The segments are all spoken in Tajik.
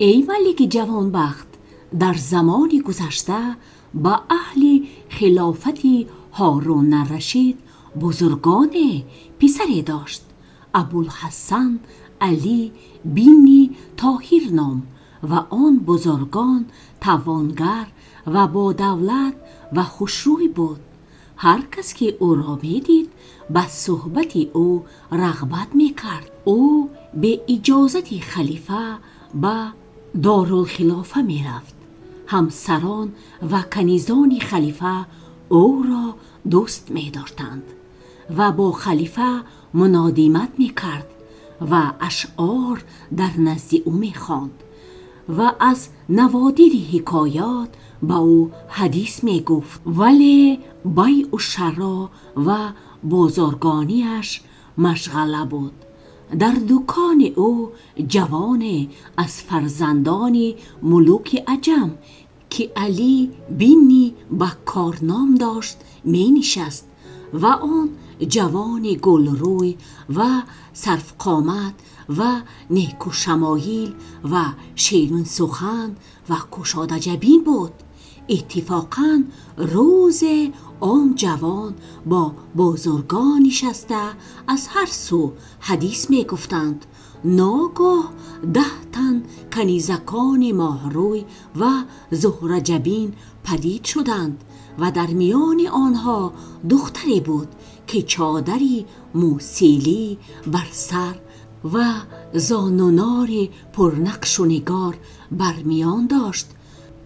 Эй малики ҷавонбахт, дар замони гузашта ба аҳли хилофати Ҳорун ар-Рашид бузургоне писаре дошт, Абулҳасан Алӣ ибни Тоҳир ном, ва он бузургон тавонгар ва бо давлат ва хушрӯй буд. Ҳар кас ки ӯро медид, ба суҳбати ӯ рағбат мекард. Ӯ бе иҷозати халифа ба дорулхилофа мерафт. Ҳамсарон ва канизони халифа ӯро дӯст медоштанд ва бо халифа мунодамат мекард ва ашъор дар назди ӯ мехонд ва аз наводири ҳикоят ба ӯ ҳадис мегуфт. Вале байъу широ ва бозаргониаш машғала буд. Дар дукони ӯ ҷавоне аз фарзандони мулуки аҷам, ки Алӣ ибни Бакор ном дошт, менишаст ва он ҷавон гулрӯй ва сарфақомат ва некӯшамоил ва ширинсухан ва кушодаҷабин буд. Иттифоқан рӯзе он ҷавон бо бузургон нишаста аз ҳар су ҳадис мегуфтанд. Ногоҳ 10 тан канизакони моҳрӯй ва зӯҳраҷабин падид шуданд ва дар миёни онҳо духтаре буд, ки чодари мусалин бар сар ва зонунори пурнақшу нигор бар миён дошт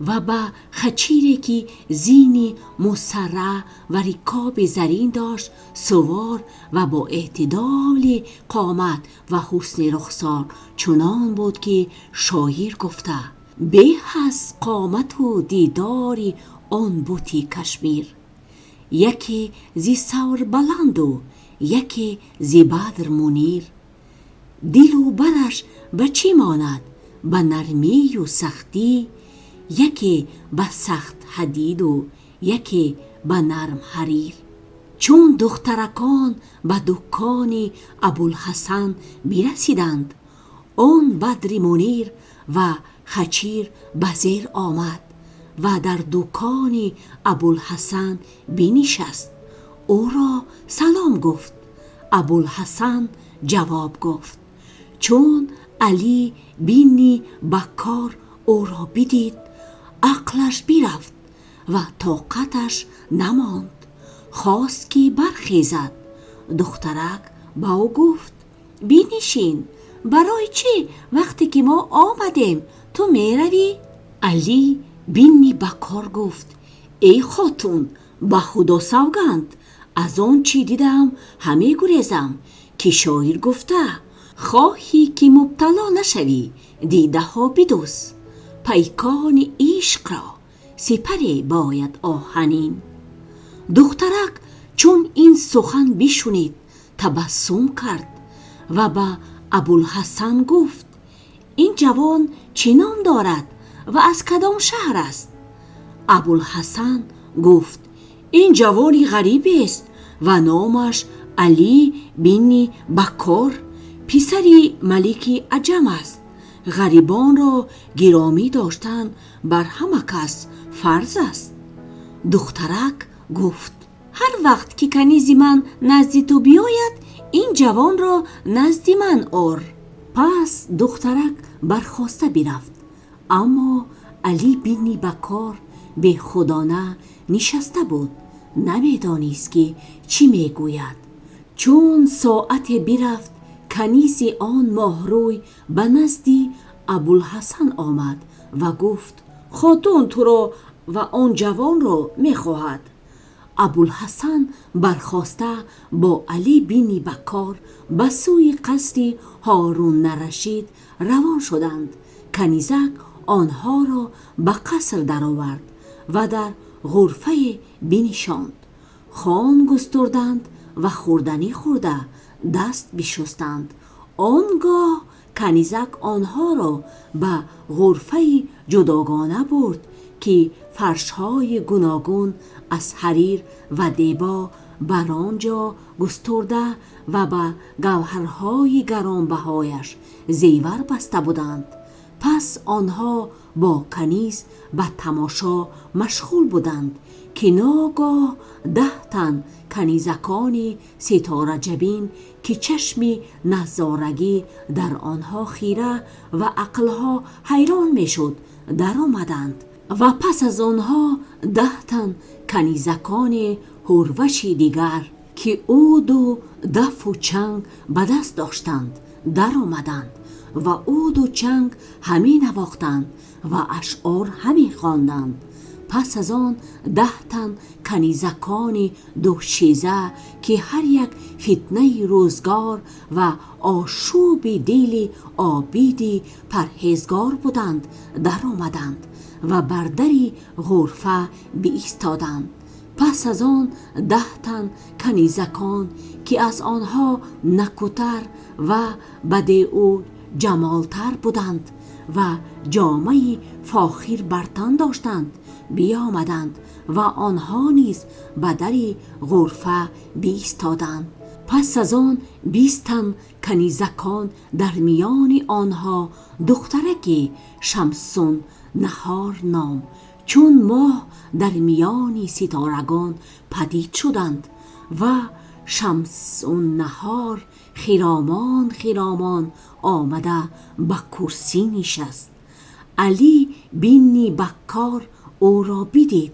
ва ба хачире, ки зини мусарра ва рикоби заррин дошт, савор ва бо эътидоли қомат ва ҳусни рухсор чунон буд, ки шоир гуфта: «Беҳ аз қомат ва дидори он бути Кашмир, яке зи сарви баланд ва яке зи Бадри Мунир. Дилу бараш ба чӣ монад? Ба нармӣ ва сахтӣ, яке ба сахти ҳадид ва яке ба нарми ҳарир». Чун духтаракон ба дукони Абулҳасан расиданд, он Бадри Мунир ва хачир ба зер омад ва дар дукони Абулҳасан нишаст. Ӯро салом гуфт. Абулҳасан ҷавоб гуфт. Чун Алӣ ибни Бакор ӯро бидид, ақлаш бирафт ва тоқаташ намонд. Хост ки бархезад. Духтарак ба ӯ гуфт: «Бинишин. Барои чӣ вақте ки мо омадем, ту мераӣ?» Алӣ ибни Бакор гуфт: «Эй хотун, ба Худо савганд, аз он чӣ дидам ҳамегурезам, ки шоир гуфта: "Хоҳӣ ки мубтало нашавӣ, дидаҳо бидӯз, пайкони ишқро сипаре бояд оҳанин". Духтарак чун ин сухан бишнид, табассум кард ва ба Абулҳасан гуфт: «Ин ҷавон чӣ ном дорад ва аз кадом шаҳр аст?» Абулҳасан гуфт: «Ин ҷавон ғариб аст ва номаш Алӣ ибни Бакор, писари малики аҷам аст. Ғарибонро гиромӣ доштан бар ҳама кас фарз аст». Духтарак гуфт: «Ҳар вақт ки канизи ман назди ту биёяд, ин ҷавонро назди ман овар». Пас духтарак бархоста бирафт. Аммо Алӣ ибни Бакор бехудона нишаста буд, намедонист ки чӣ мегӯяд. Чун соате бирафт, канизи он моҳрӯй ба назди Абулҳасан омад ва гуфт: «Хотун туро ва он ҷавонро мехоҳад». Абулҳасан бархоста бо Алӣ ибни Бакор ба сӯи қасри Ҳорун ар-Рашид равон шуданд. Канизак онҳоро ба қаср даровард ва дар ғурфае нишонд. Хон густурданд ва хӯрданӣ хӯрда даст бишустанд. Он гоҳ канизак онҳоро ба ғурфае ҷудогона бурд, ки фаршҳои гуногун аз ҳарир ва дебо бар он ҷо густурда ва ба гавҳарҳои гаронбаҳояш зевар баста буданд. Пас онҳо бо каниз ба тамошо машғул буданд, ки ногоҳ 10 тан канизакони ситораҷабин, ки чашми назорагӣ дар онҳо хира ва ақлҳо ҳайрон мешуд, даромаданд ва пас аз онҳо 10 тан канизакони ҳурваши дигар, ки уду дафу чанг ба даст доштанд, даромаданд ва уду чанг ҳаме навохтанд ва ашъор ҳамехонданд. Пас аз он 10 тан канизакони дӯшиза, ки ҳар як фитнаи рӯзгор ва ошӯби дили обиди парҳезгор буданд, даромаданд ва бар дари ғурфа биистоданд. Пас аз он 10 тан канизакон, ки аз онҳо накӯтар ва бадеъу ҷамолтар буданд ва ҷомаи фохир бар тан доштанд, биёмаданд ва онҳо низ ба дари ғурфа биистоданд. Пас аз он 20 тан канизакон, дар миёни онҳо духтараке Шамсуннаҳор ном, чун моҳ дар миёни ситорагон падид шуданд ва Шамсуннаҳор хиромон хиромон омада ба курсӣ нишаст. Алӣ ибни Баккор ӯро бидид,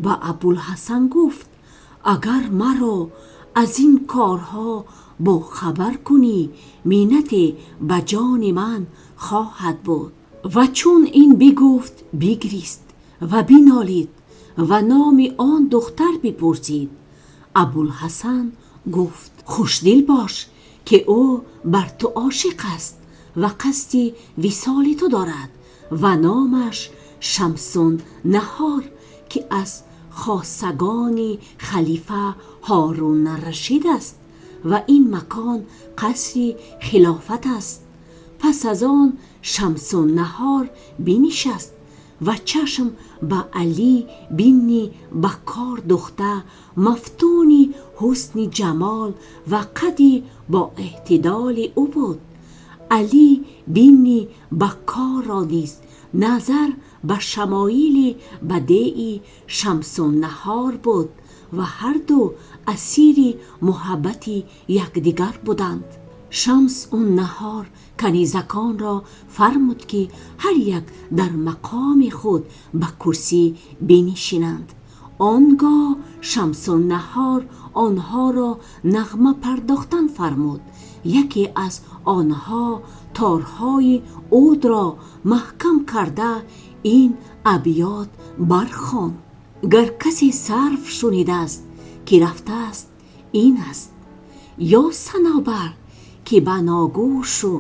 ба Абулҳасан гуфт: агар маро аз ин корҳо бохабар кунӣ, миннате ба ҷони ман хоҳад буд. Ва чун ин бигуфт, бигрист ва бинолид ва номи он духтар бипурсид. Абулҳасан гуфт: хушдил бош, ки ӯ бар ту ошиқ аст ва қасди висоли ту дорад ва номаш Шамсуннаҳор, ки аз хосагони халифа Ҳорун-ур-Рашид аст ва ин макон қасри хилофат аст. Пас аз он Шамсуннаҳор бинишаст ва чашм ба Алӣ ибни Баккор дӯхта, мафтуни ҳусну ҷамол ва қади бо эътидоли ӯ буд. Алӣ ибни Баккорро низ назар ба шамоили бадеи Шамсуннаҳор буд ва ҳар ду асири муҳаббати якдигар буданд. Шамсуннаҳор канизаконро фармуд, ки ҳар як дар мақоми худ ба курсӣ бинишинанд. Он гоҳ Шамсуннаҳор онҳоро нағма пардохтан фармуд. Яке аз онҳо торҳои удро маҳкам карда ин абёт бархонд: гар касе сарф шунидааст, ки рафтааст, ин аст, ё Санобар, ки ба ногӯшу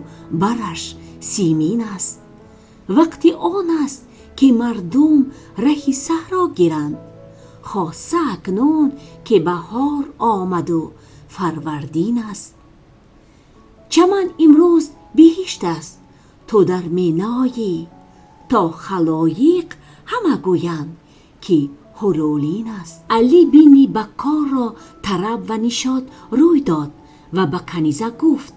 бараш симин аст. Вақти он аст, ки мардум раҳи саҳро гиранд, хоса акнун ки баҳор омаду фарвардин аст. Чаман имрӯз биҳишт аст, ту дар Миноӣ, то халоиқ ҳама гӯянд, ки ҳурулин аст. Алӣ ибни Баккорро тараб ва нишот рӯй дод ва ба канизак гуфт: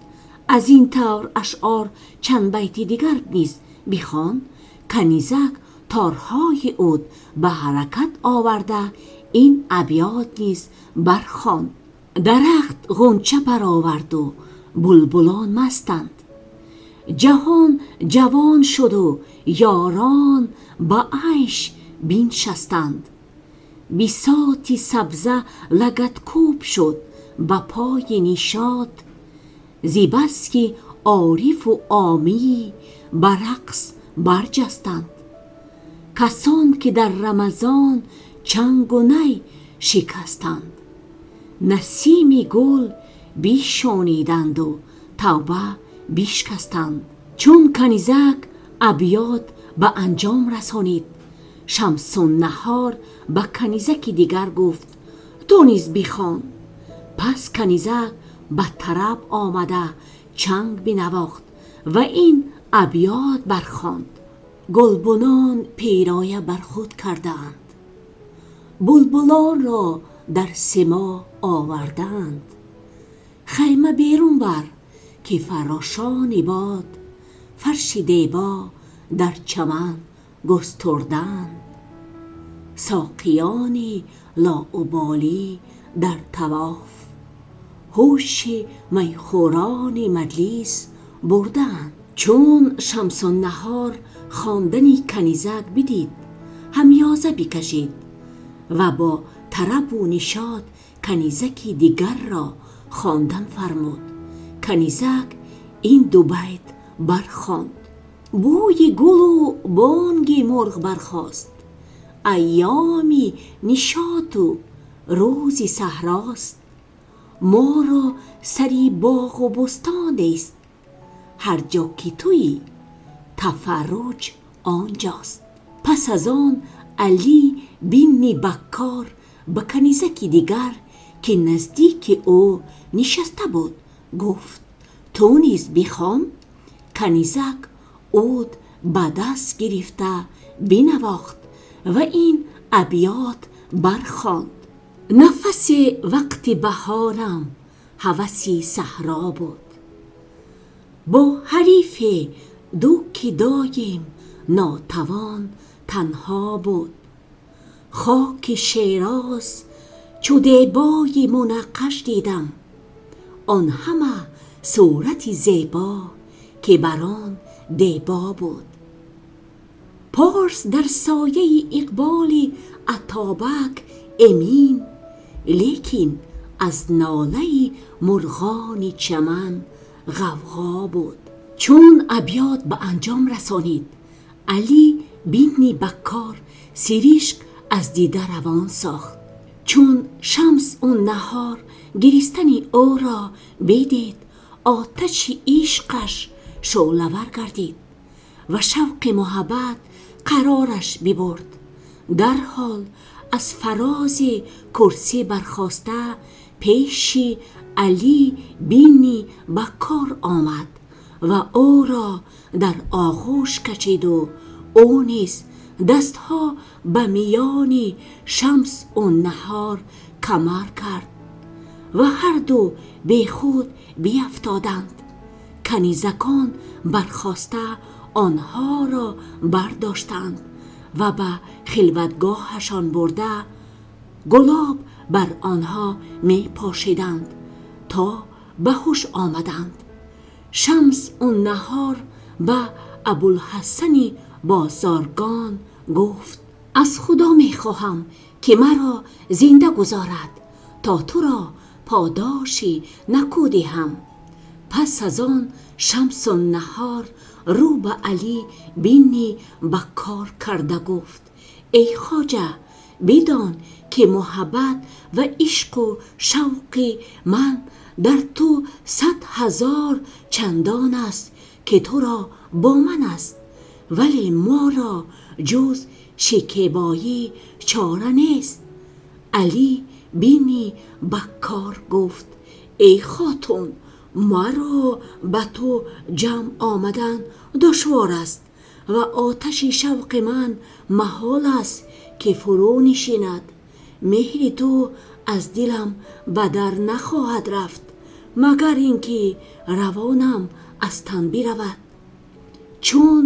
аз ин тавр ашъор чанд байти дигар низ бихон. Канизак торҳои уд ба ҳаракат оварда ин абёт низ бархонд: дарахт ғунча баровард ва булбулон мастанд, ҷаҳон ҷавон шуд ва ёрон ба айш биншастанд. Бисоти сабза лагадкӯб шуд ба пои нишот, зи бас ки орифу омӣ ба рақс барҷастанд. Касон ки дар Рамазон чангу най шикастанд, насими гул бишниданд ва тавба бишкастанд. Чун канизак абёт ба анҷом расонид, Шамсуннаҳор ба канизаки дигар гуфт: ту низ бихон. Пас канизак ба тараб омада чанг бинавохт ва ин абёт бархонд: гулбунон пироя бар худ кардаанд, булбулонро дар симоъ овардаанд. Хайма берун бар, ки фарошон бод, фарши дебо дар чаман густурдаанд. Соқиёни лоуболӣ дар тавоф, ҳуши майхӯрони маҷлис бурдаанд. Чун Шамсуннаҳор хондани канизак бидид, ҳамёза бикашид ва бо тараб ва нишот канизаке дигарро хондан фармуд. Канизак ин ду байт бархонд: Бӯи гул ва бонги мурғ бархост, айёми нишот ва рӯзи саҳрост. Моро сари боғ ва бӯстон аст, ҳар ҷо ки туӣ тафарруҷ онҷост. Пас аз он Алӣ ибни Баккор ба канизаке дигар, ки наздики ӯ нишаста буд, гуфт: Ту низ бихон. Канизак уд ба даст гирифта бинавохт ва ин абёт бархонд: Нафасе вақти баҳорам ҳавас саҳро буд, бо ҳарифе ду ки доим нотавон танҳо буд. Хоки Шероз чу дебои мунаққаш дидам, он ҳама сурати зебо ки бар он дебо буд. Порс дар сояи иқболи атобак амин, лекин аз нолаи мурғони чаман ғавғо буд. Чун абёт ба анҷом расонид, Алӣ ибни Баккор сиришк аз дида равон сохт. Чун Шамсуннаҳор гиристани ӯро бидид, оташи ишқаш шӯълавар гардид ва шавқи муҳаббат қарораш бибурд. Дар ҳол аз фарози курсӣ бархоста пеши Алӣ ибни Баккор омад ва ӯро дар оғӯш кашид ва ӯ низ дастҳо ба миёни Шамсуннаҳор камар кард ва ҳар ду бехуд бияфтоданд. Канизакон бархоста онҳоро бардоштанд ва ба халватгоҳашон бурда гулоб бар онҳо мепошиданд то ба ҳуш омаданд. Шамсуннаҳор ба Абулҳасани Бозаргон гуфт: Аз Худо мехоҳам ки маро зинда гузорад то туро подоши некӯ диҳам. Пас аз он Шамсуннаҳор рӯ ба Алӣ ибни Баккор карда гуфт: Эй хоҷа, бидон ки муҳаббат ва ишқу шавқи ман дар ту 100,000 чандон аст, ки туро бо ман аст, вале моро ҷуз шикебоӣ чора нест. Алӣ ибни Баккор гуфт: Эй хотун, маро ба ту ҷамъ омадан душвор аст ва оташи шавқи ман муҳол аст ки фурӯ нишинад. Меҳри ту аз дилам ба дар нахоҳад рафт, магар инки равонам аз тан биравад. Чун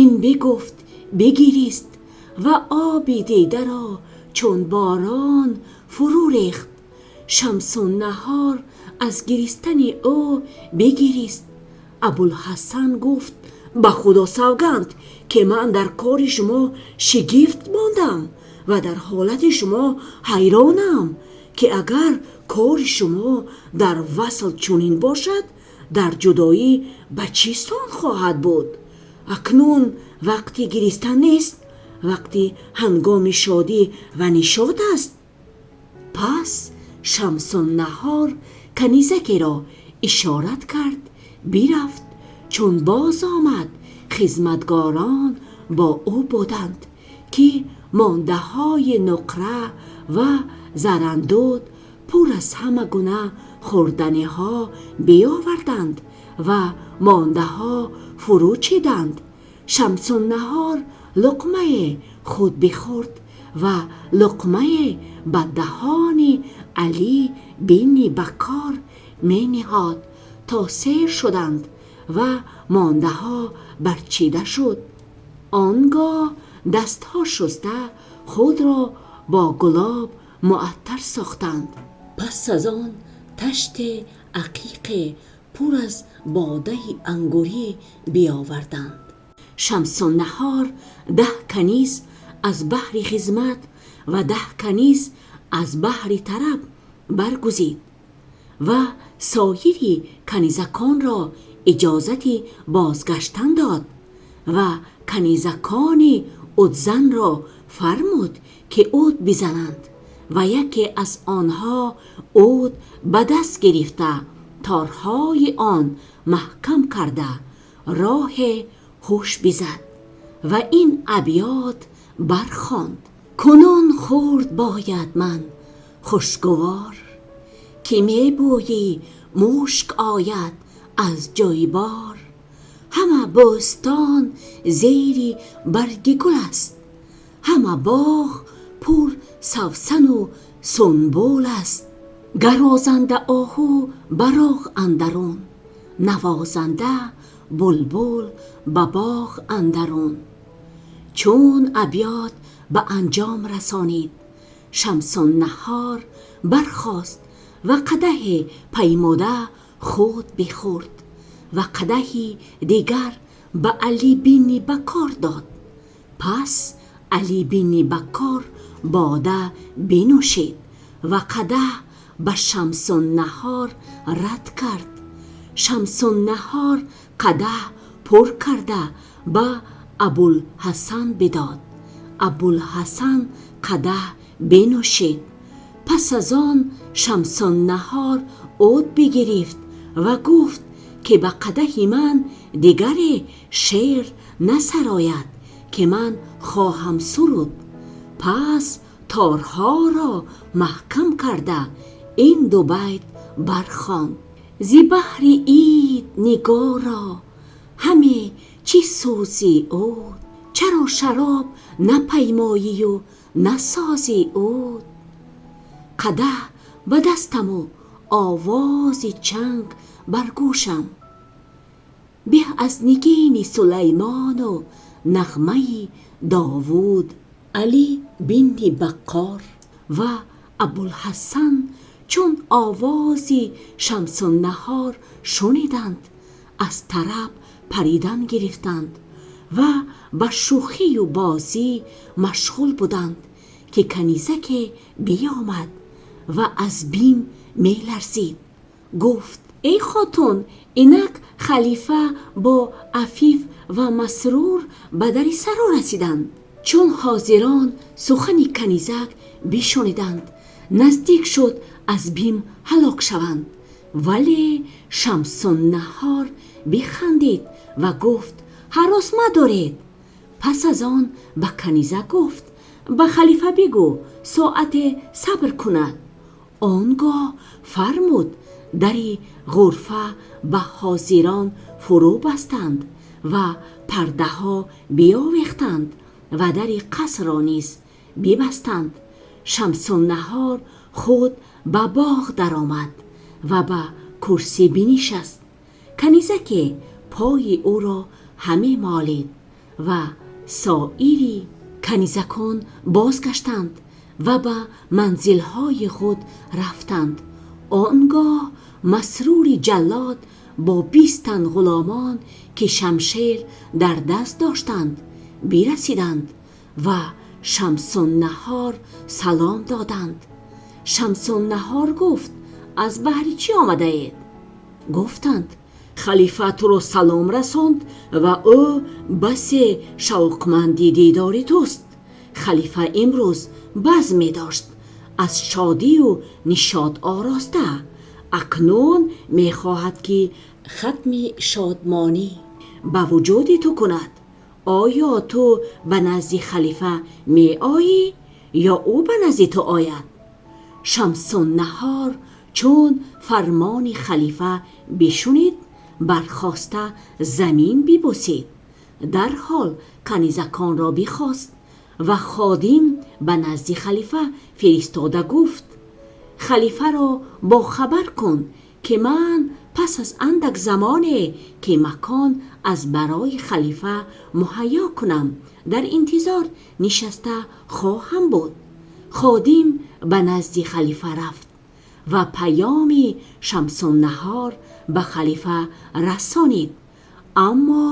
ин бигуфт, бигирист ва оби дида ро чун борон фурӯ рехт. Шамсуннаҳор аз гиристани ӯ бигирист. Абулҳасан гуфт: Ба Худо савганд ки ман дар кори шумо шигифт мондам ва дар ҳолати шумо ҳайронам, ки агар кори шумо дар васл чунин бошад, дар ҷудоӣ ба чӣ сон хоҳад буд? Акнун вақти гиристан нест, вақти ҳангоми шодӣ ва нишот аст. Пас Шамсуннаҳор канизакеро ишора кард, бирафт. Чун боз омад, хизматгорон бо ӯ буданд, ки мондаҳои нуқра ва зарандуд пур аз ҳама гуна хӯрданиҳо биёварданд ва мондаҳо фурӯ чиданд. Шамсуннаҳор луқмае худ бихӯрд ва луқмае ба даҳони Алӣ ибни Баккор мениҳод то сер шуданд ва мондаҳо барчида шуд. Он гоҳ дастҳо шуста худро бо гулоб муаттар сохтанд. Пас аз он ташти ақиқе пур аз бодаи ангурӣ биёварданд. Шамсуннаҳор 10 каниз аз баҳри хидмат ва 10 каниз аз баҳри тараб баргузид ва соири канизаконро иҷозати бозгаштан дод ва канизакони удзанро фармуд, ки уд бизананд ва яке аз онҳо уд ба даст гирифта, торҳои он маҳкам карда, роҳи хуш бизад ва ин абёт бархонд: Кунун хӯрд бояд ман хушгувор, ки мебӯйи мушк ояд аз ҷӯйбор. Ҳама бӯстон зери барги гул аст, ҳама боғ пур савсану сунбул аст. Гарозанда оҳу ба роғ андарун, навозанда булбул ба боғ андарун. Чун абёт ба анҷом расонид, Шамсуннаҳор бархост ва қадаҳ паймуда худ бихӯрд ва қадаҳе дигар ба Алӣ ибни Бакор дод. Пас Алӣ ибни Бакор бода бинӯшид ва қадаҳ ба Шамсуннаҳор рад кард. Шамсуннаҳор қадаҳ пур карда ба Абулҳасан бидод. Абулҳасан қадаҳ бинӯшид. Пас аз он Шамсуннаҳор уд бигирифт ва гуфт, ки ба қадаҳи ман дигаре шеър насарояд, ки ман хоҳам суруд. Пас торҳоро маҳкам карда ин ду байт бархонд: Зи баҳри иди нигоро ҳама чӣ сӯзӣ уд, чаро шароб напаймоӣ ва насозӣ уд? Қадаҳ ба дастам ва овози чанг бар гӯшам, беҳ аз нигини Сулаймон ва нағмаи Довуд. Алӣ ибни Бакор ва Абулҳасан чун овози Шамсуннаҳор шуниданд, аз тараб паридан гирифтанд ва ба шӯхӣ ва бозӣ машғул буданд, ки канизаке биёмад ва аз бим меларзид. Гуфт: Эй хотун, инак халифа бо Афиф ва Масрур ба дари саро расиданд. Чун ҳозирон сухани канизак бишниданд, наздик шуд аз бим ҳалок шаванд. Вале Шамсуннаҳор бихандид ва гуфт: Ҳарос мадоред. Пас аз он ба канизак гуфт: Ба халифа бигӯ соате сабр кунад. Он гоҳ фармуд дари ғурфа ба ҳозирон фуру бастанд ва пардаҳо биёвехтанд ва дари қасрро низ бибастанд. Шамсуннаҳор худ ба боғ даромад ва ба курсӣ бинишаст. Канизаке пои ӯро ҳама молид ва соири канизакон бозгаштанд ва ба манзилҳои худ рафтанд. Он гоҳ Масрури Ҷаллод бо 20 тан ғуломон, ки шамшер дар даст доштанд, бирасиданд ва Шамсуннаҳор салом доданд. Шамсуннаҳор гуфт: Аз баҳри чӣ омадаед? Гуфтанд: Халифа туро салом расонд ва ӯ басе шавқманди дидори туст. Халифа имрӯз базм медошт, аз шодӣ ва нишот ороста. Акнун мехоҳад, ки хатми шодмонӣ ба вуҷуди ту кунад. Оё ту ба назди халифа меоӣ ё ӯ ба назди ту ояд? Шамсуннаҳор чун фармони халифа бишнид, бархоста замин бибӯсид. Дар ҳол канизаконро бихост ва ходим ба назди халифа фиристода гуфт: Халифаро бохабар кун, ки ман Пас аз андак замоне ки макон аз барои халифа муҳайё кунам, дар интизор нишаста хоҳам буд. Ходим ба назди халифа рафт ва паёми Шамсуннаҳор ба халифа расонид. Аммо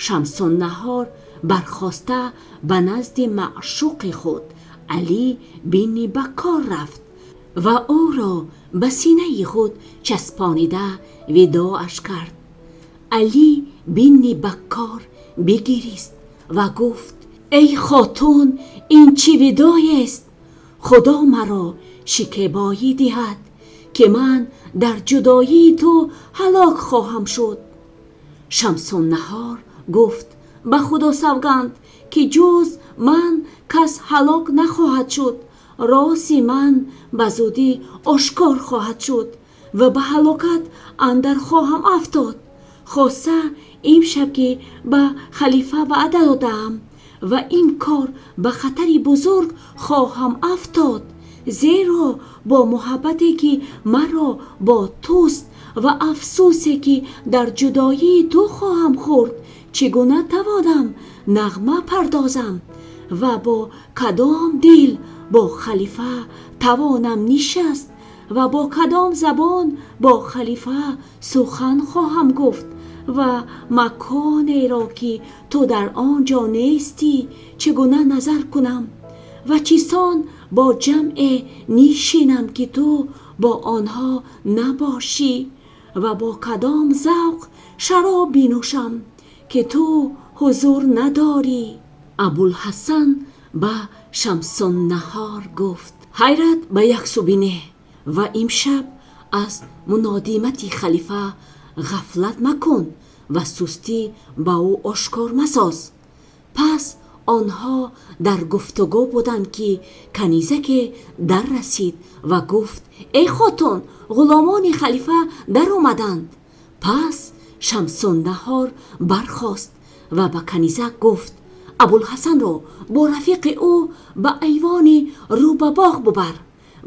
Шамсуннаҳор бархоста ба назди маъшуқи худ Алӣ ибни Бакор рафт ва ӯро ба сина худ часпонида видоъаш кард. Алӣ ибни Бакор бигирист ва гуфт: «Эй хотун, ин чӣ видоъ аст? Худо маро шикебоӣ диҳад, ки ман дар ҷудоии ту ҳалок хоҳам шуд.» Шамсуннаҳор гуфт: «Ба Худо савганд, ки ҷуз ман кас ҳалок нахоҳад шуд. Рози ман ба зудӣ ошкор хоҳад шуд ва ба ҳалокат андар хоҳам афтод. Хоса имшаб, ки ба халифа ваъда додаам ва ин кор ба хатари бузург хоҳам афтод. Зеро бо муҳаббате ки маро бо туст ва афсӯсе ки дар ҷудоии ту хоҳам хӯрд, чӣ гуна тавонам нағма пардозам ва бо кадом дил бо халифа тавонам нишаст ва бо кадом забон бо халифа сухан хоҳам гуфт ва маконе ро ки ту дар он ҷо нестӣ чӣ гуна назар кунам ва чисон бо ҷамъе нишинам ки ту бо онҳо набошӣ ва бо кадом завқ шароб бинӯшам ки ту ҳузур надорӣ?» Абулҳасан ба Шамсуннаҳор гуфт: «Ҳайрат ба як су бин ва имшаб аз мунодамати халифа ғафлат макун ва сустӣ ба ӯ ошкор масоз.» Пас онҳо дар гуфтугӯ буданд, ки канизаке дар расид ва гуфт: «Эй хотун, ғуломони халифа даромаданд.» Пас Шамсуннаҳор бархост ва ба канизак гуфт: «Абулҳасанро бо рафиқи ӯ ба айвоне рӯ ба боғ бибар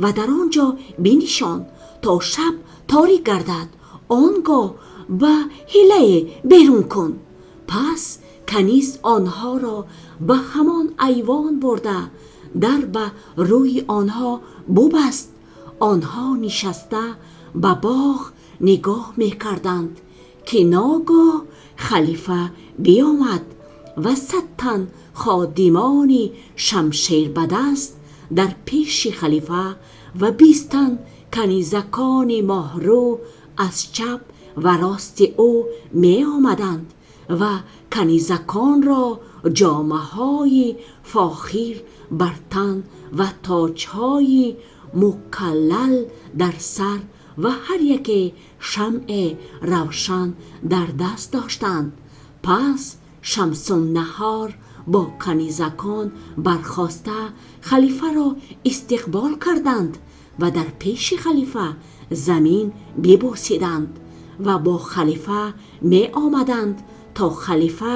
ва дар он ҷо бинишон то шаб торик гардад. Он гоҳ ба ҳила берун кун.» Пас каниз онҳоро ба ҳамон айвон бурда, дар ба рӯи онҳо бибаст. Онҳо нишаста ба боғ нигоҳ мекарданд, ки ногоҳ халифа биёмад ва 100 тан ходимони шамшер ба даст дар пеши халифа ва 20 тан канизакони моҳрӯ аз чап ва рости ӯ меомаданд ва канизаконро ҷомаҳои фохир бар тан ва тоҷҳои мукаллал дар сар ва ҳар яке шамъи равшан дар даст доштанд. Пас Шамсуннаҳор бо канизакон бархоста халифаро истиқбол карданд ва дар пеши халифа замин бибӯсиданд ва бо халифа меомаданд то халифа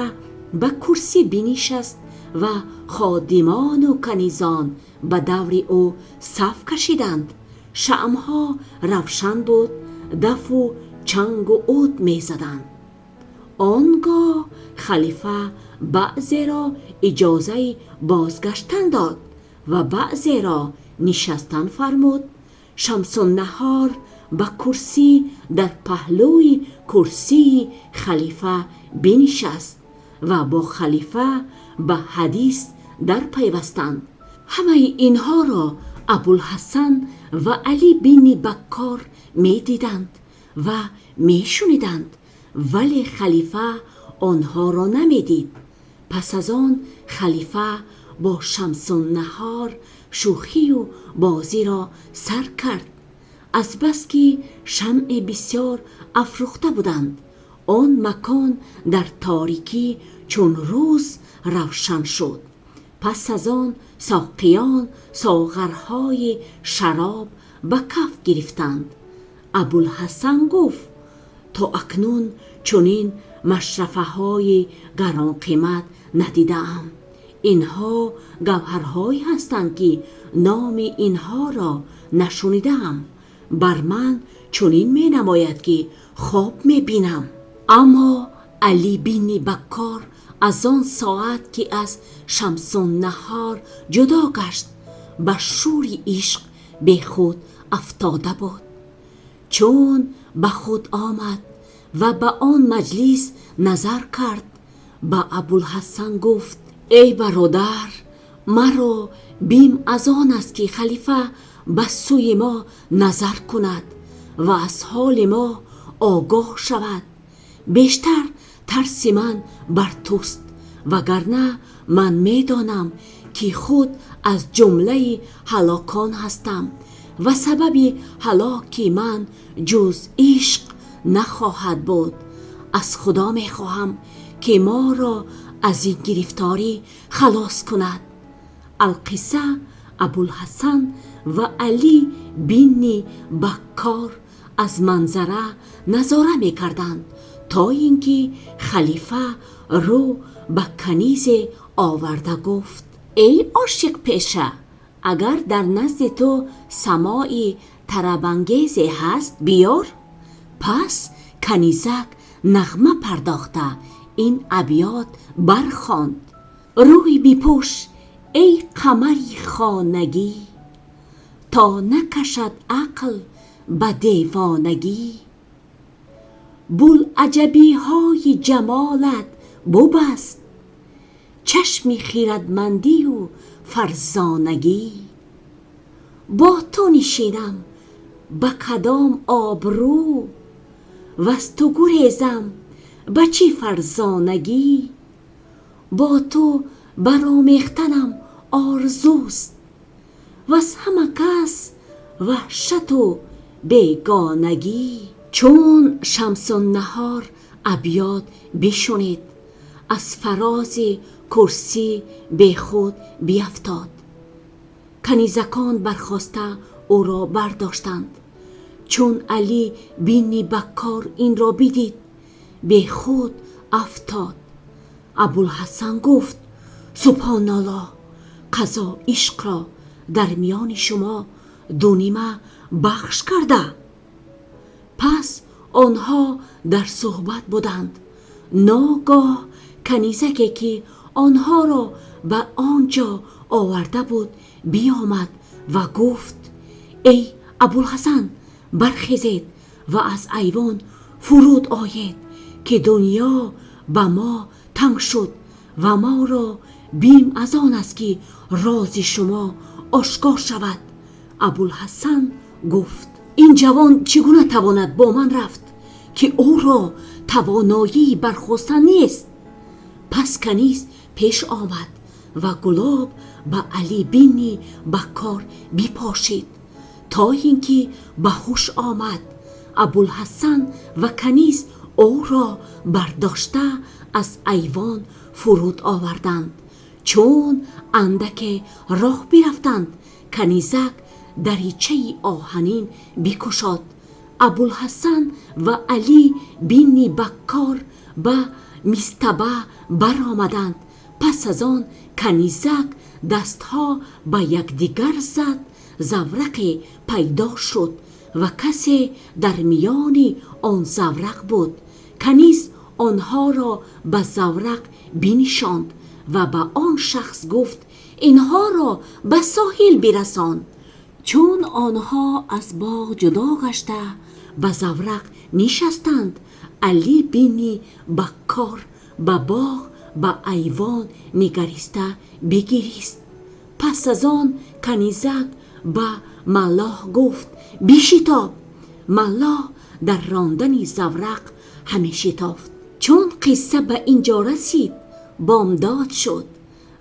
ба курсӣ бинишаст ва ходимон ва канизон ба дури ӯ саф кашиданд. Шамъҳо равшан буд, дафу чанг ва уд мезаданд. Он гоҳ халифа баъзеро иҷозаи бозгаштан дод ва баъзеро нишастан фармуд. Шамсуннаҳор ба курсӣ дар паҳлӯи курсии халифа бинишаст ва бо халифа ба ҳадис дар пайвастанд. Ҳама инҳоро Абулҳасан ва Алӣ ибни Бакор медиданд ва мешуниданд, вале халифа онҳоро намедид. Пас аз он халифа бо Шамсуннаҳор шӯхӣ ва бозиро сар кард. Аз бас ки шамъ бисёр афрӯхта буданд, он макон дар торикӣ чун рӯз равшан шуд. Пас аз он соқиён соғарҳои шароб ба каф гирифтанд. Абулҳасан гуфт: «То акнун чунин машрафаҳои гаронқимат надидаам. Инҳо гавҳарҳое ҳастанд, ки номи инҳоро нашнидаам. Бар ман чунин менамояд, ки хоб мебинам. Аммо Алӣ ибни Баккор аз он соат ки аз Шамсуннаҳор ҷудо гашт, ба шӯри ишқ бехуд афтода буд. Чун ба худ омад ва ба он маҷлис назар кард, ба Абулҳасан гуфт: «Эй бародар, маро бим аз он аст, ки халифа ба сӯи мо назар кунад ва аз ҳоли мо огоҳ шавад. Бештар тарси ман бар туст, вагарна ман медонам, ки худ аз ҷумлаи ҳалокон ҳастам ва сабаби ҳалоки ман ҷуз ишқ нахоҳад буд. Аз Худо мехоҳам, ки моро аз ин гирифторӣ халос кунад». Алқисса Абулҳасан ва Алӣ ибни Баккор аз манзара назора мекарданд, то инки халифа рӯ ба канизе оварда гуфт: «Эй ошиқпеша, агар дар назди ту самои тарабангезе ҳаст, биёр». Пас канизак нағма пардохта ин абёт бархонд: «Рӯй бипӯш эй қамари хонагӣ, то накашад ақл ба девонагӣ. Булаҷабиҳои ҷамолат бибаст чашми хирадмандӣ ва фарзонагӣ. Бо ту нишинам ба кадом обрӯ, ваз ту гурезам ба чӣ фарзонагӣ? Бо ту барамехтанам орзуст, ваз ҳама кас ваҳшат ва бегонагӣ». Чун Шамсуннаҳор абёт бишнид, аз фарози курсӣ бехуд биуфтод. Канизакон бархоста ӯро бардоштанд. Чун Алӣ ибни Баккор инро бидид, бехуд уфтод. Абулҳасан гуфт: «Субҳоналлоҳ, қазо ишқро дар миёни шумо ду нима бахш карда». Пас онҳо дар суҳбат буданд. Ногоҳ канизаке ки онҳоро ба он ҷо оварда буд биёмад ва гуфт: «Эй Абулҳасан, бархезед ва аз айвон фуруд оед, ки дунё ба мо танг шуд ва моро бим аз он аст, ки рози шумо ошкор шавад». Абулҳасан гуфт: «Ин ҷавон чӣ гуна тавонад бо ман рафт, ки ӯро тавоноии бархостан нест?» Пас каниз пеш омад ва гулоб ба Алӣ ибни Баккор бипошид, то инки ба ҳуш омад. Абулҳасан ва каниз ӯро бардошта аз айвон фуруд оварданд. Чун андаке роҳ бирафтанд, канизак даричаи оҳанин бикушод. Абулҳасан ва Алӣ ибни Баккор ба мистаба баромаданд. Пас аз он канизак дастҳо ба якдигар зад, заврақе пайдо шуд ва касе дар миёни он заврақ буд. Каниз онҳоро ба заврақ нишонд ва ба он шахс гуфт: «Инҳоро ба соҳил бирасон». Чун онҳо аз боғ ҷудо гашта ба заврақ нишастанд, Алӣ ибни Баккор ба боғ ба айвон нигариста бигирист. Пас аз он канизак ба маллоҳ гуфт: «Бишитоб». Маллоҳ дар рондани заврақ ҳаме шитофт. Чун қисса ба ин ҷо расид, бомдод шуд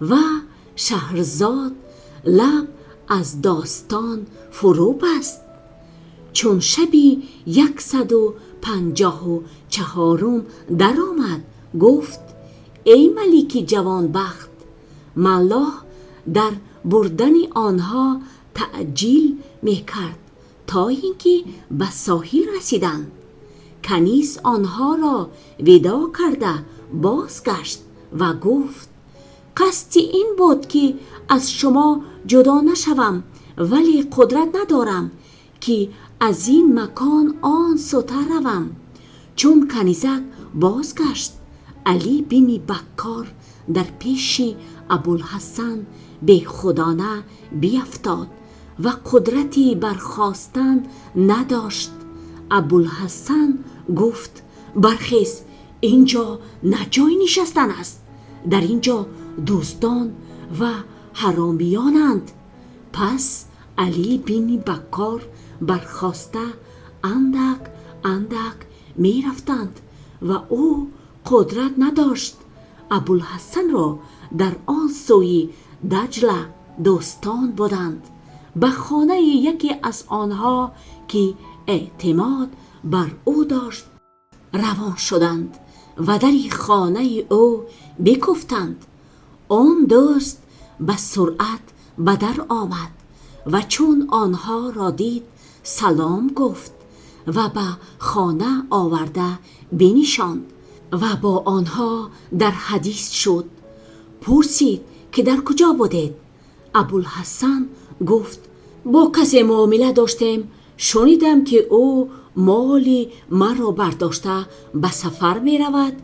ва Шаҳрзод лаб аз достон фуро баст. Чун шаби 154 даромад, гуфт: «Эй малики ҷавонбахт, маллоҳ дар бурдани онҳо таъҷил мекард, то инки ба соҳил расиданд. Каниз онҳоро видоъ карда бозгашт ва гуфт: «Қасди ин буд, ки аз шумо ҷудо нашавам, вале қудрат надорам, ки аз ин макон он сӯтар равам. Чун канизак бозгашт, Алӣ ибни Баккор дар пеши Абулҳасан бехудона бияфтод ва қудрати бархостан надошт. Абулҳасан гуфт: «Бархез, инҷо на ҷои нишастан аст. Дар инҷо дӯстон ва ҳаромиёнанд.» Пас Алӣ ибни Баккор бархоста андак андак мерафтанд ва ӯ қудрат надошт. Абулҳасанро дар он сӯи Диҷла дӯстон буданд. Ба хонаи яке аз онҳо, ки эътимод бар ӯ дошт, равон шуданд ва дари хонаи ӯ бикӯфтанд. Он дӯст ба суръат ба дар омад ва чун онҳоро дид, салом гуфт ва ба хона оварда нишонд ва бо онҳо дар ҳадис шуд. Пурсид, ки дар куҷо будед? Абулҳасан гуфт: «Бо касе муомила доштем. Шунидам, ки ӯ моли маро бардошта ба сафар меравад.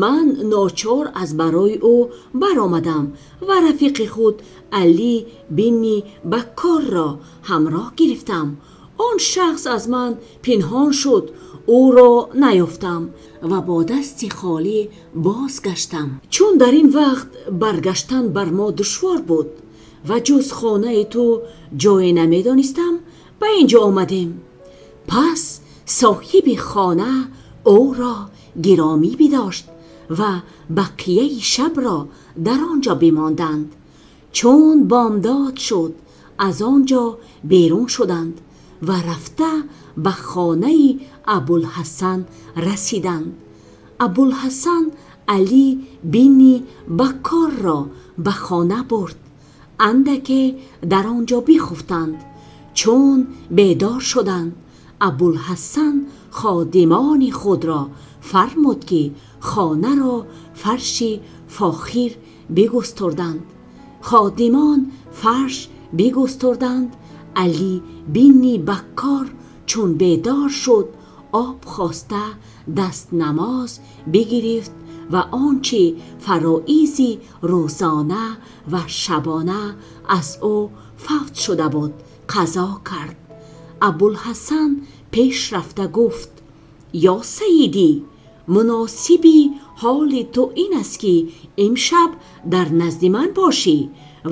Ман ночор аз барои ӯ баромадам ва рафиқи худ Алӣ ибни Баккорро ҳамроҳ гирифтам. Он шахс аз ман пинҳон шуд. Ӯро наёфтам ва бо дасти холӣ бозгаштам. Чун дар ин вақт баргаштан бар мо душвор буд ва ҷуз хонаи ту ҷое намедонистам, ба инҷо омадем.» Пас соҳибхона ӯро гиромӣ бидошт ва бақияи шабро дар он ҷо бимонданд. Чун бомдод шуд, аз он ҷо берун шуданд ва рафта ба хонаи Абулҳасан расиданд. Абулҳасан Алӣ ибни Баккорро ба хона бурд. Андаке дар он ҷо бихуфтанд. Чун бедор шуданд, Абулҳасан хизматгорони худро фармуд, ки хонаро фарши фохир бигустурданд. Хизматгорон фарш бигустурданд. Алӣ ибни Баккор чун бедор шуд, об хоста дасти намоз бигирифт ва он чи фароизи рӯзона ва шабона аз ӯ фавт шуда буд, қазо кард. Абулҳасан пеш рафта гуфт: «Ё сайидӣ, муносиби ҳоли ту ин аст, ки имшаб дар назди ман бошӣ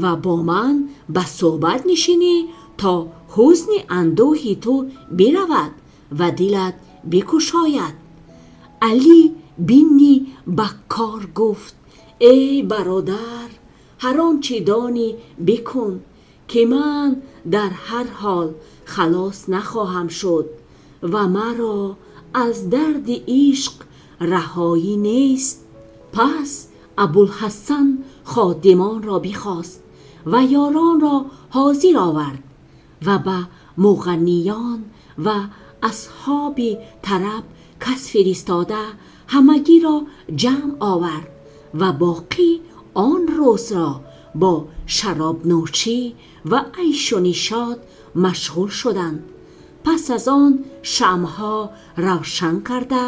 ва бо ман ба суҳбат нишинӣ, то ҳузну андӯҳи ту биравад ва дилат бикушояд.» Алӣ ибни Баккор гуфт: «Эй бародар, ҳар он чи донӣ бикун, ки ман дар ҳар ҳол халос нахоҳам шуд ва маро аз дарди ишқ раҳоӣ нест.» Пас Абулҳасан хизматгоронро бихост ва ёронро ҳозир овард ва ба муғанниён ва асҳоби тараб кас фиристода ҳамагиро ҷамъ овард ва боқии он рӯзро бо шаробнӯшӣ ва айшу нишот машғул шуданд. Пас аз он шамъҳо равшан карда,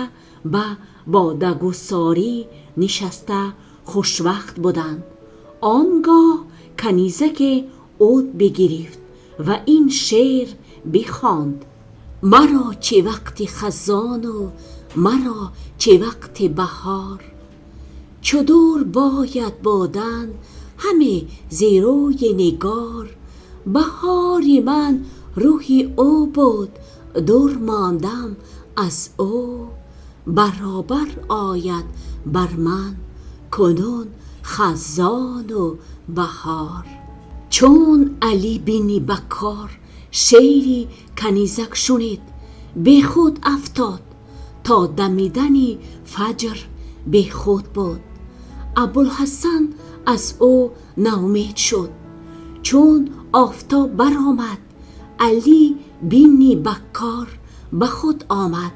ба бодагусорӣ нишаста хушвақт буданд. Он гоҳ канизаке уд бигирифт ва ин шеър бихонд: «Маро чӣ вақти хазон ва маро чӣ вақти баҳор, чу дур бояд будан ҳама зи рӯи нигор. Баҳори ман рӯҳи ӯ буд, дур мондам аз ӯ, баробар ояд бар ман кунун хазон ва баҳор.» Чун Алӣ ибни Баккор шеъри канизак шунид, бехуд афтод, то дамидани фаҷр бехуд буд. Абулҳасан аз ӯ ноумед шуд. Чун офтоб баромад, Алӣ ибни Баккор ба худ омад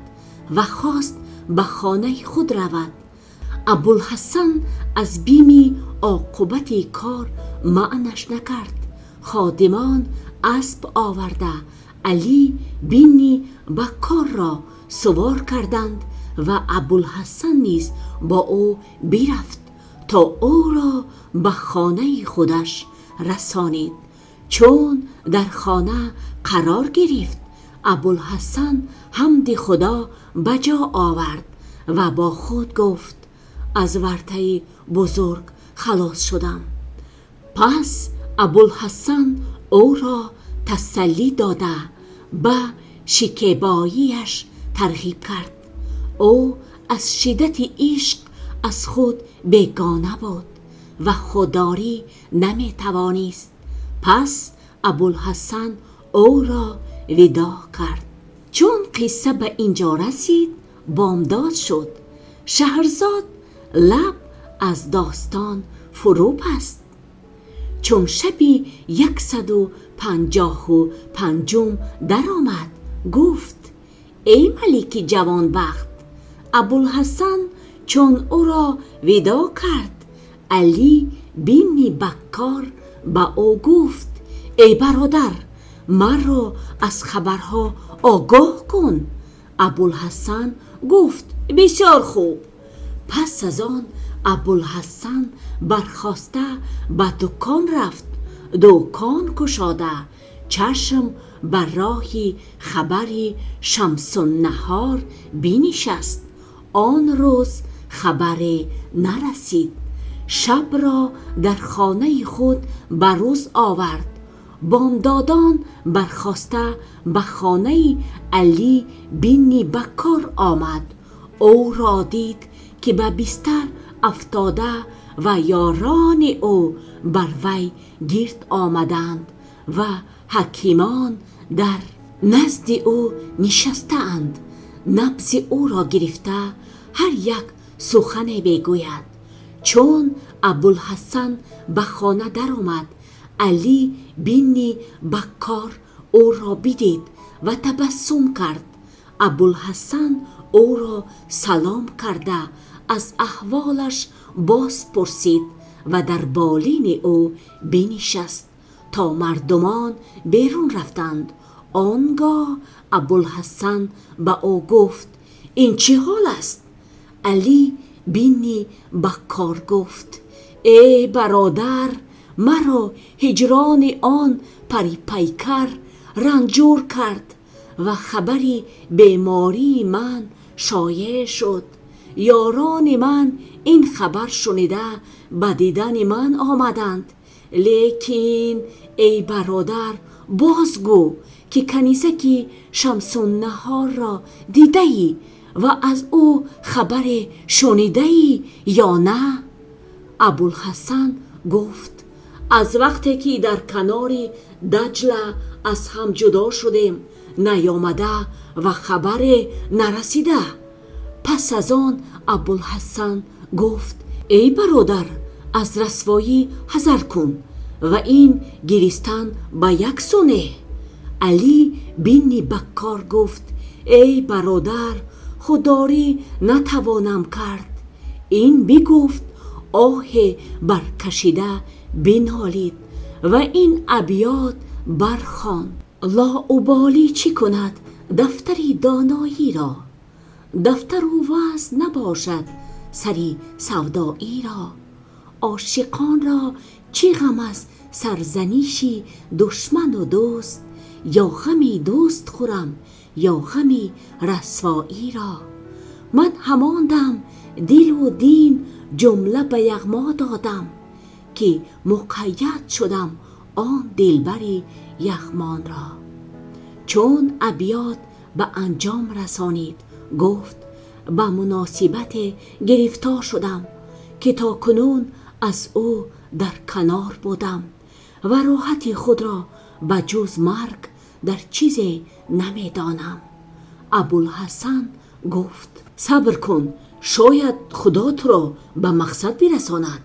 ва хост ба хонаи худ равад. Абулҳасан аз бими оқибати кор манъаш накард. Хизматгорон асп оварда, Алӣ ибни Баккорро савор карданд. ва Абулҳасан низ бо ӯ бирафт то ӯро ба хонаи худаш расонид. Чун дар хона қарор гирифт, Абулҳасан ҳамди Худо ба ҷо овард ва бо худ гуфт: аз вартаи бузург халос шудам. Пас Абулҳасан ӯро тасаллӣ дода ба шикебоияш тарғиб кард. Ӯ аз шиддати ишқ аз худ бегона буд ва худдорӣ наметавонист. Пас Абулҳасан ӯро видоъ кард. Чун қисса ба инҷо расид, бомдод шуд. Шаҳрзод лаб аз достон фуру баст. Чун шаби 155 даромад, гуфт: эй малики ҷавонбахт! Абулҳасан чун ӯро видоъ кард, Алӣ ибни Баккор ба ӯ гуфт: эй бародар, маро аз хабарҳо огоҳ кун. Абулҳасан гуфт: бисёр хуб. Пас аз он Абулҳасан бархоста ба дукон рафт. Дукон кушода, чашм бар роҳи хабари Шамсуннаҳор бинишаст. Он рӯз хабаре нарасид. Шабро дар хонаи худ ба рӯз овард. Бомдодон бархоста ба хонаи Алӣ ибни Баккор омад. Ӯро дид ки ба бистар афтода ва ёрони ӯ бар вай гирд омадаанд ва ҳакимон дар назди ӯ нишастаанд. Набзи ӯро гирифта ҳар як сухане мегӯяд. Чун Абулҳасан ба хона даромад, Алӣ ибни Баккор ӯро бидид ва табассум кард. Абулҳасан ӯро салом карда аз аҳволаш боз пурсид ва дар болини ӯ бинишаст то мардумон берун рафтанд. Он гоҳ Абулҳасан ба ӯ гуфт: ин чӣ ҳол аст? Алӣ ибни Баккор гуфт: эй бародар, маро ҳиҷрони он парипайкар ранҷур кард ва хабари бемории ман шоеъ шуд. Ёрони ман ин хабар шунида ба дидани ман омаданд. Лекин эй бародар, бозгӯ ки канизаке Шамсуннаҳорро дидаӣ ва аз ӯ хабаре шунидаӣ ё не? Абулҳасан гуфт: аз вақте ки дар канори Даҷла аз ҳам ҷудо шудем, наомада ва хабаре нарасида. Пас аз он Абулҳасан гуфт: эй бародар, аз расвоӣ ҳазар кун ва ин гиристан ба як су не. Алӣ ибни Баккор гуфт: эй бародар, худдорӣ натавонам кард. Ин бигуфт, оҳе баркашида бинолид ва ин абёт бархонд: лоуболӣ чӣ кунад дафтари доноӣ ро? Дафтару вазн набошад сари савдоӣ ро. Ошиқонро чӣ ғам аз сарзаниши душман ва дӯст? Ё ғами дӯст хӯрам ё ғами расвоӣ ро. Ман ҳамон дам дилу дин ҷумла ба яғмо додам, ки муқайяд шудам он дилбари яғмонро. Чун абёт ба анҷом расонид, гуфт: ба муносибате гирифтор шудам ки то кунун аз ӯ дар канор будам ва роҳати худро ба ҷуз марг дар чизе намедонам. Абулҳасан гуфт: сабр кун, шояд Худо туро ба мақсад расонад.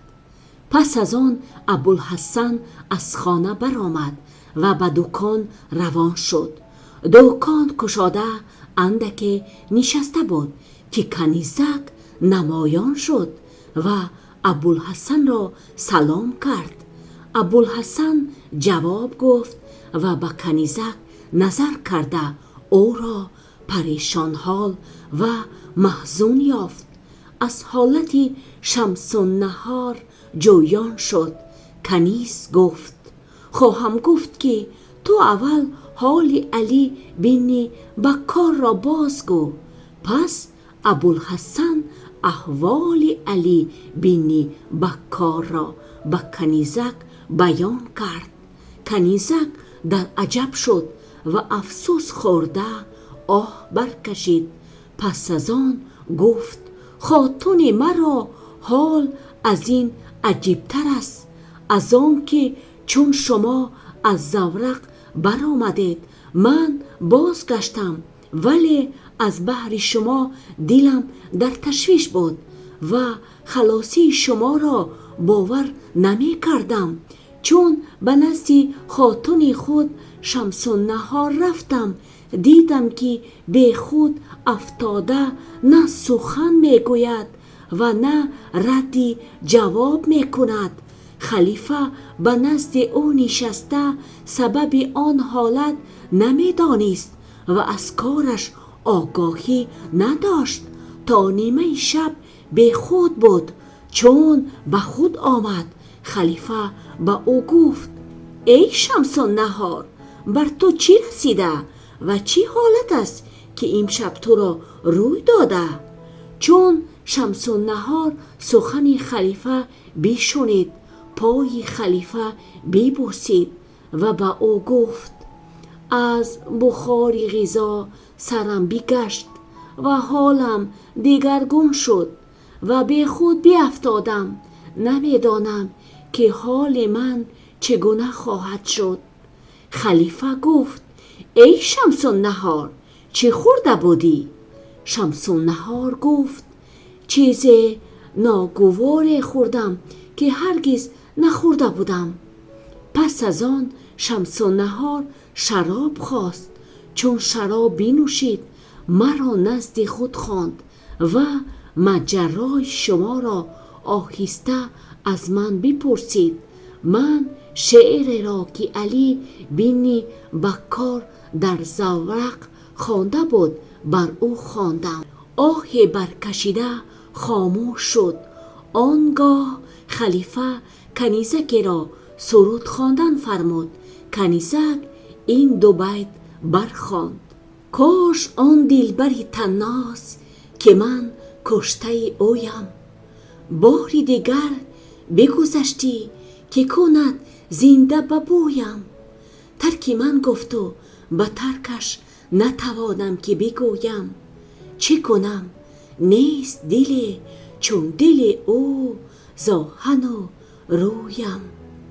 Пас аз он Абулҳасан аз хона баромад ва ба дукон равон шуд. Дукон кушода андаке нишаста буд ки канизак намоён шуд ва Абулҳасанро салом кард. Абулҳасан ҷавоб гуфт ва ба канизак назар карда ӯро парешонҳол ва маҳзун ёфт. Аз ҳолати Шамсуннаҳор ҷӯён шуд. Каниз гуфт: хоҳам гуфт, ки ту аввал ҳоли Алӣ ибни Баккорро бозгӯ. Пас Абулҳасан аҳволи Алӣ ибни Баккорро ба канизак баён кард. Канизак дар аҷаб шуд ва афсӯс хӯрда оҳ баркашид. Пас аз он гуфт: хотуни маро ҳол аз ин аҷибтар аст, аз он ки чун шумо аз заврақ баромадед, ман бозгаштам, вале аз баҳри шумо дилам дар ташвиш буд ва халосии шуморо бовар намекардам. Чун ба назди хотуни худ Шамсуннаҳор рафтам, дидам ки бехуд афтода, на сухан мегӯяд ва на радди ҷавоб мекунад. Халифа ба назди ӯ нишаста сабаби он ҳолат намедонист ва аз кораш огоҳӣ надошт. То нимаи шаб бехуд буд. Чун ба худ омад, халифа ба ӯ гуфт: эй Шамсуннаҳор, бар ту чӣ расида ва чӣ ҳолат аст, ки имшаб туро рӯй додааст? Чун Шамсуннаҳор сухани халифа бишнид, пои халифа бибӯсид ва ба ӯ гуфт: аз бухори ғизо сарам бигашт ва ҳолам дигаргун шуд ва бехуд биафтодам. Намедонам ки ҳоли ман чӣ гуна хоҳад шуд. Халифа гуфт: эй Шамсуннаҳор, чӣ хӯрда будӣ? Шамсуннаҳор гуфт: чизи ногуворе хӯрдам, ки ҳаргиз нахӯрда будам. Пас аз он Шамсуннаҳор шароб хост. Чун шароб бинӯшид, маро назди худ хонд ва моҷарои шуморо оҳиста аз ман бипурсид. Ман шеъре, ки Алӣ ибни Баккор дар заврақ хонда буд, бар ӯ хондам. Оҳе баркашида хомӯш шуд. Он гоҳ халифа канизакеро суруд хондан фармуд. Канизак ин ду байт бархонд: кош он дилбари таннос, ки ман куштаи ӯям, бори дигар бигзаштӣ, ки кунад зинда ба бӯям. Тарки ман гуфт ва ба таркаш натавонам ки бигӯям. Чӣ кунам, нест диле чун дили ӯ зоҳиран рӯям.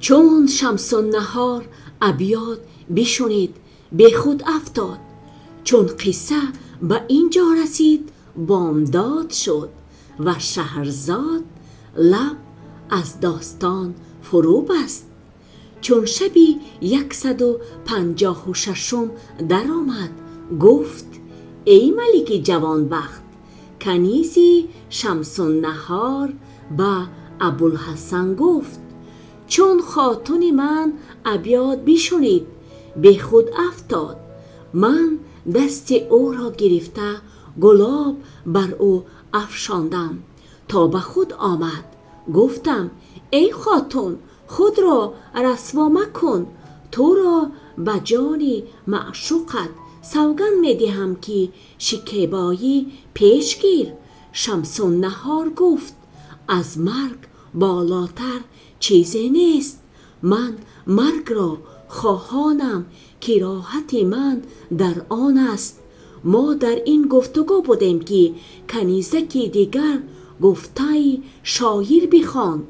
Чун Шамсуннаҳор абёт бишнид, бехуд афтод. Чун қисса ба ин ҷо расид, бомдод шуд ва Шаҳрзод лаб аз достон фуро баст. Чун шаби 156 даромад, гуфт: эй малики ҷавонбахт, канизи Шамсуннаҳор ба Абулҳасан гуфт: чун хотуни ман абёт бишнид, бехуд афтод. Ман дасти ӯро гирифта гулоб бар ӯ афшондам то ба худ омад. Гуфтам: эй хотун, худро расво макун. Туро ба ҷони маъшуқат савганд медиҳам, ки шикебоӣ пеш гир. Шамсуннаҳор гуфт: аз марг болотар чизе нест. Ман маргро хоҳонам, ки роҳати ман дар он аст. Мо дар ин гуфтугӯ будем, ки канизаке дигар гуфтаи шоир бихонд: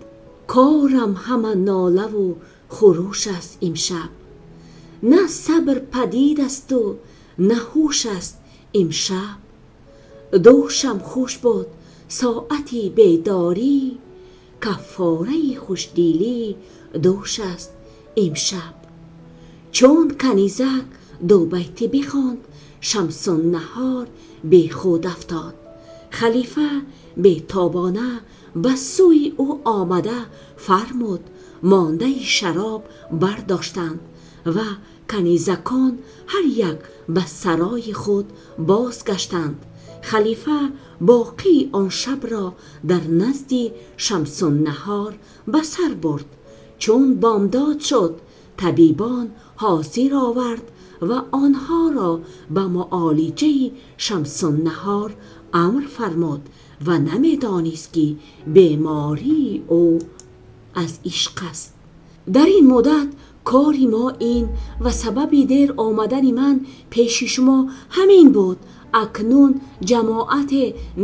корам ҳама нола ва хурӯш аст имшаб, на сабр падид аст ва на ҳуш аст имшаб. Дӯшам хуш буд соати бедорӣ, каффораи хушдилӣ дӯш аст имшаб. Чун канизак ду байте бихонд, Шамсуннаҳор бехуд афтод. Халифа бетобона ба сӯи ӯ омада фармуд мондаи шароб бардоштанд ва Канизакон ҳар як ба сарои худ бозгаштанд. Халифа боқии он шабро дар назди Шамсуннаҳор ба сар бурд. Чун бомдод шуд, табибон ҳозир овард ва онҳоро ба муолиҷаи Шамсуннаҳор амр фармуд ва намедонист, ки бемории ӯ аз ишқ аст. Дар ин муддат кори мо ин ва сабаби дер омадани ман пеши шумо ҳамин буд. Акнун ҷамоат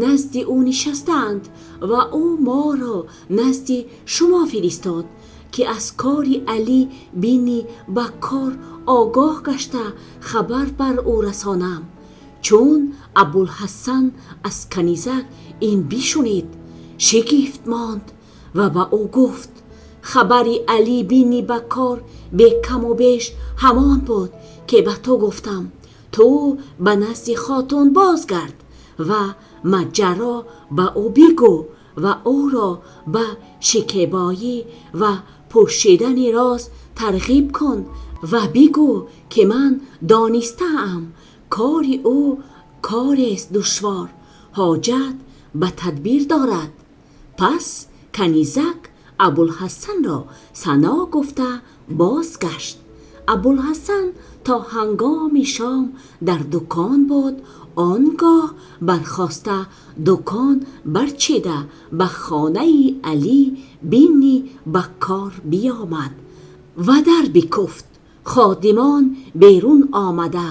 назди ӯ нишастаанд ва ӯ моро назди шумо фиристод, ки аз кори Алӣ ибни Баккор огоҳ гашта, хабар бар ӯ расонам. Чун Абулҳасан аз канизак ин бишнид, шигифт монд ва ба ӯ гуфт: хабари Алӣ ибни Баккор бекам ва беш ҳамон буд, ки ба ту гуфтам. Ту ба назди хотун бозгард ва моҷароро ба ӯ бигӯ ва ӯро ба шикебоӣ ва пӯшидани роз тарғиб кун ва бигӯ, ки ман донистаам кори ӯ кори душвор, ҳоҷат ба тадбир дорад. Пас канизак Абулҳасанро сано гуфта бозгашт. Абулҳасан то ҳангоми шом дар дукон буд. Он гоҳ бархоста, дукон барчида, ба хонаи Алӣ ибни Баккор биёмад ва дар бикӯфт. Хизматгорон берун омада,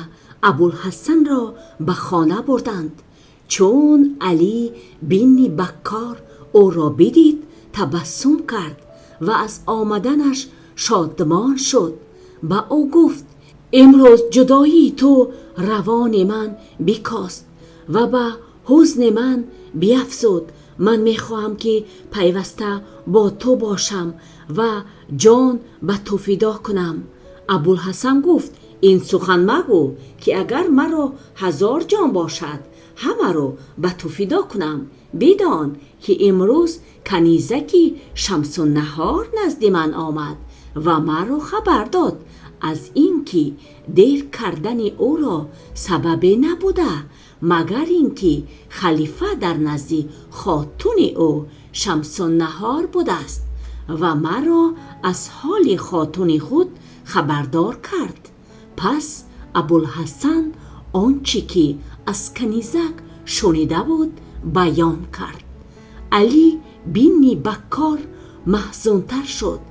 Абулҳасанро ба хона бурданд. Чун Алӣ ибни Баккор ӯро бидид, табассум кард ва аз омаданаш шодмон шуд. Ба ӯ гуфт: имрӯз ҷудоии ту равони ман бикост ва ба ҳузни ман биафзуд. Ман мехоҳам, ки пайваста бо ту бошам ва ҷон ба ту фидо кунам. Абулҳасан гуфт: ин сухан магӯ, ки агар маро ҳазор ҷон бошад, ҳамаро ба ту фидо кунам. Бидон, ки имрӯз канизаке Шамсуннаҳор назди ман омад ва маро хабар дод аз инки дер кардани ӯро сабабе набуда, магар инки халифа дар назди хотуни ӯ Шамсуннаҳор буда аст ва маро аз ҳоли хотуни худ хабардор кард. Пас Абулҳасан он чи ки аз канизак шунида буд баён кард. Алӣ ибни Баккор маҳзунтар шуд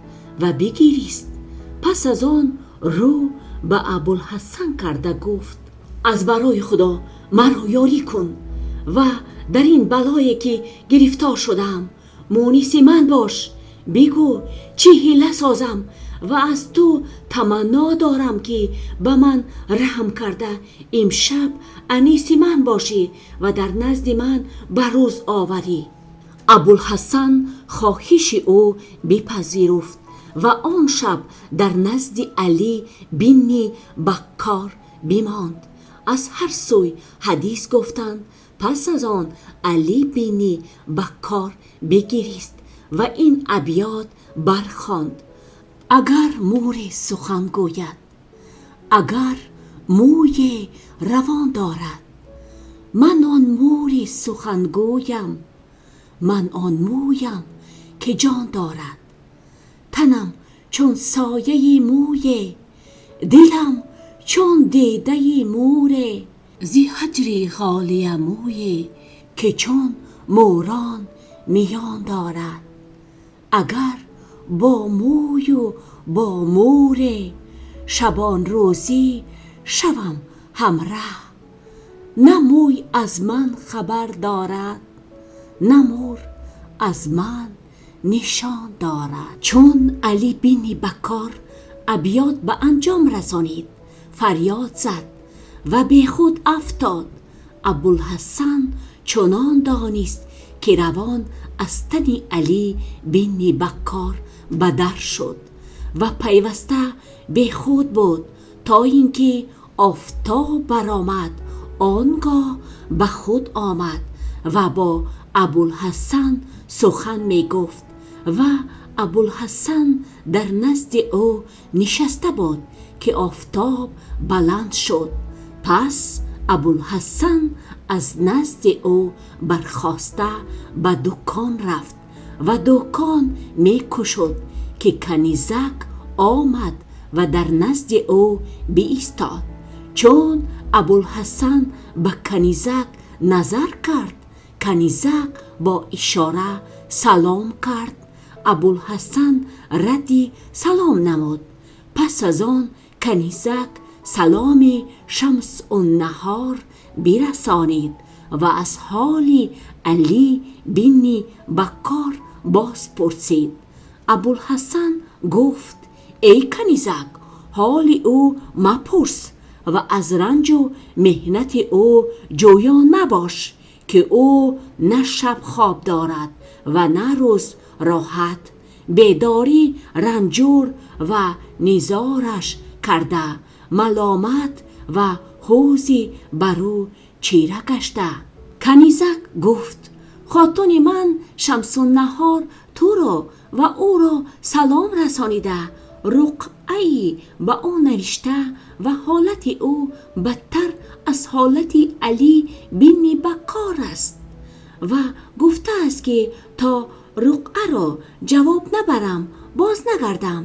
ва бигирист. Пас аз он рӯ ба Абулҳасан карда гуфт: аз барои Худо маро ёрӣ кун ва дар ин балое ки гирифтор шудаам муниси ман бош. Бигӯ чӣ ҳила созам ва аз ту тамано дорам, ки ба ман раҳм карда, имшаб аниси ман бошӣ ва дар назди ман ба рӯз оварӣ. Абулҳасан хоҳиши ӯ бипазируфт ва он шаб дар назди Алӣ ибни Баккор бимонд. Аз ҳар сӯй ҳадис гуфтанд. Пас аз он Алӣ ибни Баккор бигирист ва ин абёт бархонд: агар мӯре сухан гӯяд, агар мӯе равон дорад, ман он мӯри сухангӯям, ман он мӯям ки ҷон дорад. Танам чун сояи мӯй, дилам чун дидаи мӯр, зи ҳиҷри ғолия мӯй, ки чун мӯрон миён дорад. Агар бо мӯй ва бо мӯр шабонрӯзӣ шавам ҳамроҳ, на мӯй аз ман хабар дорад, на мӯр аз ман нишон дорад. Чун Алӣ ибни Баккор абёт ба анҷом расонид, фарёд зад ва бехуд уфтод. Абулҳасан чунон донист, ки равон аз тани Алӣ ибни Баккор бадар шуд ва пайваста бехуд буд, то инки офтоб барояд. Он гоҳ ба худ омад ва бо Абулҳасан сухан мегуфт ва Абулҳасан дар назди ӯ нишаста буд, ки офтоб баланд шуд. Пас Абулҳасан аз назди ӯ бархоста ба дӯкон рафт ва дӯкон мекушод, ки канизак омад ва дар назди ӯ биистод. Чун Абулҳасан ба канизак назар кард, канизак бо ишора салом кард. Абулҳасан радди салом намуд. Пас аз он канизак саломи Шамсуннаҳорро бирасонид ва аз ҳоли Алӣ ибни Бакор боз пурсид. Абулҳасан гуфт: «Эй канизак, ҳоли ӯ мапурс ва аз ранҷу меҳнати ӯ ҷӯё мабош, ки ӯ на шаб хоб дорад ва на рӯз роҳат. Бедорӣ ранҷур ва низорааш карда, маломат ва ҳавз бар ӯ чира гашта.» Канизак гуфт: «Хотуни ман Шамсуннаҳор туро ва ӯро салом расонида, руқъае ба ӯ навишта ва ҳолати ӯ бадтар аз ҳолати Алӣ ибни Бакор аст ва гуфта аст, ки то руқъаро ҷавоб набарам, боз нагардам.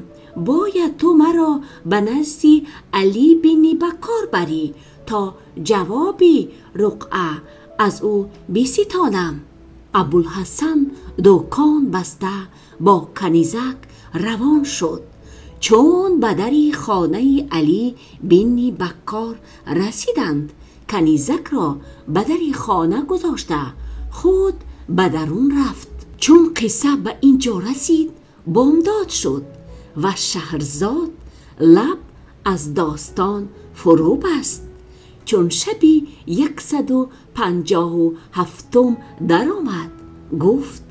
Бояд ту маро ба назди Алӣ ибни Бакор барӣ, то ҷавоби руқъа аз ӯ бистонам.» Абулҳасан дӯкон баста бо канизак равон шуд. Чун ба дари хонаи Алӣ ибни Бакор расиданд, канизакро ба дари хона гузошта худ ба дарун рафт. Чун қисса ба ин ҷо расид, бомдод шуд ва Шаҳрзод лаб аз достон фуро баст. Чун шаби яксаду панҷоҳу ҳафтум даромад, гуфт: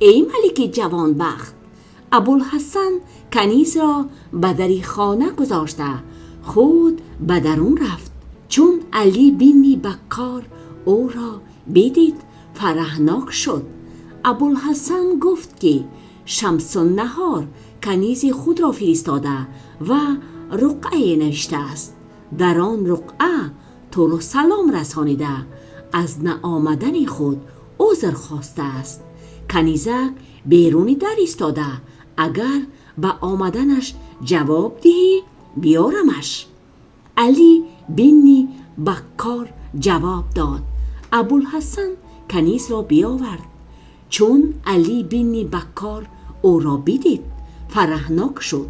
«Эй малики ҷавонбахт, Абулҳасан канизро ба дари хона гузошта худ ба дарун рафт. Чун Алӣ ибни Бакор ӯро бидид, фараҳнок шуд. Абулҳасан гуфт, ки Шамсуннаҳор канизи худро фиристода ва руқъае навишта аст. Дар он руқъа туро салом расонида, аз наомадани худ узр хостааст. Канизак берун дар истода, агар ба омаданаш ҷавоб диҳӣ, биёрамаш.» Алӣ ибни Бакор ҷавоб дод. Абулҳасан канизро биёвард. Чун Алӣ ибни Бакор ӯро бидид, фараҳнок шуд.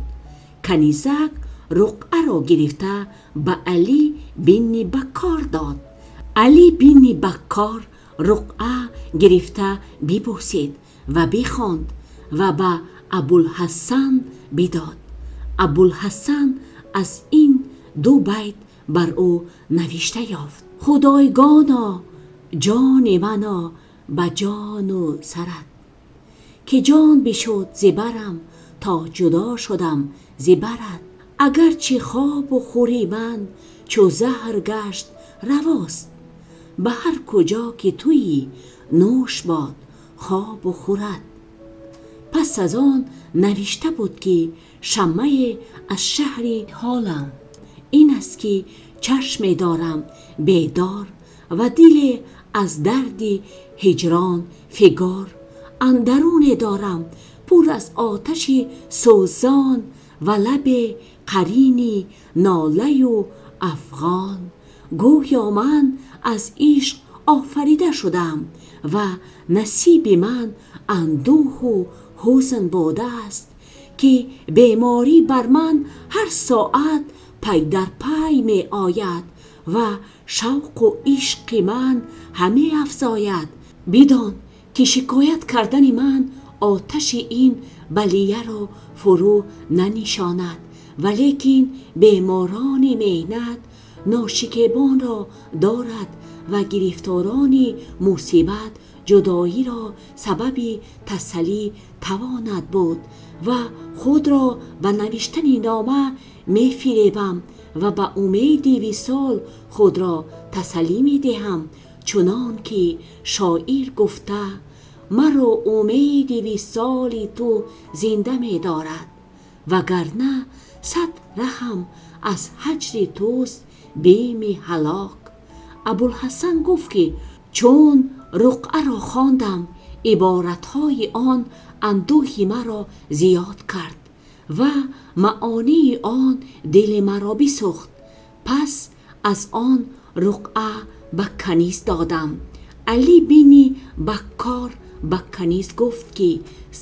Канизак руқъаро гирифта ба Алӣ ибни Бакор дод. Алӣ ибни Бакор руқъа гирифта бибӯсид ва бихонд ва ба Абулҳасан бидод. Абулҳасан аз ин ду байт бар ӯ навишта ёфт: «Худойгоно, ҷони маро ба ҷону сарат, ки ҷон бишуд зи барам то ҷудо шудам зи барат. Агарчи хобу хӯри ман чу заҳр гашт равост, ба ҳар куҷо ки туӣ нӯш бод хобу хӯрат.» Пас аз он навишта буд, ки шаммае аз шаҳри ҳолам ин аст, ки чашме дорам бедор ва диле аз дарди ҳиҷрон фигор, андаруне дорам пур аз оташи сӯзон ва лабе қарини нола ва афғон. Гӯё ман аз ишқ офарида шудаам ва насиби ман андӯҳу ҳузн будааст, ки беморӣ бар ман ҳар соат пай дар пай меояд ва шавқу ишқи ман ҳама афзояд. Бидон ки шикоят кардани ман оташи ин балияро фурӯ нанишонад, валекин беморони меҳнат ношикебонро дорад ва гирифторони мусибат ҷудоиро сабаби тасаллӣ тавонад буд ва худро ба навиштани нома мефиребам ва ба умеди висоли худро тасаллӣ медиҳам, чунон ки шоир гуфта: Маро умеди висоли ту зинда медорад, вагарна сад раҳам аз ҳиҷри туст бими ҳалок. Абулҳасан гуфт, ки чун руқъаро хондам, иборатҳои он андӯҳи маро зиёд кард ва маъонии он дили маро бисӯхт. Пас аз он руқъа ба канӣз додам. Алӣ ибни Баккор ба канӣз гуфт, ки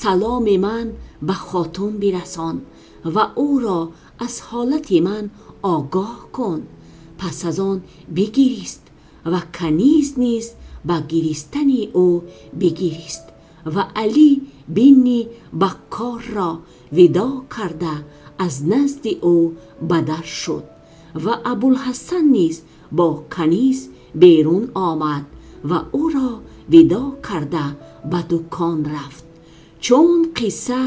саломи ман ба хотун бирасон ва ӯро аз ҳолати ман огоҳ кун. Пас аз он бигирист ва канӣз низ ба гиристани ӯ бигирист ва Алӣ ибни Баккорро видоъ карда аз назди ӯ бадар шуд ва Абулҳасан низ бо канӣз берун омад ва ӯро видоъ карда ба дукон рафт. Чун қисса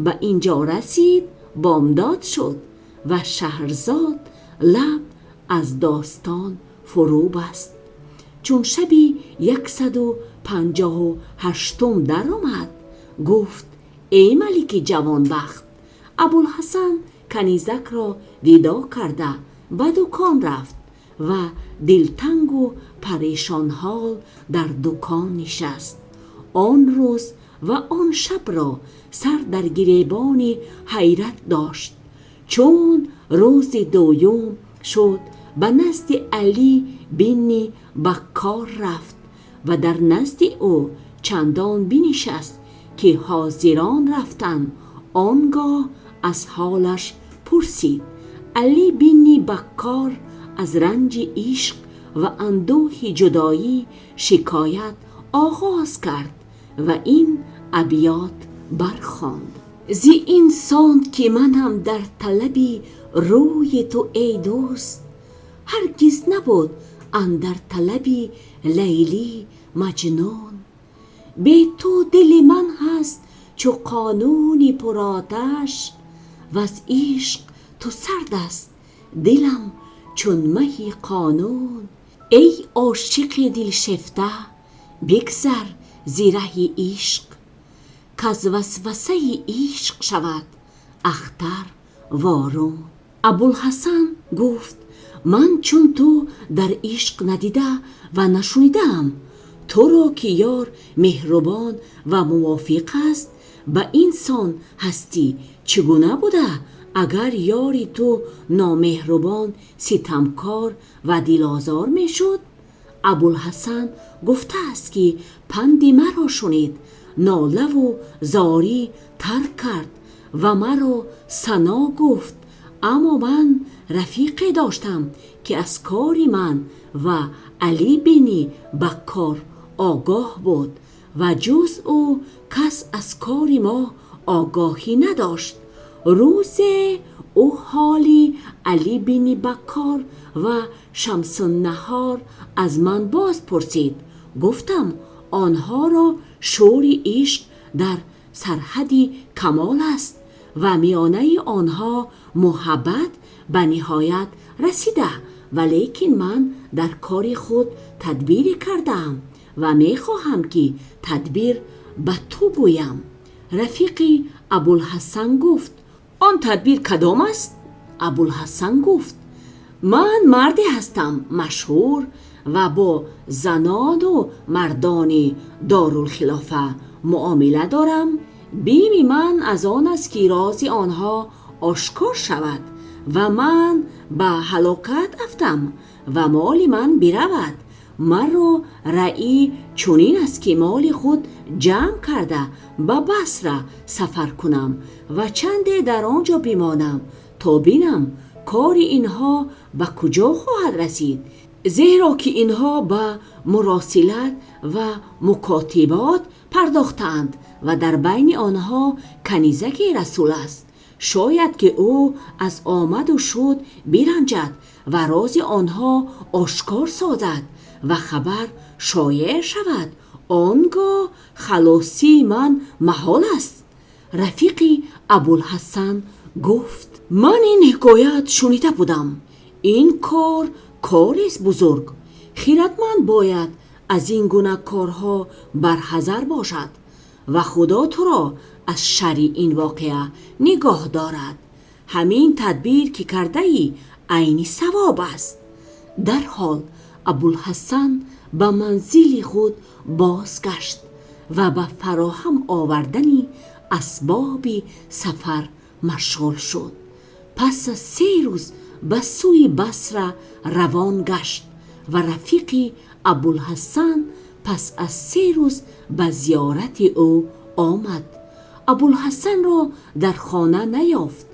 ба ин ҷо расид, бомдод шуд ва Шаҳрзод лаб аз достон фуро баст. Чун шаби яксаду панҷоҳу ҳаштум даромад, гуфт: эй малики ҷавонбахт! Абулҳасан канизакро видоъ карда ба дукон рафт ва дилтанг ва парешонҳол дар дукон нишаст. Он рӯз ва он шабро сар дар гиребони ҳайрат дошт. Чун рӯзи дуюм шуд, ба назди Алӣ ибни Баккор рафт ва дар назди ӯ чандон бинишаст, ки ҳозирон рафтанд. Он гоҳ аз ҳолаш пурсид. Алӣ ибни Баккор аз ранҷи ишқ ва андӯҳи ҷудоӣ шикоят оғоз кард ва ин абёт бархонд: Зи ин сон ки манам дар талаби рӯи ту эй дӯст, ҳаргиз набуд андар талаби Лайлӣ Маҷнун. Бе ту дили ман ҳаст чу қонуни пур оташ, в-аз ишқи ту сард аст дилам чун маҳи қонун. Эй ошиқи дилшифта, бигзар зи роҳи ишқ, к-аз васвасаи ишқ шавад ахтар ворун. Абулҳасан гуфт: ман чун ту дар ишқ надида ва нашнидаам. Туро ки ёри меҳрубон ва мувофиқ аст, ба ин сон ҳастӣ чӣ гуна буда, агар ёри ту номеҳрубон, ситамкор ва дилозор мешуд? Абулҳасан гуфта аст, ки панди маро шунид, нола ва зорӣ тарк кард ва маро сано гуфт. Аммо ман рафиқе доштам, ки аз кори ман ва Алӣ ибни Баккор огоҳ буд ва ҷуз ӯ кас аз кори мо огоҳӣ надошт. Рӯзе ӯ ҳоли Алӣ ибни Баккор ва Шамсуннаҳор аз ман боз пурсид. Гуфтам: онҳоро шӯри ишқ дар сарҳади камол аст ва миёнаи онҳо муҳаббат ба ниҳоят расида, валекин ман дар кори худ тадбире кардаам ва мехоҳам, ки тадбирро ба ту гӯям. Рафиқи Абулҳасан гуфт: он тадбир кадом аст? Абулҳасан гуфт: ман марде ҳастам машҳур ва бо занон ва мардони дорулхилофа муомила дорам. Бими ман аз он аст, ки рози онҳо ошкор шавад ва ман ба ҳалокат афтам ва моли ман биравад. Маро раъй чунин аст, ки моли худ ҷамъ карда ба Басра сафар кунам ва чанде дар он ҷо бимонам, то бинам кори инҳо ба куҷо хоҳад расид. Зеро ки инҳо ба муросилат ва мукотибот пардохтаанд ва дар байни онҳо канизаке расул аст. Шояд ки ӯ аз омаду шуд биранҷад ва рози онҳо ошкор созад ва хабар шоеъ шавад. Он гоҳ халосии ман муҳол аст. Рафиқи Абулҳасан гуфт: ман ин ҳикоят шунида будам. Ин кор кори аст бузург. Хирадманд бояд аз ин гуна корҳо барҳазар бошад. ва Худо туро аз шарри ин воқеа нигоҳ дорад. Ҳамин тадбир ки кардаӣ айни савоб аст. Дар ҳол Абулҳасан ба манзили худ бозгашт ва ба фароҳам овардани асбоби сафар машғул шуд. Пас аз 3 рӯз ба сӯи Басра равон гашт ва рафиқи Абулҳасан пас аз 3 рӯз ба зиёрати ӯ омад. Абулҳасанро дар хона наёфт.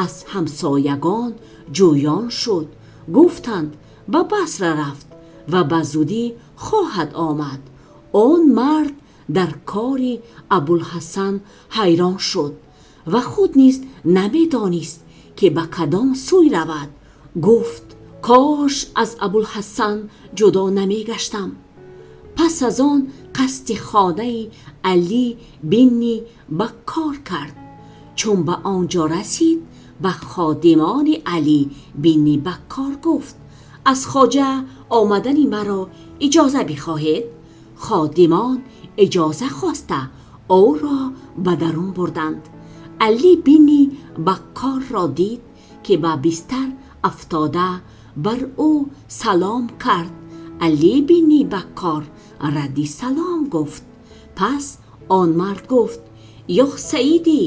Аз ҳамсоягон ҷӯён шуд. Гуфтанд ба Басра рафт ва ба зудӣ хоҳад омад. Он мард дар кори Абулҳасан ҳайрон шуд ва худ низ намедонист ки ба кадом сӯй равад. Гуфт кош аз Абулҳасан ҷудо намегаштам. Пас аз он қасди хонаи Алӣ бинни Баккор кард. Чун ба он ҷо расид ба ходимони Алӣ бинни Баккор гуфт аз хоҷа омадани маро иҷоза бихоҳед. Ходимон иҷоза хоста ӯро ба дарун бурданд. Алӣ бинни Баккорро дид ки ба бистар афтода, бар ӯ салом кард. Алӣ бинни Баккор радди салом гуфт. Пас он мард гуфт ё Саидӣ,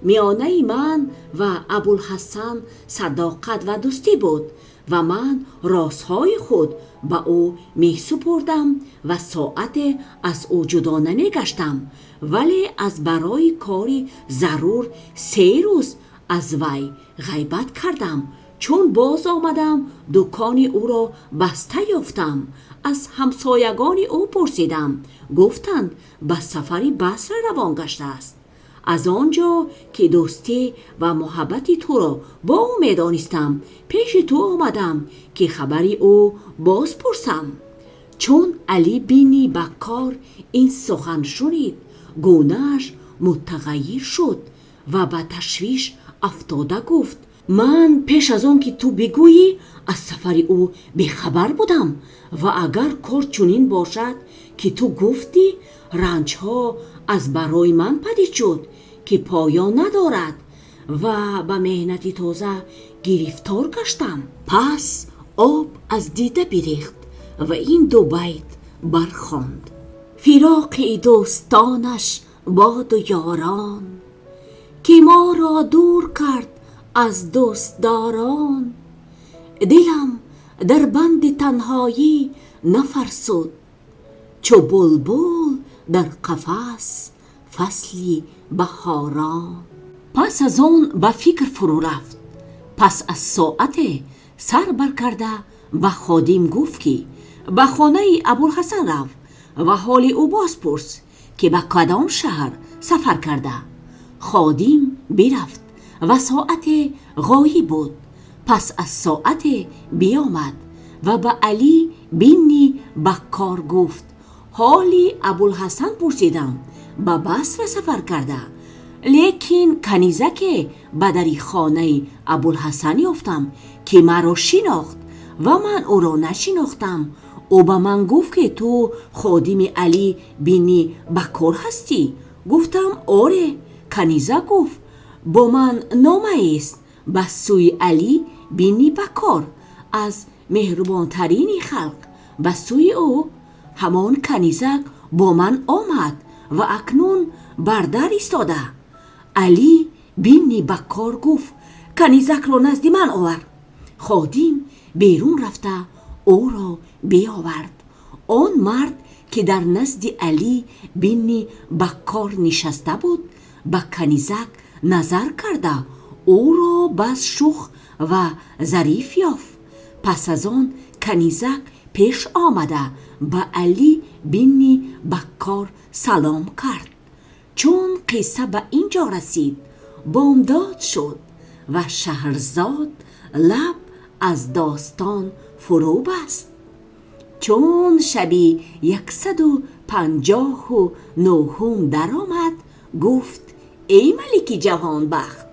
миёнаи ман ва Абулҳасан садоқат ва дӯстӣ буд ва ман розҳои худ ба ӯ месупурдам ва соате аз ӯ ҷудо намегаштам, вале аз барои кори зарур 3 рӯз аз вай ғайбат кардам. Чун боз омадам дукони ӯро баста ёфтам. Аз ҳамсоягони ӯ пурсидам. Гуфтанд ба сафари Басра равон гаштааст. Аз он ҷо ки дӯстӣ ва муҳаббати туро бо ӯ медонистам, пеши ту омадам ки хабари ӯ боз пурсам. Чун Алӣ бинни Баккор ин сухан шунид, гунааш мутағайир шуд ва ба ташвиш афтода гуфт ман пеш аз он ки ту бигӯӣ аз сафари ӯ бехабар будам ва агар кор чунин бошад ки ту гуфтӣ, ранҷҳо аз барои ман падид шуд ки поён надорад ва ба меҳнати тоза гирифтор гаштам. Пас об аз дида бирехт ва ин 2 байт бархонд. Фироқи дӯстонаш боду ёрон, ки моро дур кард аз дӯстдорон. Дилам дар банди танҳоӣ нафарсуд, чу булбул дар қафас фасли баҳорон. Пас аз он ба фикр фурӯ рафт. Пас аз соате сар баркарда ба ходим гуфт ки ба хонаи Абулҳасан рав ва ҳоли ӯ боз пурс ки ба кадом шаҳр сафар карда. Ходим бирафт ва соате ғоиб буд. Пас аз соате биомад ва ба Алӣ бинни Баккор гуфт ҳоли Абулҳасан пурсидам, ба Басра сафар карда, лекин канизаке ба дари хонаи Абулҳасан ёфтам ки маро шинохт ва ман ӯро нашинохтам. Ӯ ба ман гуфт ки ту ходими Алӣ бинни Баккор ҳастӣ. Гуфтам оре. Каниза гуфт бо ман номаест ба сӯи Алӣ бинни Баккор аз меҳрубонтарини халқ ба сӯи ӯ. Ҳамон канизак бо ман омад ва акнун бар дар истода. Алӣ бинни Баккор гуфт канизакро назди ман овар. Ходим берун рафта ӯро биовард. Он мард ки дар назди Алӣ бинни Баккор нишаста буд, ба канизак назар карда ӯро бас шух ва зариф ёфт. Пас аз он канизак пеш омада ба Алӣ бинни Баккор салом кард. Чун қисса ба ин ҷо расид, бомдод шуд ва Шаҳрзод лаб аз достон фурӯ баст. Чун шаби 159 даромад, гуфт эй малики ҷаҳонбахт,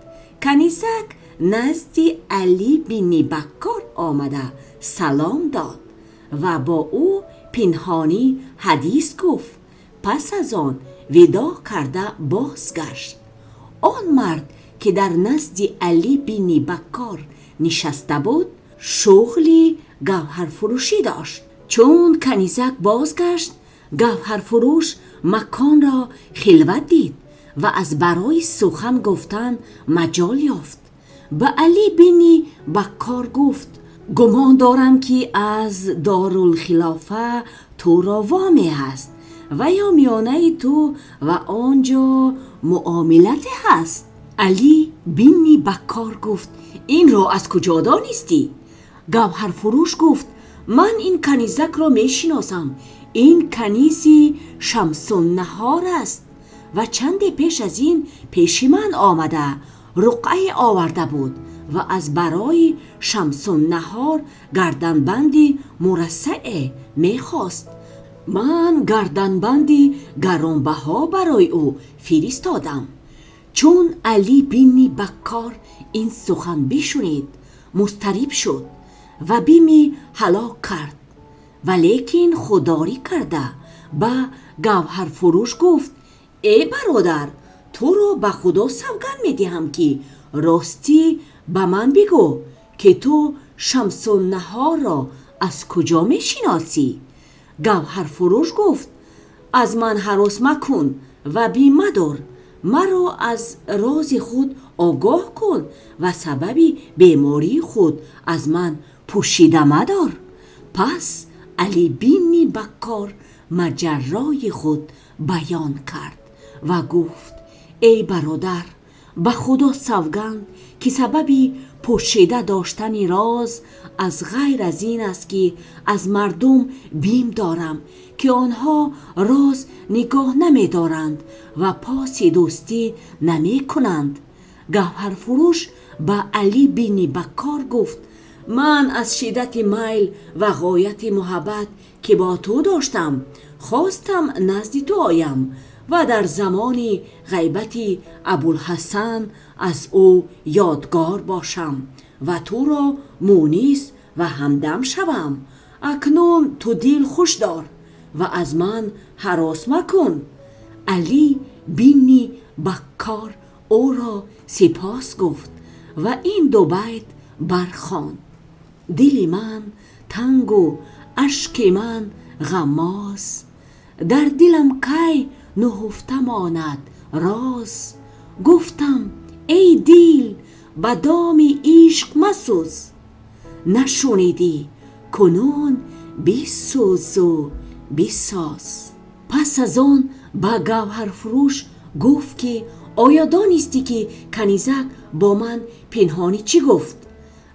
канизак назди Алӣ бинни Баккор омада салом дод ва бо ӯ пинҳонӣ ҳадис гуфт. Пас аз он видоъ карда бозгашт. Он мард, ки дар назди Алӣ ибни Баккор нишаста буд, шуғли гавҳарфурӯшӣ дошт. Чун канизак бозгашт, гавҳарфурӯш маконро халват дид ва аз барои сухан гуфтан маҷол ёфт. Ба Алӣ ибни Баккор гуфт: «Гумон дорам, ки аз дорулхилофа туро воме ҳаст ва ё миёни ту ва он ҷо муомилате ҳаст». Алӣ ибни Баккор гуфт: «Инро аз куҷо донистӣ?» Гавҳарфурӯш гуфт: «Ман ин канизакро мешиносам. Ин каниз Шамсуннаҳор аст ва чанде пеш аз ин пеши ман омада, рақъае оварда буд ва аз барои Шамсуннаҳор гарданбанди мурассаъ мехост. Ман гарданбанди гаронбаҳо барои ӯ фиристодам». Чун Алӣ ибни Баккор ин сухан бишнид, музтариб шуд ва бими ҳалок кард. Валекин худдорӣ карда ба гавҳарфурӯш гуфт: «Эй бародар! Туро ба Худо савганд медиҳам, ки ростӣ ба ман бигӯ, ки ту Шамсуннаҳорро аз куҷо мешиносӣ?» Гавҳарфурӯш гуфт: «Аз ман ҳарос макун ва бим мадор. Маро аз рози худ огоҳ кун ва сабаби бемории худро аз ман пӯшида мадор». Пас Алӣ ибни Баккор моҷарои худро баён кард ва гуфт: «Эй бародар! Ба Худо савганд, ки сабаби пӯшида доштани роз аз ғайр аз ин аст, ки аз мардум бим дорам, ки онҳо роз нигоҳ намедоранд ва поси дӯстӣ намекунанд». Гавҳарфурӯш ба Алӣ ибни Баккор гуфт: «Ман аз шиддати майл ва ғояти муҳаббат, ки бо ту доштам, хостам назди ту оям ва дар замони ғайбати Абулҳасан аз ӯ ёдгор бошам ва туро муунис ва ҳамдам шавам. Акнун ту дил хуш дор ва аз ман ҳарос макун». Алӣ ибни Баккор ӯро сипос гуфт ва ин ду байт бархонд: Дили ман танг ва ашки ман ғаммоз, дар дилам кай нуҳуфта монад роз. Гуфтам эй дил, ба доми ишқ масӯз, нашнидӣ, кунун бисӯз ва бисоз. Пас аз он ба гавҳарфурӯш гуфт, ки оё донистӣ, ки канизак бо ман пинҳонӣ чӣ гуфт?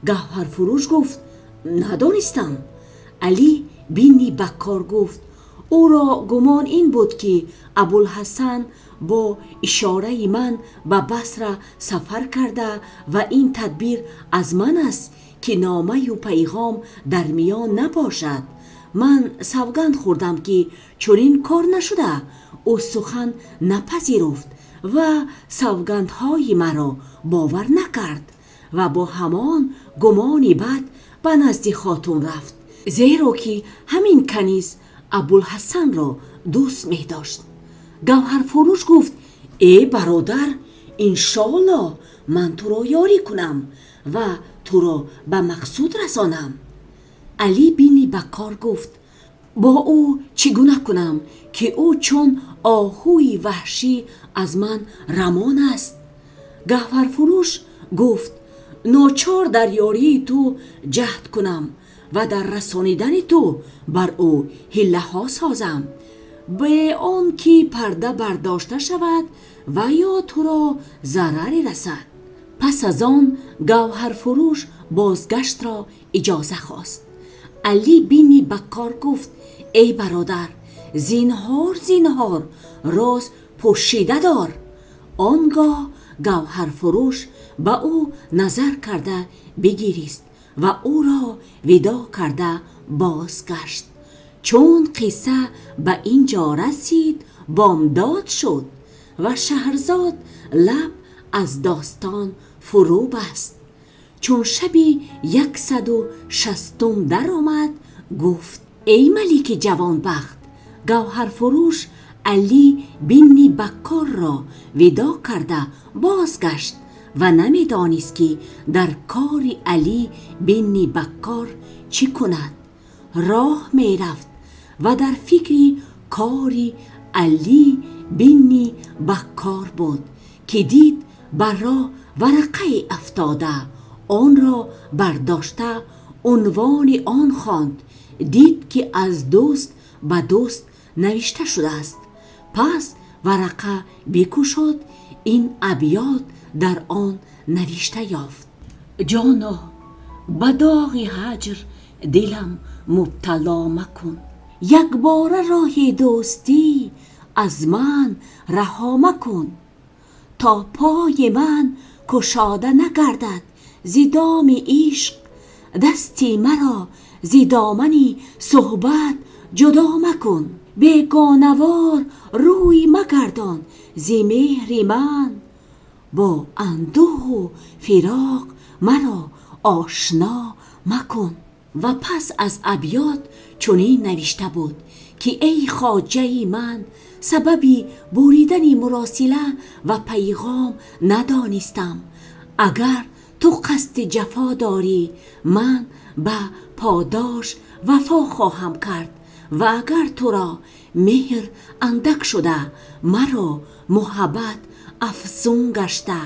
Гавҳарфурӯш гуфт: «Надонистам». Алӣ ибни Баккор гуфт: «Ӯро гумон ин буд, ки Абулҳасан бо ишораи ман ба Басра сафар карда ва ин тадбир аз ман аст, ки номаю паём дар миён набошад. Ман савганд хӯрдам, ки чунин кор нашуда. Ӯ сухан напазируфт ва савгандҳои маро бовар накард ва бо ҳамон гумони бад ба назди хотун рафт, зеро ки ҳамин каниз Абулҳасанро дӯст медошт». Гавҳарфурӯш гуфт: «Эй бародар! Иншоаллоҳ ман туро ёрӣ кунам ва туро ба мақсуд расонам». Алӣ ибни Баккор гуфт: «Бо ӯ чӣ гуна кунам, ки ӯ чун оҳуи ваҳшӣ аз ман рамон аст?» Гавҳарфурӯш гуфт: «Ночор дар ёрии ту ҷаҳд кунам ва дар расонидани ту бар ӯ ҳилаҳо созам, бе он ки парда бардошта шавад ва ё туро зараре расад». Пас аз он гавҳарфурӯш бозгаштро иҷоза хост. Алӣ ибни Баккор гуфт: «Эй бародар! Зинҳор, зинҳор, роз пӯшида дор». Он гоҳ гавҳарфурӯш ба ӯ назар карда бигирист ва ӯро видоъ карда бозгашт. Чун қисса ба ин ҷо расид, бомдод шуд ва Шаҳрзод лаб аз достон фуро баст. Чун шаби яксаду шастум даромад, гуфт: «Эй малики ҷавонбахт! Гавҳарфурӯш Алӣ бинни Баккорро видоъ карда бозгашт ва намедонист, ки дар кори Алӣ бинни Баккор чӣ кунад. Роҳ мерафт ва дар фикри кори Алӣ бинни Баккор буд, ки дид бар роҳ варақае афтода. Онро бардошта унвони он хонд. Дид, ки аз дӯст ба дӯст навишта шудааст. Пас варақа бикушод, ин абёт дар он навишта ёфт: Ҷоно, ба доғи ҳаҷр дилам мубтало макун, якбора роҳи дӯстӣ аз ман раҳо макун, то пои ман кушода нагардад зи доми ишқ, дасти маро зи домани суҳбат ҷудо макун, бегонавор рӯй магардон зи меҳри ман, бо андӯҳ ва фироқ маро ошно макун. Ва пас аз абёт чунин навишта буд, ки эй хоҷаи ман, сабаби буридани муросила ва паём надонистам. Агар ту қасди ҷафо дорӣ, ман ба подош вафо хоҳам кард ва агар туро меҳр андак шуда, маро муҳаббат афзун гашта.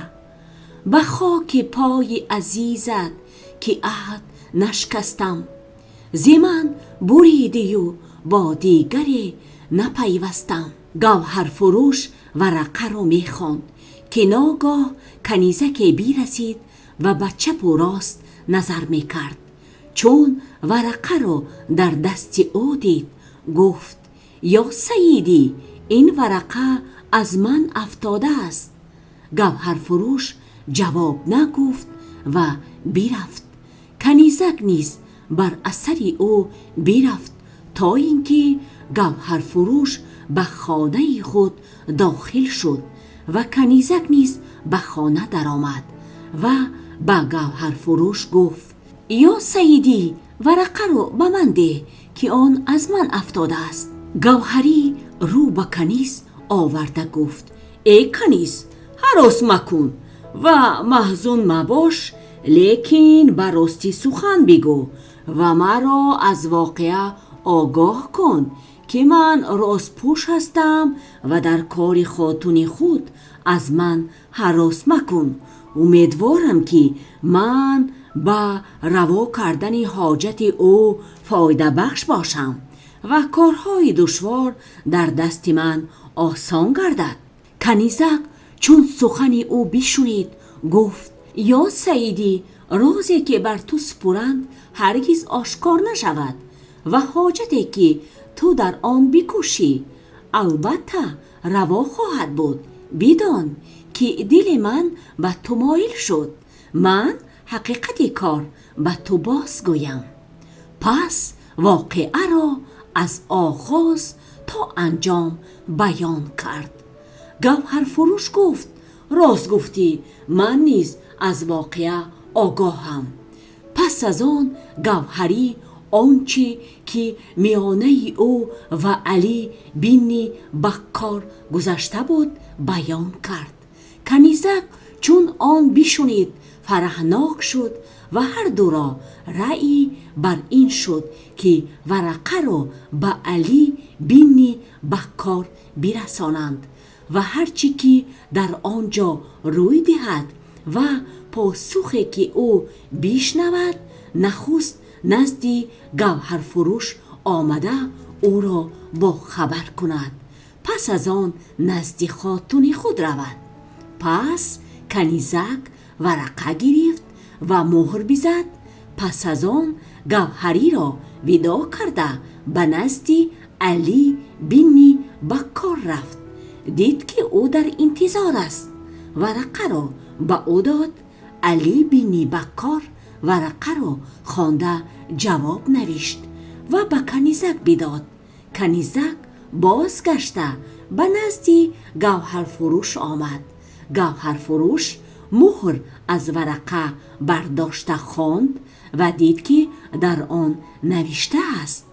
Ба хоки пои азизат, ки аҳд нашикастам, зи ман буридӣ ва бо дигаре напайвастам. Гавҳарфурӯш варақаро мехонд, ки ногоҳ канизаке бирасид ва ба чап ва рост назар мекард. Чун варақаро дар дасти ӯ дид, гуфт: «Ё сайидӣ, ин варақа аз ман афтодааст». Гавҳарфурӯш ҷавоб нагуфт ва бирафт. Канизак низ бар асари ӯ бирафт, то инки Гавҳарфурӯш ба хонаи худ дохил шуд ва канизак низ ба хона даромад ва ба Гавҳарфурӯш гуфт: «Ё сайидӣ, варақаро ба ман деҳ, ки он аз ман афтодааст». Гавҳарӣ рӯ ба каниз оварда гуфт: «Эй каниз, ҳарос макун ва маҳзун мабош, лекин ба ростӣ сухан бигӯ ва маро аз воқеа огоҳ кун, ки ман росттпӯш ҳастам ва дар кори хотуни худ аз ман ҳарос макун. Умедворам, ки ман ба раво кардани ҳоҷати ӯ фоидабахш бошам ва корҳои душвор дар дасти ман осон гардад». Канизак чун сухани ӯ бишнид, гуфт: «Ё сайидӣ, розе ки бар ту супурданд ҳаргиз ошкор нашавад ва ҳоҷате ки ту дар он бикӯшӣ албатта раво хоҳад буд. Бидон ки дили ман ба ту мойил шуд. Ман ҳақиқати кор ба ту бозгӯям». Пас воқеаро аз оғоз то анҷом баён кард. Гавҳарфурӯш гуфт: «Рост гуфтӣ, ман низ аз воқеа огоҳам». Пас аз он Гавҳарӣ он чи ки миёнаи ӯ ва Алӣ бинни Баккор гузашта буд баён кард. Канизак чун он бишнид, фараҳнок шуд ва ҳар ду ро раъй бар ин шуд, ки варақаро ба Алӣ бинни Баккор бирасонанд ва ҳар чи ки дар он ҷо рӯй диҳад ва посухе ки ӯ бишнавад, нахуст назди Гавҳарфурӯш омада ӯро бохабар кунад, пас аз он назди хотуни худ равад. Пас канизак варақа гирифт ва мӯҳр бизад. Пас аз он Гавҳариро видоъ карда ба назди Алӣ бинни Баккор рафт. Дид, ки ӯ дар интизор аст. Варақаро ба ӯ дод. Алӣ бинни Баккор варақаро хонда ҷавоб навишт ва ба канизак бидод. Канизак бозгашта ба назди Гавҳарфурӯш омад. Гавҳарфурӯш мӯҳр аз варақа бардошта хонд ва дид, ки дар он навишта аст: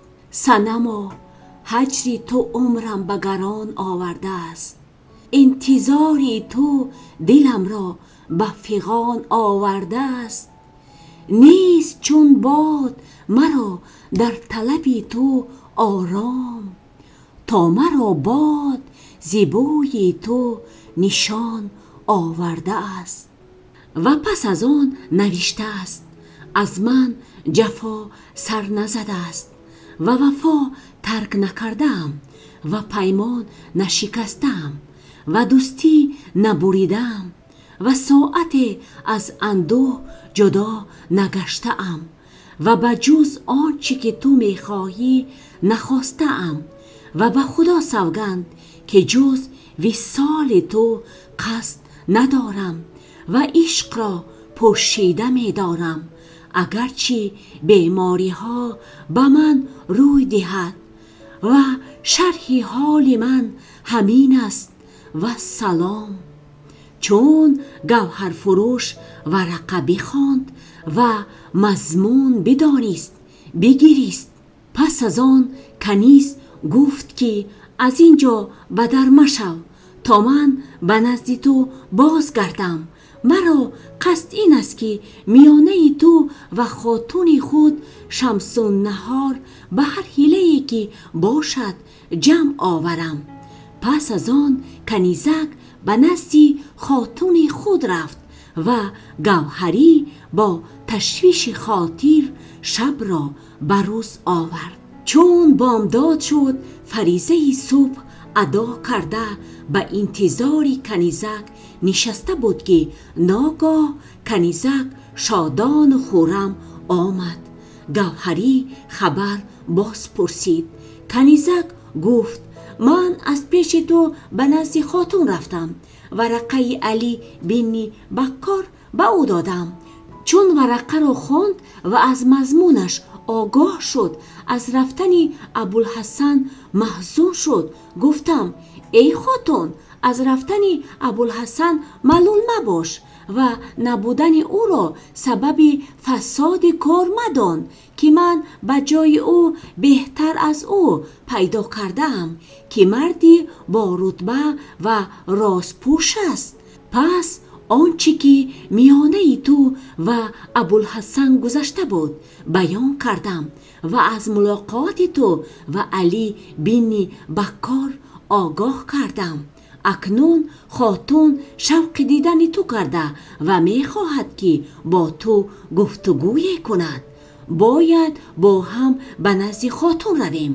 Санамо, Ҳаҷри ту умрам ба гарон овардааст. Интизори ту диламро ба фиғон овардааст. Нест чун бод маро дар талаби ту ором, то маро бод зи бӯи ту нишон овардааст. Ва пас аз он навиштааст: аз ман ҷафо сар назадааст ва вафо тарк накардаам ва паймон нашикастаам ва дӯстӣ набридаам ва соате аз андӯҳ ҷудо нагаштаам ва ба ҷуз он чи ки ту мехоҳӣ нахостаам ва ба Худо савганд ки ҷуз висоли ту қасд надорам ва ишқро пӯшида медорам, агарчи беморӣҳо ба ман рӯй диҳад ва шарҳи ҳоли ман ҳамин аст вассалом. Чун Гавҳарфурӯш варақа бихонд ва мазмун бидонист, бигирист. Пас аз он канӣз гуфт ки аз инҷо бадар машав то ман ба назди ту бозгардам. Маро қасд ин аст ки миёнаи ту ва хотуни худ Шамсуннаҳор ба ҳар ҳилае ки бошад ҷамъ оварам. Пас аз он канизак ба назди хотуни худ рафт ва Гавҳарӣ бо ташвиши хотир шабро ба рӯз овард. Чун бомдод шуд, фаризаи субҳ адо карда ба интизори канизак нишаста буд, ки ногоҳ канизак шодон ва хуррам омад. Гавҳарӣ хабар боз пурсид. Канизак гуфт: ман аз пеши ту ба назди хотун рафтам ва варақаи Алӣ ибни Баккорро ба ӯ додам. Чун варақаро хонд ва аз мазмунаш огоҳ шуд, аз рафтани Абулҳасан маҳзун шуд. Гуфтам: эй хотун, аз рафтани Абулҳасан малул мабош ва набудани ӯро сабаби фасоди кор мадон, ки ман ба ҷои ӯ беҳтар аз ӯ пайдо кардаам, ки марде бо рутба ва росипӯш аст. Пас он чи ки миёнаи ту ва Абулҳасан гузашта буд баён кардам ва аз мулоқоти ту ва Алӣ ибни Баккор огоҳ кардам. Акнун хотун шавқи дидани ту карда ва мехоҳад ки бо ту гуфтугӯе кунад. Бояд бо ҳам ба назди хотун равем.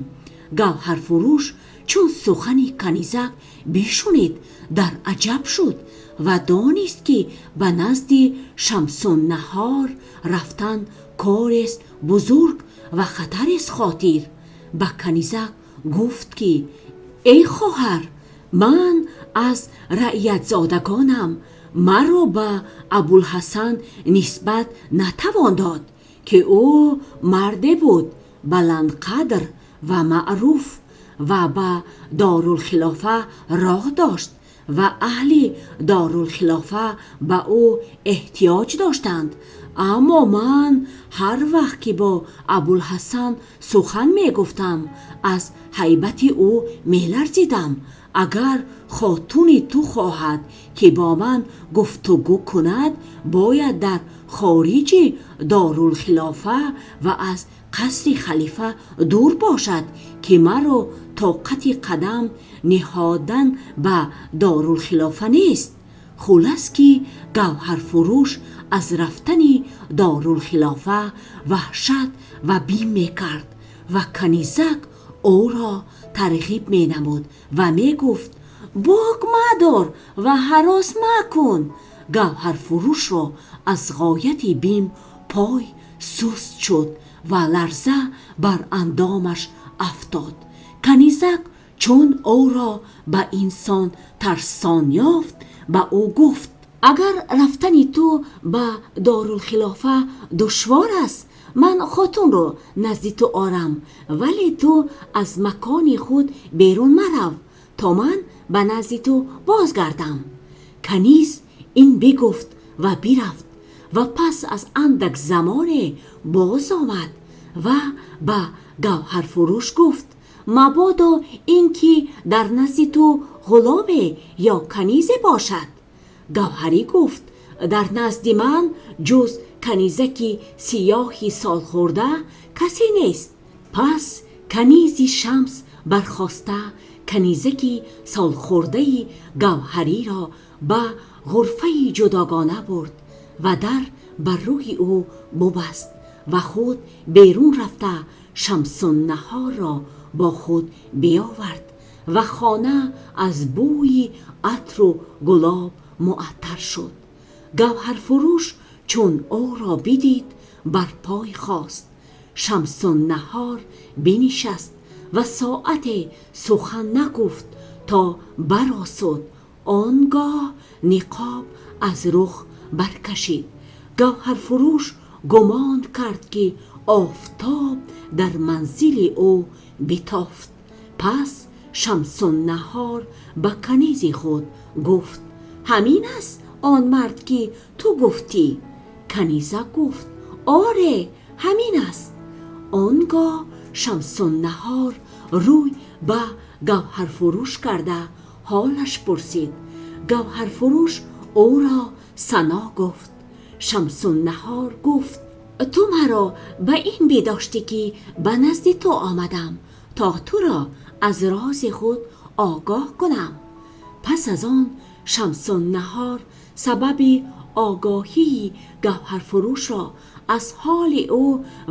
Гавҳарфурӯш чун сухани канизак бишнид дар аҷаб шуд ва донист ки ба назди Шамсуннаҳор рафтан кори бузург ва хатарест хотир. Ба канизак гуфт ки эй хоҳар, ман аз раъятзодагонам, маро ба Абулҳасан нисбат натавон дод, ки ӯ марде буд баландқадр ва маъруф ва ба дорулхилофа роҳ дошт ва аҳли дорулхилофа ба ӯ эҳтиёҷ доштанд. Аммо ман ҳар вақт ки бо Абулҳасан сухан мегуфтам, аз ҳайбати ӯ меларзидам. Агар хотуни ту хоҳад ки бо ман гуфтугӯ кунад, бояд дар хориҷи дорулхилофа ва аз қасри халифа дур бошад, ки маро тоқати қадам ниҳодан ба дорулхилофа нест. Хулоса ки Гавҳарфурӯш аз рафтани дорулхилофа ваҳшат ва бим мекард ва канизак ӯро тарғиб менамуд ва мегуфт: бок мадор ва ҳарос макун. Гавҳарфурӯшро аз ғояти бим пой суст шуд ва ларза бар андомаш афтод. Канизак чун ӯро ба ин сон тарсон ёфт, ба ӯ гуфт: агар рафтани ту ба дорулхилофа душвор аст, ман хотунро назди ту орам, вале ту аз макони худ берун марав то ман ба назди ту бозгардам. Каниз ин бигуфт ва бирафт ва пас аз андак замоне боз омад ва ба Гавҳарфурӯш гуфт: Мабодо ин ки дар назди ту ғуломе ё канизе бошад. Гавҳарӣ гуфт: Дар назди ман ҷуз канизаке сиёҳи солхӯрда касе нест. Пас канизи Шамс бархоста канизаки солхӯрдаи Гавҳариро ба ғурфае ҷудогона бурд ва дар бар рӯи ӯ бибаст ва худ берун рафта Шамсуннаҳорро бо худ биёвард ва хона аз бӯи атру гулоб муаттар шуд. Гавҳарфурӯш чун ӯро бидид бар пой хост. Шамсуннаҳор бинишаст ва соате сухан нагуфт то барошуд. Он гоҳ нақоб аз рух баркашид. Гавҳарфурӯш гумон кард ки офтоб дар манзили ӯ битофт. Пас Шамсуннаҳор ба канизи худ гуфт: Ҳамин аст он марде ки ту гуфтӣ? Канизак гуфт: Оре, ҳамин аст. Он гоҳ Шамсуннаҳор рӯй ба Гавҳарфурӯш карда ҳолаш пурсид. Гавҳарфурӯш ӯро сано гуфт. Шамсуннаҳор гуфт: Ту маро ба ин бедоштӣ ки ба назди ту омадам то туро аз рози худ огоҳ кунам. Пас аз он Шамсуннаҳор сабаби огоҳии Гавҳарфурӯшро аз ҳоли ӯ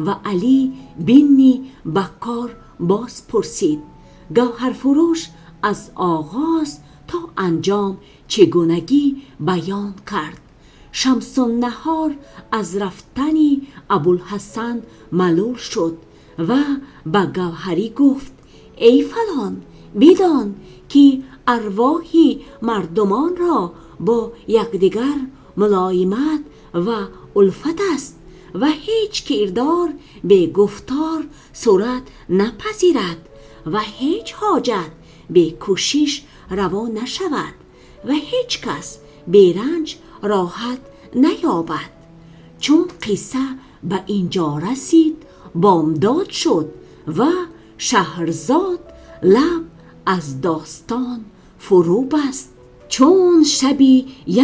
ва Алӣ ибни Бакор боз пурсид. Гавҳарфурӯш аз оғоз то анҷом чигунагӣ баён кард. Шамсуннаҳор аз рафтани Абулҳасан малул шуд ва ба Гавҳарӣ гуфт: Эй фалон, бидон ки арвоҳи мардумонро бо якдигар мулоимат ва улфат аст ва ҳеҷ кирдор бе гуфтор сурат напазирад ва ҳеҷ ҳоҷат бе кӯшиш раво нашавад ва ҳеҷ кас бе ранҷ роҳат наёбад. Чун қисса ба ин ҷо расид, бомдод шуд ва Шаҳрзод лаб аз достон фуру баст. Чун шаби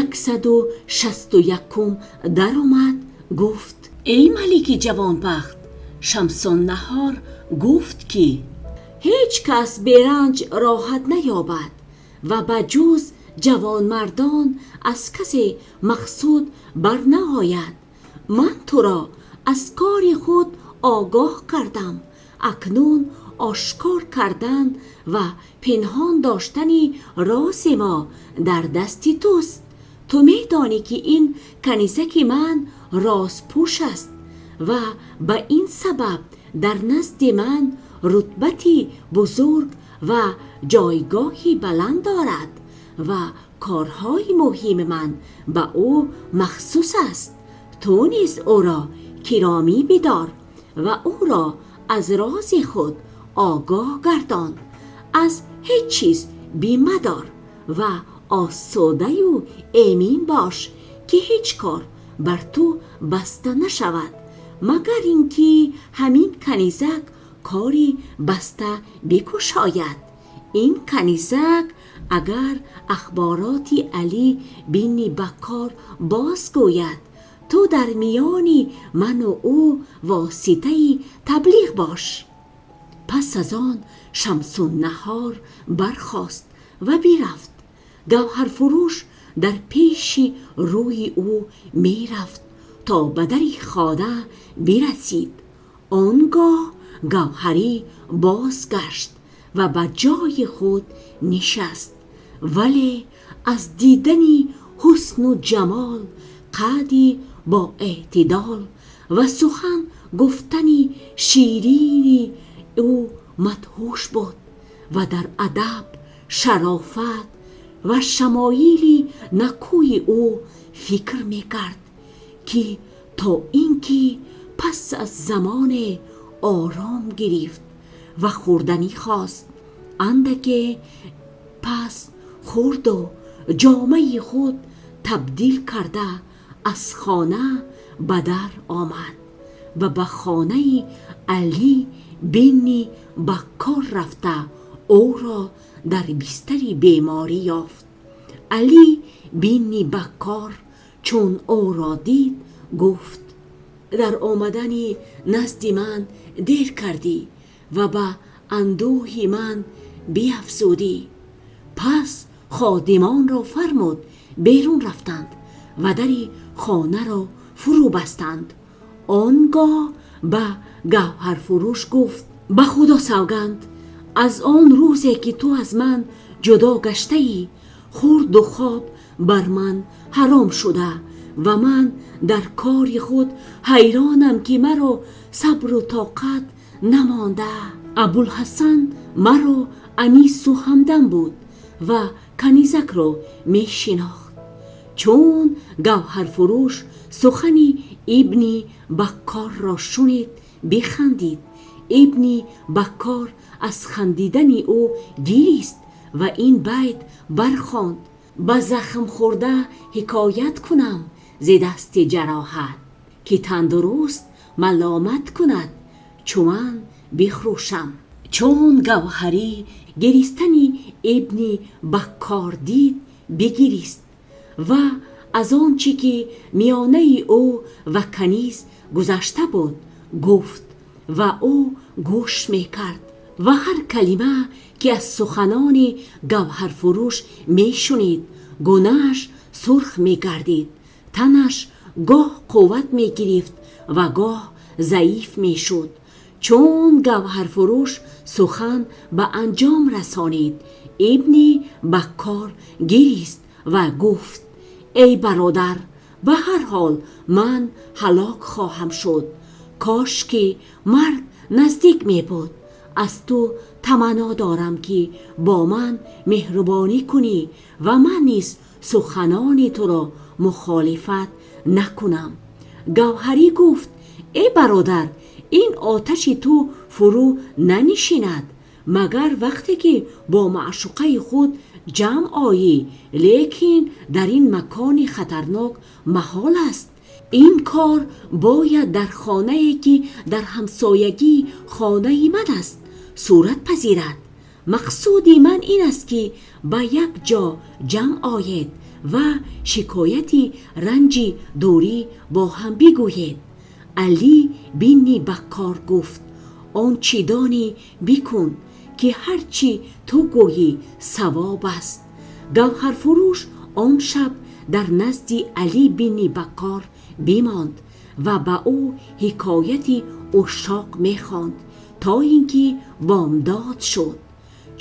яксаду шасту якум даромад, гуфт: Эй малики ҷавонбахт! Шамсуннаҳор гуфт ки ҳеҷ кас бе ранҷ роҳат наёбад ва ба ҷуз ҷавонмардон аз касе мақсуд бар наояд. Ман туро аз кори худ огоҳ кардам. Акнун ошкор кардан ва пинҳон доштани рози мо дар дасти туст. Ту медонӣ ки ин канизаки ман розпӯш аст ва ба ин сабаб дар назди ман рутбати бузург ва ҷойгоҳи баланд дорад ва корҳои муҳимми ман ба ӯ махсус аст. Ту низ ӯро гиромӣ бидор ва ӯро аз рози худ огоҳ гардон. Аз ҳеҷ чиз бим мадор ва осуда ва амин бош ки ҳеҷ кор бар ту баста нашавад, магар инки ҳамин канизак коре баста бикушояд. Ин канизак агар ахбороти Алӣ ибни Бакор бозгӯяд, ту дар миёни ман ва ӯ воситаи таблиғ бош. Пас аз он Шамсуннаҳор бархост ва бирафт. Гавҳарфурӯш дар пеши рӯи ӯ мерафт то ба дари хона бирасид. Он гоҳ Гавҳарӣ бозгашт ва ба ҷои худ нишаст. Вале аз дидани ҳусну ҷамол, қади бо эътидол ва сухан гуфтани ширини ӯ мадҳуш буд ва дар адаб, шарофат ва шамоили некӯи ӯ фикр мекард, ки то инки пас аз замоне ором гирифт ва хӯрданӣ хост. Андаке пас хӯрд ва ҷомаи худ табдил карда аз хона ба дар омад. ва ба хонаи Алӣ ибни Баккор рафта, ӯро дар бистари беморӣ ёфт. Алӣ ибни Баккор чун ӯро дид, гуфт: «Дар омадан назди ман дер кардӣ ва ба андӯҳи ман биафзудӣ». Пас хизматгоронро фармуд берун рафтанд ва дари хонаро фуро бастанд. Он гоҳ ба гавҳарфурӯш гуфт: «Ба Худо савганд, аз он рӯзе ки ту аз ман ҷудо гаштаӣ, хӯрду хоб бар ман ҳаром шуда ва ман дар кори худ ҳайронам, ки маро сабру тоқат намонда. Абулҳасан маро анис ва ҳамдам буд ва канизакро мешинохт». Чун гавҳарфурӯш сухани Ибни Баккорро шунид, бихандид. Ибни Баккор аз хандидани ӯ гирист ва ин байт бархонд: «Ба захм хӯрда ҳикоят кунам зи дасти ҷароҳат, ки тандуруст маломат кунад чу ман бихрӯшам». Чун Гавҳарӣ гиристани Ибни Баккор дид, бигирист ва аз он чи ки миёни ӯ ва канӣз гузашта буд гуфт ва ӯ гӯш мекард ва ҳар калима ки аз сухани гавҳарфурӯш мешунид, гунааш сурх мегардид, танаш гоҳ қувват мегирифт ва гоҳ заиф мешуд. Чун гавҳарфурӯш сухан ба анҷом расонид, Ибни Баккор гирист ва гуфт: «Эй бародар, ба ҳар ҳол ман ҳалок хоҳам шуд. Кош ки марг наздик мебуд. Аз ту тамано дорам ки бо ман меҳрубонӣ кунӣ ва ман низ сухани туро мухолифат накунам». Гавҳарӣ гуфт: «Эй бародар, ин оташи ту фуру нанишинад, магар вақте ки бо маъшуқаи худ ҷамъ оӣ. Лекин дар ин макони хатарнок муҳол аст. Ин кор бояд дар хонае ки дар ҳамсоягии хонаи ман аст сурат пазирад. Мақсуди ман ин аст ки ба як ҷо ҷамъ оед ва шикояти ранҷи дурӣ бо ҳам бигӯед». Алӣ ибни Баккор гуфт: «Он чи донӣ бикун, ки ҳар чи ту гӯӣ савоб аст». Гавҳарфурӯш он шаб дар назди Алӣ ибни Баккор бимонд ва ба ӯ ҳикояти ушшоқ мехонд то инки бомдод шуд.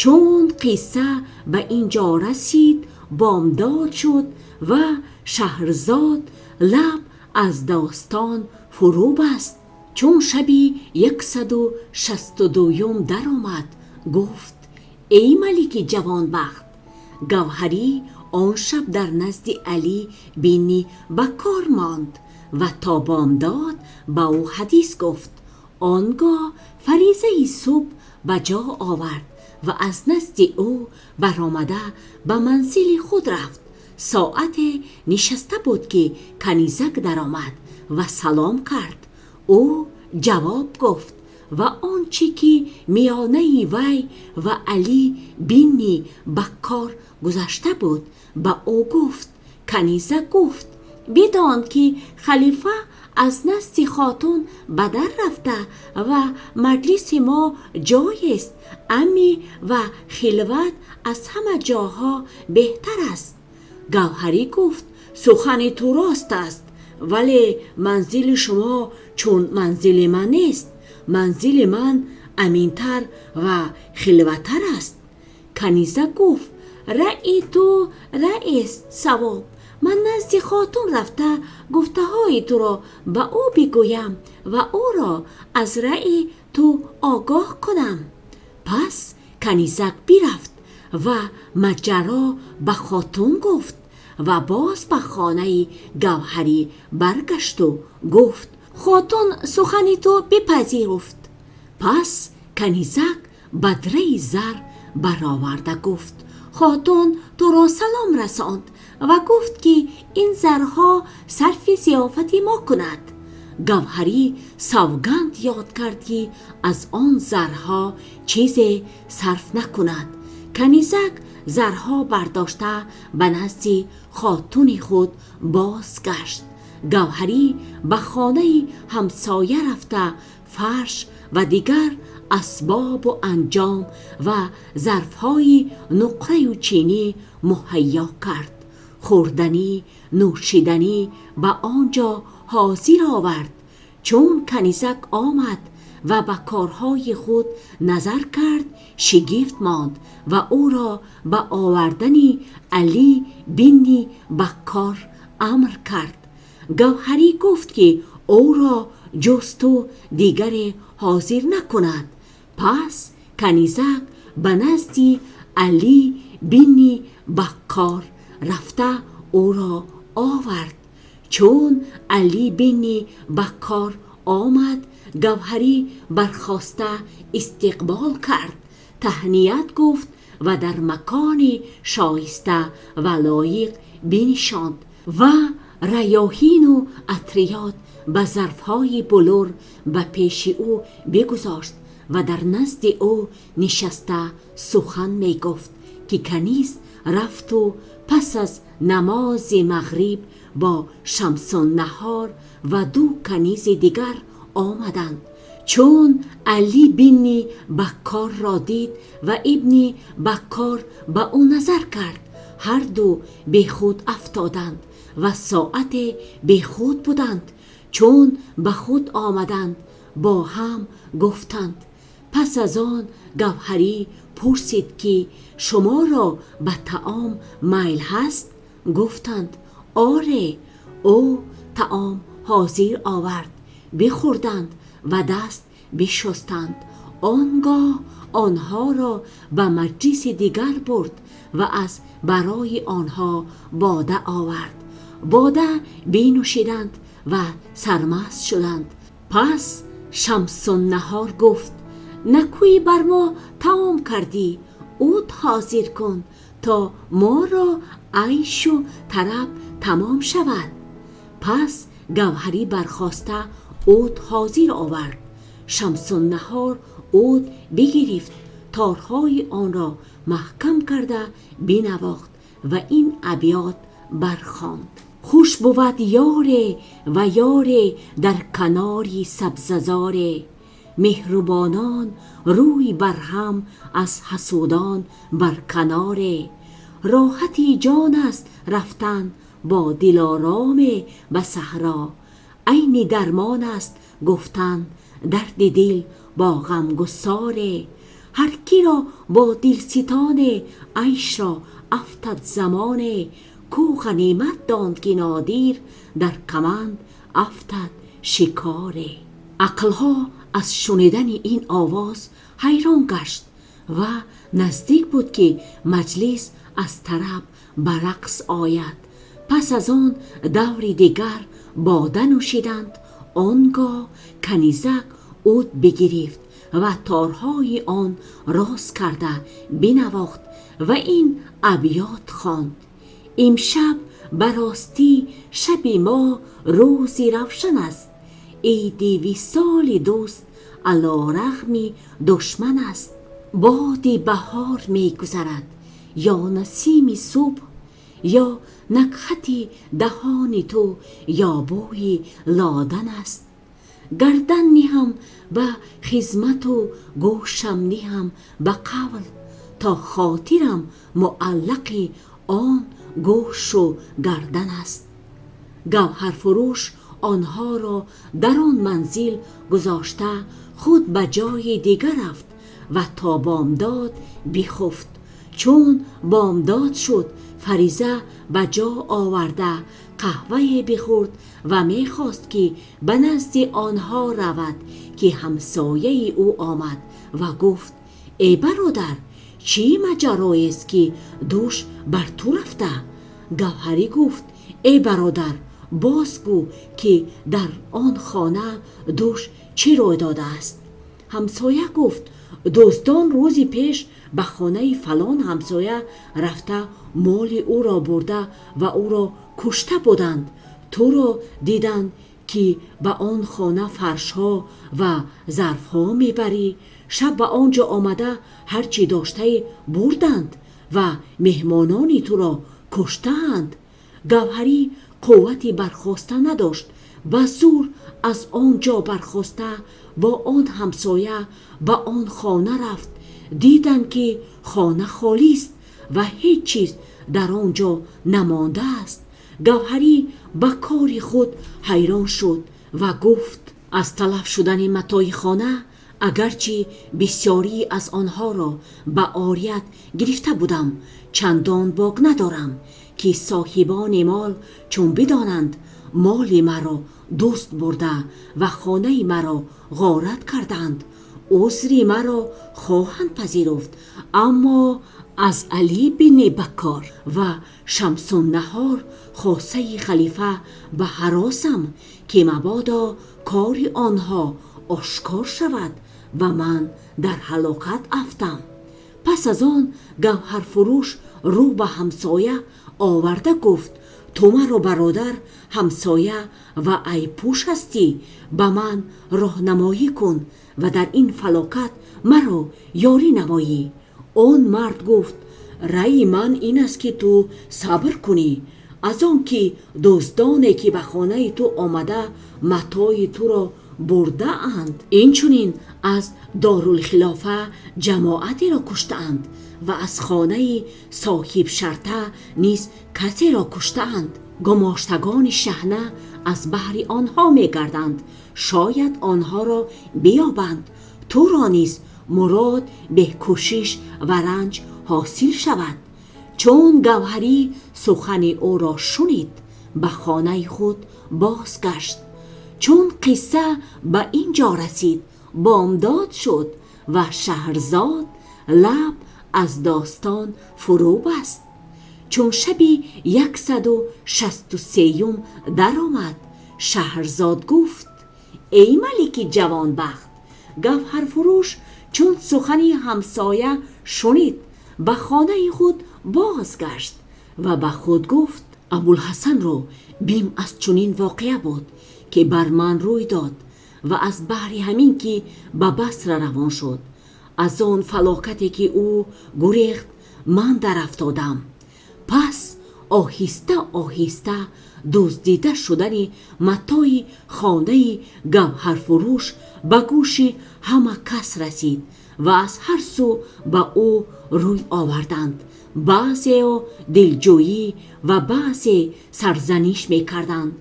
Чун қисса ба ин ҷо расид, бомдод шуд ва Шаҳрзод лаб аз достон фуро баст. Чун шаби яксаду шасту дуюм даромад, гуфт: «Эй малики ҷавонбахт, Гавҳарӣ он шаб дар назди Алӣ ибни Баккор монд ва то бомдод ба ӯ ҳадис гуфт. Он гоҳ фаризаи субҳ ба ҷо овард ва аз назди ӯ баромада ба манзили худ рафт. Соате нишаста буд ки канизак даромад ва салом кард. Ӯ ҷавоб гуфт ва он чи ки миёни вай ва Алӣ ибни Баккор гузашта буд ба ӯ гуфт. Канизак гуфт: Бидон ки халифа аз назди хотун ба дар рафта ва маҷлиси мо ҷойест амн ва халват аз ҳама ҷоҳо беҳтар аст». Гавҳарӣ гуфт: «Сухани ту рост аст, вале манзили шумо чун манзили ман нест. Манзили ман амнтар ва халваттар аст». Канизак гуфт: «Раъйи ту раъйист савоб. Ман назди хотун рафта гуфтаҳои туро ба ӯ бигӯям ва ӯро аз раъйи ту огоҳ кунам». Пас канизак бирафт ва моҷароро ба хотун гуфт ва боз ба хонаи Гавҳарӣ баргашт ва гуфт: «Хотун сухани туро бипазируфт». Пас канизак бадраи зар бароварда гуфт: «Хотун туро салом расонд ва гуфт ки ин зарҳо сарфи зиёфати мо кунад». Гавҳарӣ савганд ёд кард, ки аз он зарҳо чизе сарф накунад. Канизак зарҳо бардошта ба назди хотуни худ бозгашт. Гавҳарӣ ба хонаи ҳамсоя рафта, фарш ва дигар асбоб ва анҷом ва зарфҳои нуқра ва чинӣ муҳайё кард. Хӯрданӣ, нӯшиданӣ ба он ҷо ҳозир овард. Чун канизак омад ва ба корҳои худ назар кард, шигифт монд ва ӯро ба овардани Алӣ ибни Бакор амр кард. Гавҳарӣ гуфт, ки ӯро ҷуз ту дигаре ҳозир накунад. Пас канизак ба назди Алӣ ибни Бакор рафта ӯро овард. Чун Алӣ ибни Бакор омад, Гавҳарӣ бархоста истиқбол кард, таҳният гуфт ва дар макони шоиста ва лоиқ нишонд ва риёҳин ва атриёт ба зарфҳои булур ба пеши ӯ бигузошт ва дар назди ӯ нишаста сухан мегуфт, ки каниз рафт ва пас аз намози мағриб бо Шамсуннаҳор ва ду канизи дигар омаданд. Чун Алӣ ибни Бакорро дид ва Ибни Бакор ба ӯ назар кард, ҳар ду бехуд афтоданд ва соате бехуд буданд. Чун ба худ омаданд, бо ҳам гуфтанд. Пас аз он Гавҳарӣ пурсид, ки шуморо ба таом майл ҳаст? Гуфтанд: Оре. Ӯ таом ҳозир овард, бихӯрданд ва даст бишустанд. Он гоҳ онҳоро ба маҷлиси дигар бурд ва аз барои онҳо бода овард. Бода бинӯшиданд ва сармаст шуданд. Пас Шамсуннаҳор гуфт: Накӯӣ бар мо таом кардӣ, уд ҳозир кун то моро айшу тараб тамом шавад. Пас Гавҳарӣ бархоста уд ҳозир овард. Шамсуннаҳор уд бигирифт, торҳои онро маҳкам карда бинавохт ва ин абёт бархонд: Хуш бувад ёре ва ёре дар канори сабзазоре, меҳрубонон рӯй бар ҳам аз ҳасудон бар канора. Роҳати ҷон аст рафтан бо дилором ба саҳро, айни дармон аст гуфтан дарди дил бо ғамгусора. Ҳар ки ро бо дилситона айш афтад замона, ку ғанимат дон ки нодир дар каманд афтад шикора. Ақлҳо аз шунидани ин овоз ҳайрон гашт ва наздик буд, ки маҷлис аз тараб ба рақс ояд. Пас аз он даври дигар бода нӯшиданд. Он гоҳ канизак уд бигирифт ва торҳои он рост карда бинавохт ва ин абёт хонд: Имшаб ба ростӣ шаби мо рӯзи равшан аст. Иди висоли дӯст алирағми душман аст. Боди баҳор мегузарад ё насими субҳ, ё нукҳати даҳони ту ё бӯи ладан аст. Гардан ниҳам ба хидмат ва гӯшам ниҳам ба қавл, то хотирам муаллақ он гӯшу гардан аст. Гавҳарфурӯш онҳоро дар он манзил гузошта худ ба ҷои дигар рафт ва то бомдод бихуфт. Чун бомдод шуд, фариза ба ҷо оварда қаҳва бихӯрд ва мехост ки ба назди онҳо равад, ки ҳамсояи ӯ омад ва гуфт: Эй бародар, чӣ моҷарост ки дӯш бар ту рафта? Гавҳарӣ гуфт: Эй бародар, бозгӯ ки дар он хона дӯш чӣ рӯй додааст. Ҳамсоя гуфт: Дуздон рӯзи пеш ба хонаи фалон ҳамсоя рафта моли ӯро бурда ва ӯро куштабуданд. Туро диданд ки ба он хона фаршҳо ва зарфҳо мебарӣ, шаб ба он ҷо омада ҳарчи доштаӣ бурданд ва меҳмонони туро куштаанд. Гавҳарӣ қуввати бархостан надошт. Ба зӯр аз он ҷо бархоста бо он ҳамсоя ба он хона рафт. Диданд, ки хона холист ва ҳеч чиз дар он ҷо намондааст. Гавҳарӣ ба кори худ ҳайрон шуд ва гуфт: аз талаф шудани матои хона, агарчи бисёре аз онҳоро ба ориат гирифта будам, чандон бок надорам, ки соҳибони мол чун бидонанд моли маро дузд бурда ва хонаи маро ғорат кардаанд, узри маро хоҳанд пазируфт. Аммо аз Алӣ ибни Бакр ва Шамсуннаҳор, хосаи халифа, ба ҳаросам, ки мабодо кори онҳо ошкор шавад ва ман дар ҳалокат афтам. Пас аз он гавҳарфурӯш рӯ ба ҳамсоя оварда гуфт: ту маро бародар, ҳамсоя ва айбпӯш ҳастӣ, ба ман роҳнамоӣ кун ва дар ин фалокат маро ёрӣ намоӣ. Он мард гуфт: раъйи ман ин аст, ки ту сабр кунӣ, аз он ки дуздоне ки ба хонаи ту омада матои туро бурдаанд, инчунин аз дорулхилофа ҷамоатеро куштаанд ва аз хонаи соҳиби шарта низ касеро куштаанд. Гумоштагони шаҳна аз баҳри онҳо мегарданд, шояд онҳоро биёбанд. Туро низ мурод бе кӯшиш ва ранҷ ҳосил шавад. Чун Гавҳарӣ сухани ӯро шунид, ба хонаи худ бозгашт. Чун қисса ба ин ҷо расид, бомдод шуд ва Шаҳрзод лаб аз достон фуру баст. Чун шаби 163 даромад, Шаҳрзод гуфт: эй малики ҷавонбахт, гавҳарфурӯш чун сухани ҳамсоя шунид, ба хонаи худ бозгашт ва ба худ гуфт: Абулҳасанро бим аз чунин воқеа буд, ки бар ман рӯй дод ва аз баҳри ҳамин ки ба Басра равон шуд, аз он фалокате ки ӯ гурехт ман дар афтодам. Пас оҳиста оҳиста дуздида шудани матои хонаи гавҳарфурӯш ба гӯши ҳама кас расид ва аз ҳар су ба ӯ рӯй оварданд. Баъзе дилҷӯӣ ва баъзе сарзаниш мекарданд.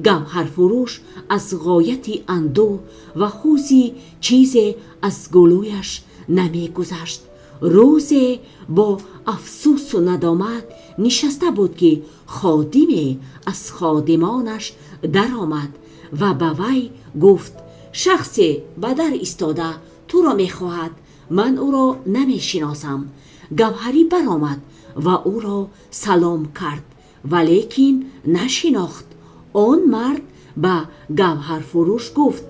Гавҳарфурӯш аз ғояти андӯҳ ва ҳузн чизе аз гулӯяш намегузашт. Рӯзе бо афсӯс ва надомат нишаста буд, ки ходиме аз ходимонаш даромад ва ба вай гуфт: шахсе ба дар истода туро мехоҳад. Ман ӯро намешиносам. Гавҳарӣ баромад ва ӯро салом кард, валекин нашинохт. Он мард ба гавҳарфурӯш гуфт: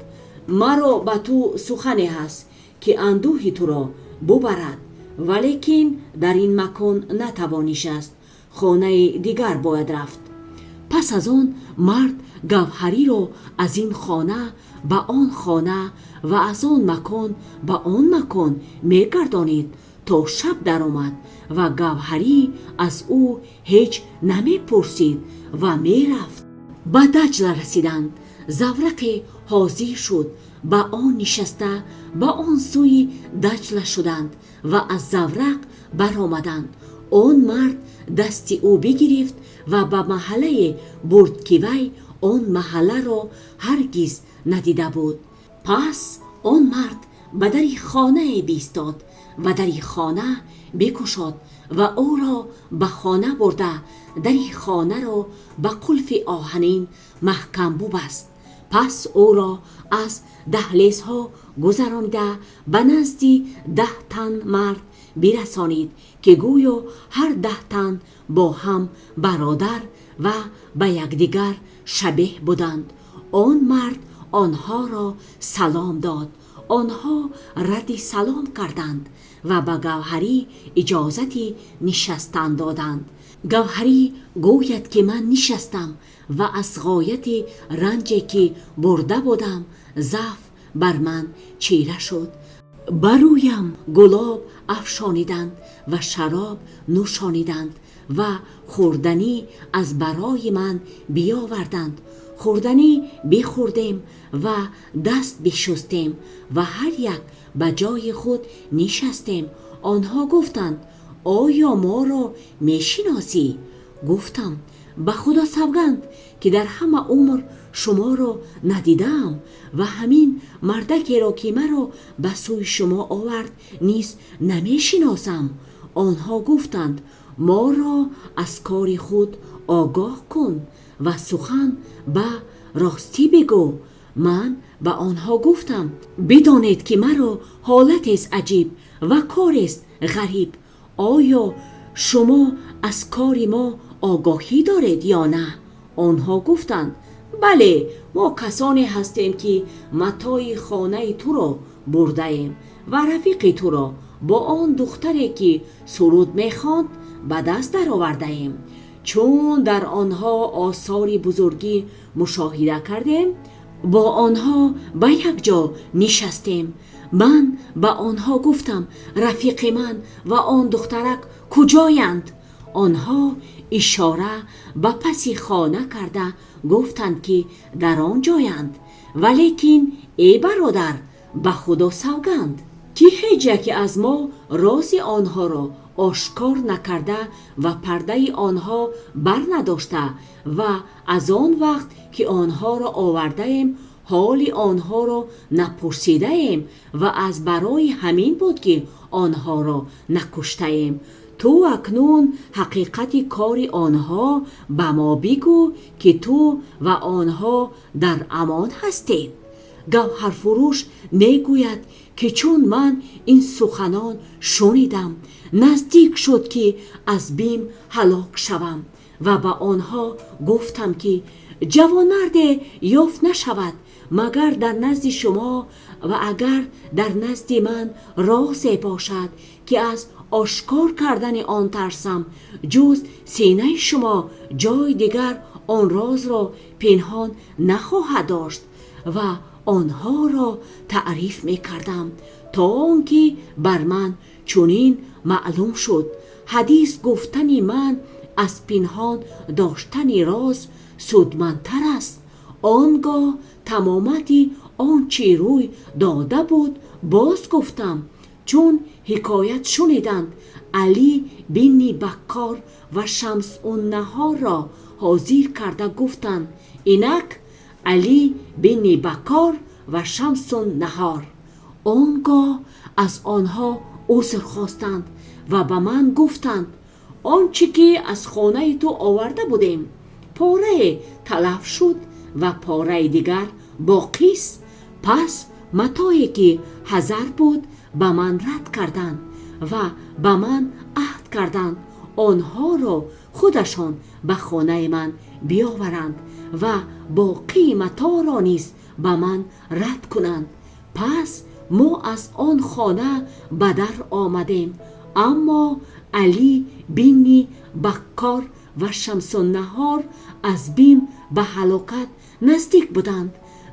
маро ба ту сухане ҳаст, ки андӯҳи туро бубарад, валекин дар ин макон натавон нишаст, хонаи дигар бояд рафт. Пас аз он мард Гавҳариро аз ин хона ба он хона ва аз он макон ба он макон мегардонид то шаб даромад ва Гавҳарӣ аз ӯ ҳеҷ намепурсид ва мерафт. Ба Даҷла расиданд. Заврақе ҳозир шуд, ба он нишаста ба он сӯи Даҷла шуданд ва аз заврақ баромаданд. Он мард дасти ӯ бигирифт ва ба маҳаллае бурд, ки вай он маҳалларо ҳаргиз надида буд. Пас он мард ба дари хонае биистод ва дари хона бикушод ва ӯро ба хона бурда дари хонаро ба қулфи оҳанин маҳкам бубаст. Пас ӯро аз даҳлезҳо гузаронида ба назди 10 тан мард бирасонид, ки гӯё ҳар 10 тан бо ҳам бародар ва ба якдигар шабеҳ буданд. Он мард онҳоро салом дод. Онҳо радди салом карданд ва ба Гавҳарӣ иҷозати нишастан доданд. Гавҳарӣ гӯяд, ки ман нишастам ва аз ғояти ранҷе ки бурда будам заъф бар ман чира шуд. Бар рӯям гулоб афшониданд ва шароб нӯшониданд ва хӯрданӣ аз барои ман биёварданд. Хӯрданӣ бихӯрдем ва даст бишустем ва ҳар як ба ҷои худ нишастем. Онҳо гуфтанд: «Оё моро мешиносӣ?» Гуфтам: «Ба Худо савганд, ки дар ҳама умр шуморо надидаам ва ҳамин мардакеро, ки маро ба сӯи шумо овард, низ намешиносам». Онҳо гуфтанд: «Моро аз кори худ огоҳ кун ва сухан ба ростӣ бигӯ». Ман ба онҳо гуфтам: «Бидонед, ки маро ҳолатест аҷиб ва корест ғариб. Оё шумо аз кори мо огоҳӣ доред ё не?» Онҳо гуфтанд: «Бале, мо касоне ҳастем, ки матои хонаи туро бурдаем ва рафиқи туро бо он духтаре ки суруд мехонд ба даст даровардаем. Чун дар онҳо осори бузургӣ мушоҳида кардем, бо онҳо ба як ҷо нишастем». Ман ба онҳо гуфтам: «Рафиқи ман ва он духтарак куҷоянд?» Онҳо ишора ба паси хона карда гуфтанд, ки дар он ҷоянд. Валекин эй бародар, ба Худо савганд, ки ҳеҷ яке аз мо рози онҳоро ошкор накарда ва пардаи онҳо барнадошта ва аз он вақт ки онҳоро овардаем ҳоли онҳоро напурсидаем ва аз барои ҳамин буд, ки онҳоро накуштаем. Ту акнун ҳақиқати кори онҳо ба мо бигӯ, ки ту ва онҳо дар амон ҳастед. Гавҳарфурӯш мегӯяд, ки чун ман ин суханон шунидам, наздик шуд, ки аз бим ҳалок шавам ва ба онҳо гуфтам, ки ҷавонмарде ёфт нашавад магар дар назди шумо, ва агар дар назди ман розе бошад, ки аз ошкор кардани он тарсам, ҷуз синаи шумо ҷои дигар он розро пинҳон нахоҳад дошт. Ва онҳоро таъриф мекардам то он ки бар ман чунин маълум шуд ҳадис гуфтани ман аз пинҳон доштани роз судмандтар аст. Он гоҳ тамомати он чи рӯй дода буд боз гуфтам. Чун ҳикоят шуниданд, Алӣ ибни Баккор ва Шамсуннаҳорро ҳозир карда гуфтанд: «Инак Алӣ ибни Баккор ва Шамсуннаҳор». Он гоҳ аз онҳо узр хостанд ва ба ман гуфтанд: «Он чи ки аз хонаи ту оварда будем, порае талаф шуд ва пораи дигар боқист». Пас матое ки ҳазар буд ба ман рад карданд ва ба ман аҳд карданд онҳоро худашон ба хонаи ман биёваранд ва боқии маторо низ ба ман рад кунанд. Пас мо аз он хона ба дар омадем, аммо Алӣ ибни Баккор ва Шамсуннаҳор аз бим ба ҳалокат наздик буданд.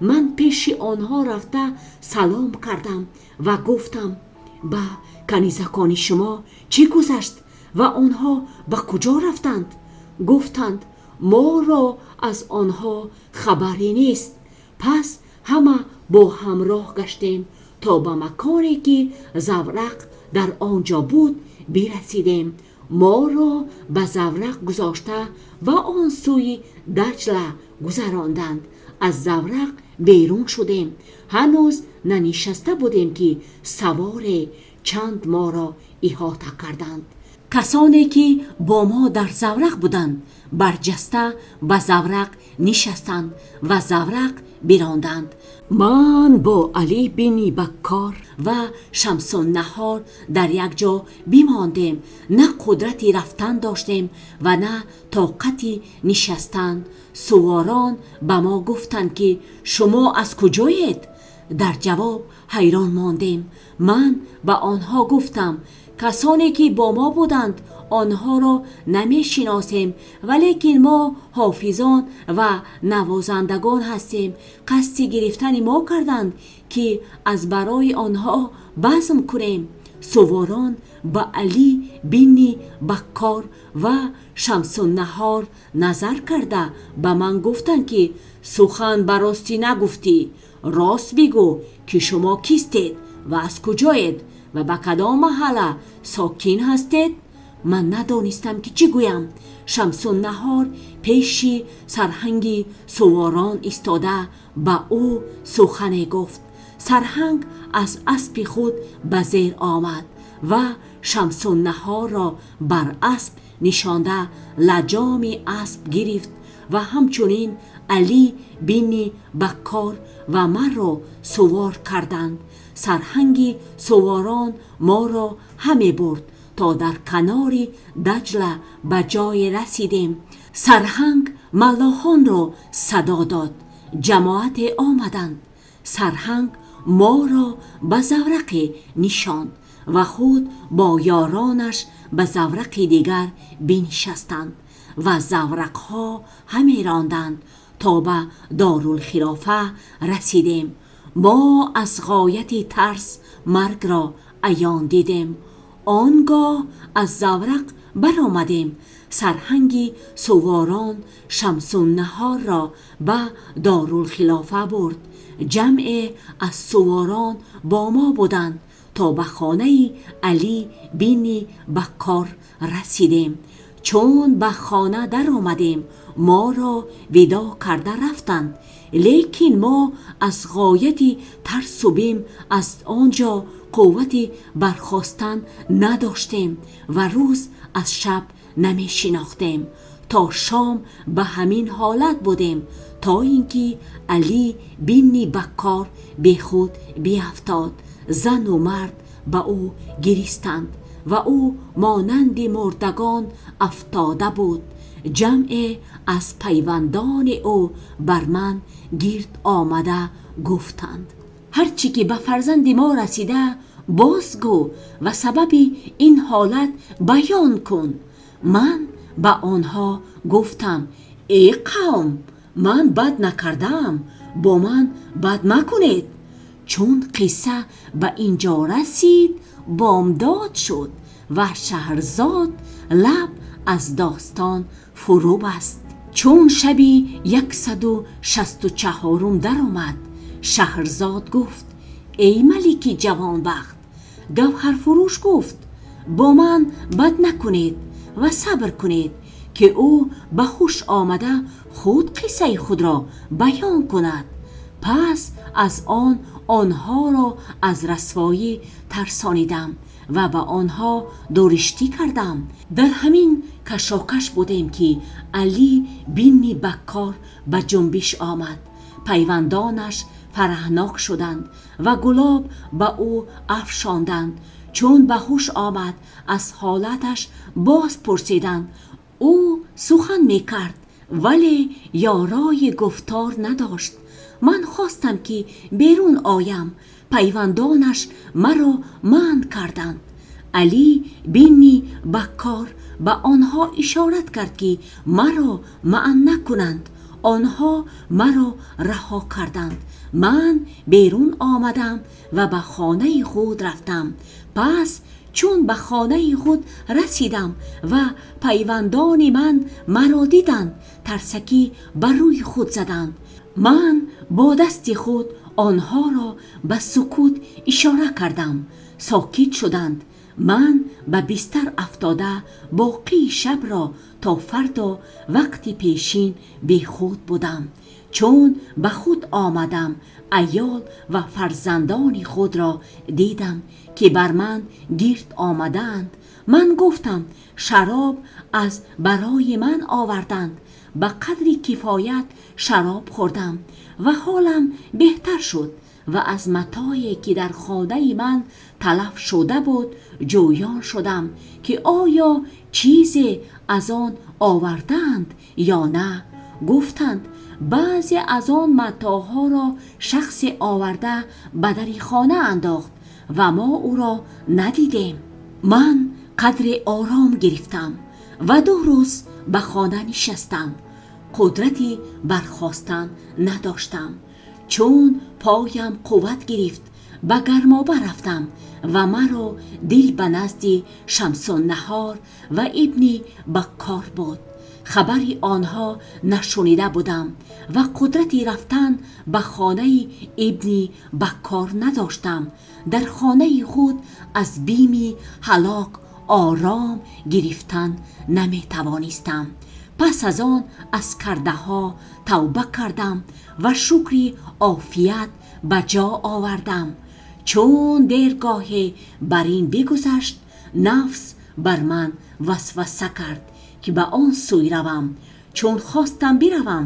Ман пеши онҳо рафта салом кардам ва гуфтам: «Ба канизакони шумо чӣ гузашт ва онҳо ба куҷо рафтанд?» Гуфтанд: «Моро аз онҳо хабаре нест». Пас ҳама бо ҳам роҳ гаштем то ба маконе ки заврақ дар он ҷо буд бирасидем. Моро ба заврақ гузошта ба он сӯи Даҷла гузаронданд. Аз заврақ берун шудем. Ҳанӯз нанишаста будем, ки саворе чанд моро иҳота карданд. Касоне ки бо мо дар заврақ буданд барҷаста ба заврақ нишастанд ва заврақ биронданд. Ман бо Алӣ ибни Баккор ва Шамсуннаҳор дар як ҷо бимондем. На қудрати рафтан доштем ва на тоқати нишастан. Суворон ба мо гуфтанд, ки шумо аз куҷоед? Дар ҷавоб ҳайрон мондем. Ман ба онҳо гуфтам: касоне ки бо мо буданд, онҳоро намешиносем, валекин мо ҳофизон ва навозандагон ҳастем. Қасди гирифтани мо карданд, ки аз барои онҳо базм кунем. Суворон ба Алӣ ибни Баккор ва Шамсуннаҳор назар карда ба ман гуфтанд, ки сухан ба ростӣ нагуфтӣ. Рост бигӯ, ки шумо кистед ва аз куҷоед ва ба кадом маҳалла сокин ҳастед? Ман надонистам, ки чӣ гӯям. Шамсуннаҳор пеши сарҳанги суворон истода ба ӯ сухане гуфт. Сарҳанг аз аспи худ ба зер омад ва Шамсуннаҳорро бар асп нишонда лаҷоми асп гирифт ва ҳамчунин Алӣ ибни Баккор ва маро сувор карданд. Сарҳанги суворон моро ҳаме бурд то дар канори Даҷла ба ҷое расидем. Сарҳанг маллоҳонро садо дод. Ҷамоате омаданд. Сарҳанг моро ба заврақе нишонд ва худ бо ёронаш ба заврақи дигар биншастанд ва заврақҳо ҳаме ронданд то ба Дорулхилофа расидем. Мо аз ғояти тарс маргро аён дидем. Он гоҳ аз заврақ баромадем. Сарҳанги суворон Шамсуннаҳорро ба Дорулхилофа бурд. Ҷамъе аз суворон бо мо буданд то ба хонаи Алӣ ибни Баккор расидем. Чун ба хона даромадем, моро видоъ карда рафтанд. Лекин мо аз ғояти тарсу бим аз он ҷо қуввати бархостан надоштем ва рӯз аз шаб намешинохтем. То шом ба ҳамин ҳолат будем, то инки Алӣ ибни Баккор бехуд биуфтод. Зану мард ба ӯ гиристанд ва ӯ монанди мурдагон афтода буд. Ҷамъе аз пайвандони ӯ бар ман гирд омада гуфтанд: ҳарчи ки ба фарзанди мо расида бозгӯ ва сабаби ин ҳолат баён кун. Ман ба онҳо гуфтам: эй қавм, ман бад накардаам, бо ман бад макунед. Чун қисса ба ин ҷо расид, бомдод шуд ва Шаҳрзод лаб аз достон фуру баст. Чун шаби 164 даромад, Шаҳрзод гуфт: эй малики ҷавонбахт! Гавҳарфурӯш гуфт: бо ман бад накунед ва сабр кунед, ки ӯ ба ҳуш омада худ қиссаи худро баён кунад. Пас аз он онҳоро аз расвоӣ тарсонидам ва ба онҳо дурӯштӣ кардам. Дар ҳамин кашокаш будем, ки Алӣ ибни Баккор ба ҷунбиш омад. Пайвандонаш фараҳнок шуданд ва гулоб ба ӯ афшонданд. Чун ба ҳуш омад, аз ҳолаташ боз пурсиданд. Ӯ сухан мекард, вале ёрои гуфтор надошт. Ман хостам, ки берун оям. Пайвандонаш маро манъ карданд. Алӣ ибни Баккор ба онҳо ишора кард, ки маро манъ накунанд. Онҳо маро раҳо карданд. Ман берун омадам ва ба хонаи худ рафтам. Пас чун ба хонаи худ расидам ва пайвандони ман маро диданд, тарсакӣ бар рӯи худ заданд. Ман бо дасти худ онҳоро ба сукут ишора кардам. Сокит шуданд. Ман ба бистар афтода боқии шабро то фардо вақти пешин бехуд будам. Чун ба худ омадам, аёл ва фарзандони худро дидам, ки бар ман гирд омадаанд. Ман гуфтам: шароб аз барои ман оварданд. Ба қадри кифоят шароб хӯрдам ва ҳолам беҳтар шуд ва аз матое ки дар хонаи ман талаф шуда буд ҷӯён шудам, ки оё чизе аз он овардаанд ё на. Гуфтанд: Баъзе аз он матоъҳоро шахсе оварда ба дари хона андохт ва мо ӯро надидем. Ман қадре ором гирифтам ва 2 рӯз ба хона нишастам. Қудрати бархостан надоштам. Чун поям қувват гирифт, ба гармоба рафтам ва маро дил ба назди Шамсуннаҳор ва Ибни Баккор буд. Хабари онҳо нашунида будам ва қудрати рафтан ба хонаи Ибни Баккор надоштам. Дар хонаи худ аз бими ҳалок ором гирифтан наметавонистам. Пас аз он аз кардаҳо тавба кардам ва шукри офият ба ҷо овардам. Чун дергоҳе бар ин бигузашт, нафс бар ман васваса кард, ки ба он сӯй равам. Чун хостам биравам,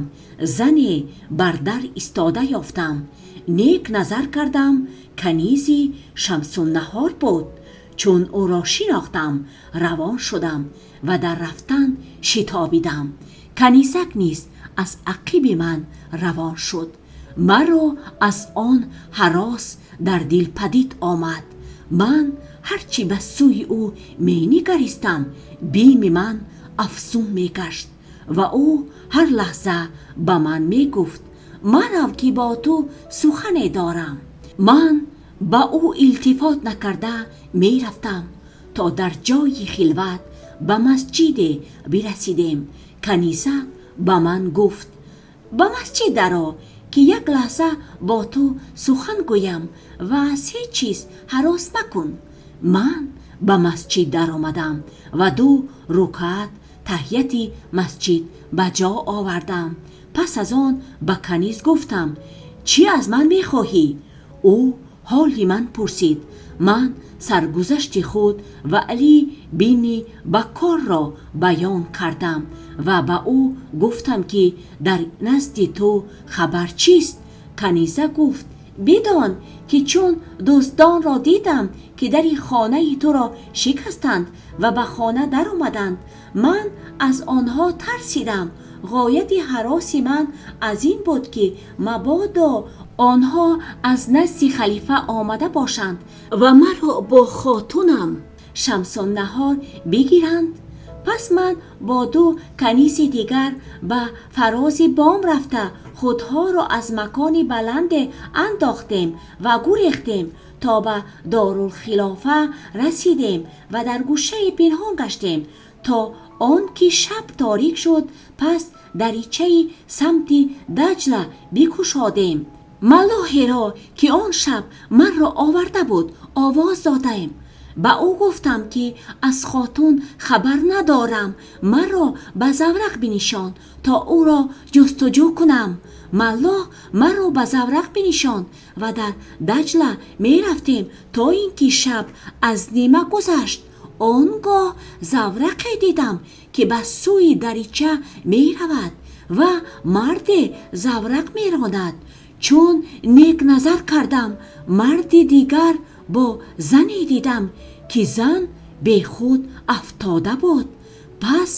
зане бар дар истода ёфтам. Нек назар кардам, канизи Шамсуннаҳор буд. Чун ӯро шинохтам, равон шудам ва дар рафтан шитобидам. Канизак низ аз ақиби ман равон шуд. Маро аз он ҳарос дар дил падид омад. Ман ҳарчи ба сӯи ӯ менигаристам, бими ман афзун мегашт ва ӯ ҳар лаҳза ба ман мегуфт: марав, ки бо ту сухане дорам. Ман ба ӯ илтифот накарда мерафтам, то дар ҷойи хилват ба масҷиде бирасидем. Канизак ба ман гуфт: ба масҷид даро, ки як лаҳза бо ту сухан гӯям ва аз ҳеҷ чиз ҳарос макун. Ман ба масҷид даромадам ва 2 рукаат таҳияти масҷид ба ҷо овардам. Пас аз он ба каниз гуфтам: чӣ аз ман мехоҳӣ? Ӯ ҳоли ман пурсид. Ман саргузашти худ ва Алӣ бини Баккорро баён кардам ва ба ӯ гуфтам, ки дар назди ту хабар чист? Каниза гуфт: бидон, ки чун дӯстонро дидам, ки дари хонаи туро шикастанд ва ба хона даромаданд, ман аз онҳо тарсидам. Ғояти ҳароси ман аз ин буд, ки мабодо онҳо аз назди халифа омада бошанд ва маро бо хотунам Шамсуннаҳор бигиранд. Пас ман бо 2 канизи дигар ба фарози бом рафта худҳоро аз макони баланде андохтем ва гурехтем то ба Дорулхилофа расидем ва дар гӯшаи пинҳон гаштем то он ки шаб торик шуд. Пас даричаи самти Даҷла бикушодем. Маллоҳеро, ки он шаб манро оварда буд, овоз додем. Ба ӯ гуфтам, ки аз хотун хабар надорам, маро ба заврақ бинишон то ӯро ҷустуҷӯ кунам. Маллоҳ маро ба заврақ бинишонд ва дар Даҷла мерафтем то ин ки шаб аз нима гузашт. Он гоҳ заврақе дидам, ки ба сӯи дарича меравад ва марде заврақ меронад. Чун нек назар кардам, марди дигар бо зане дидам, ки зан бехуд афтода буд. Пас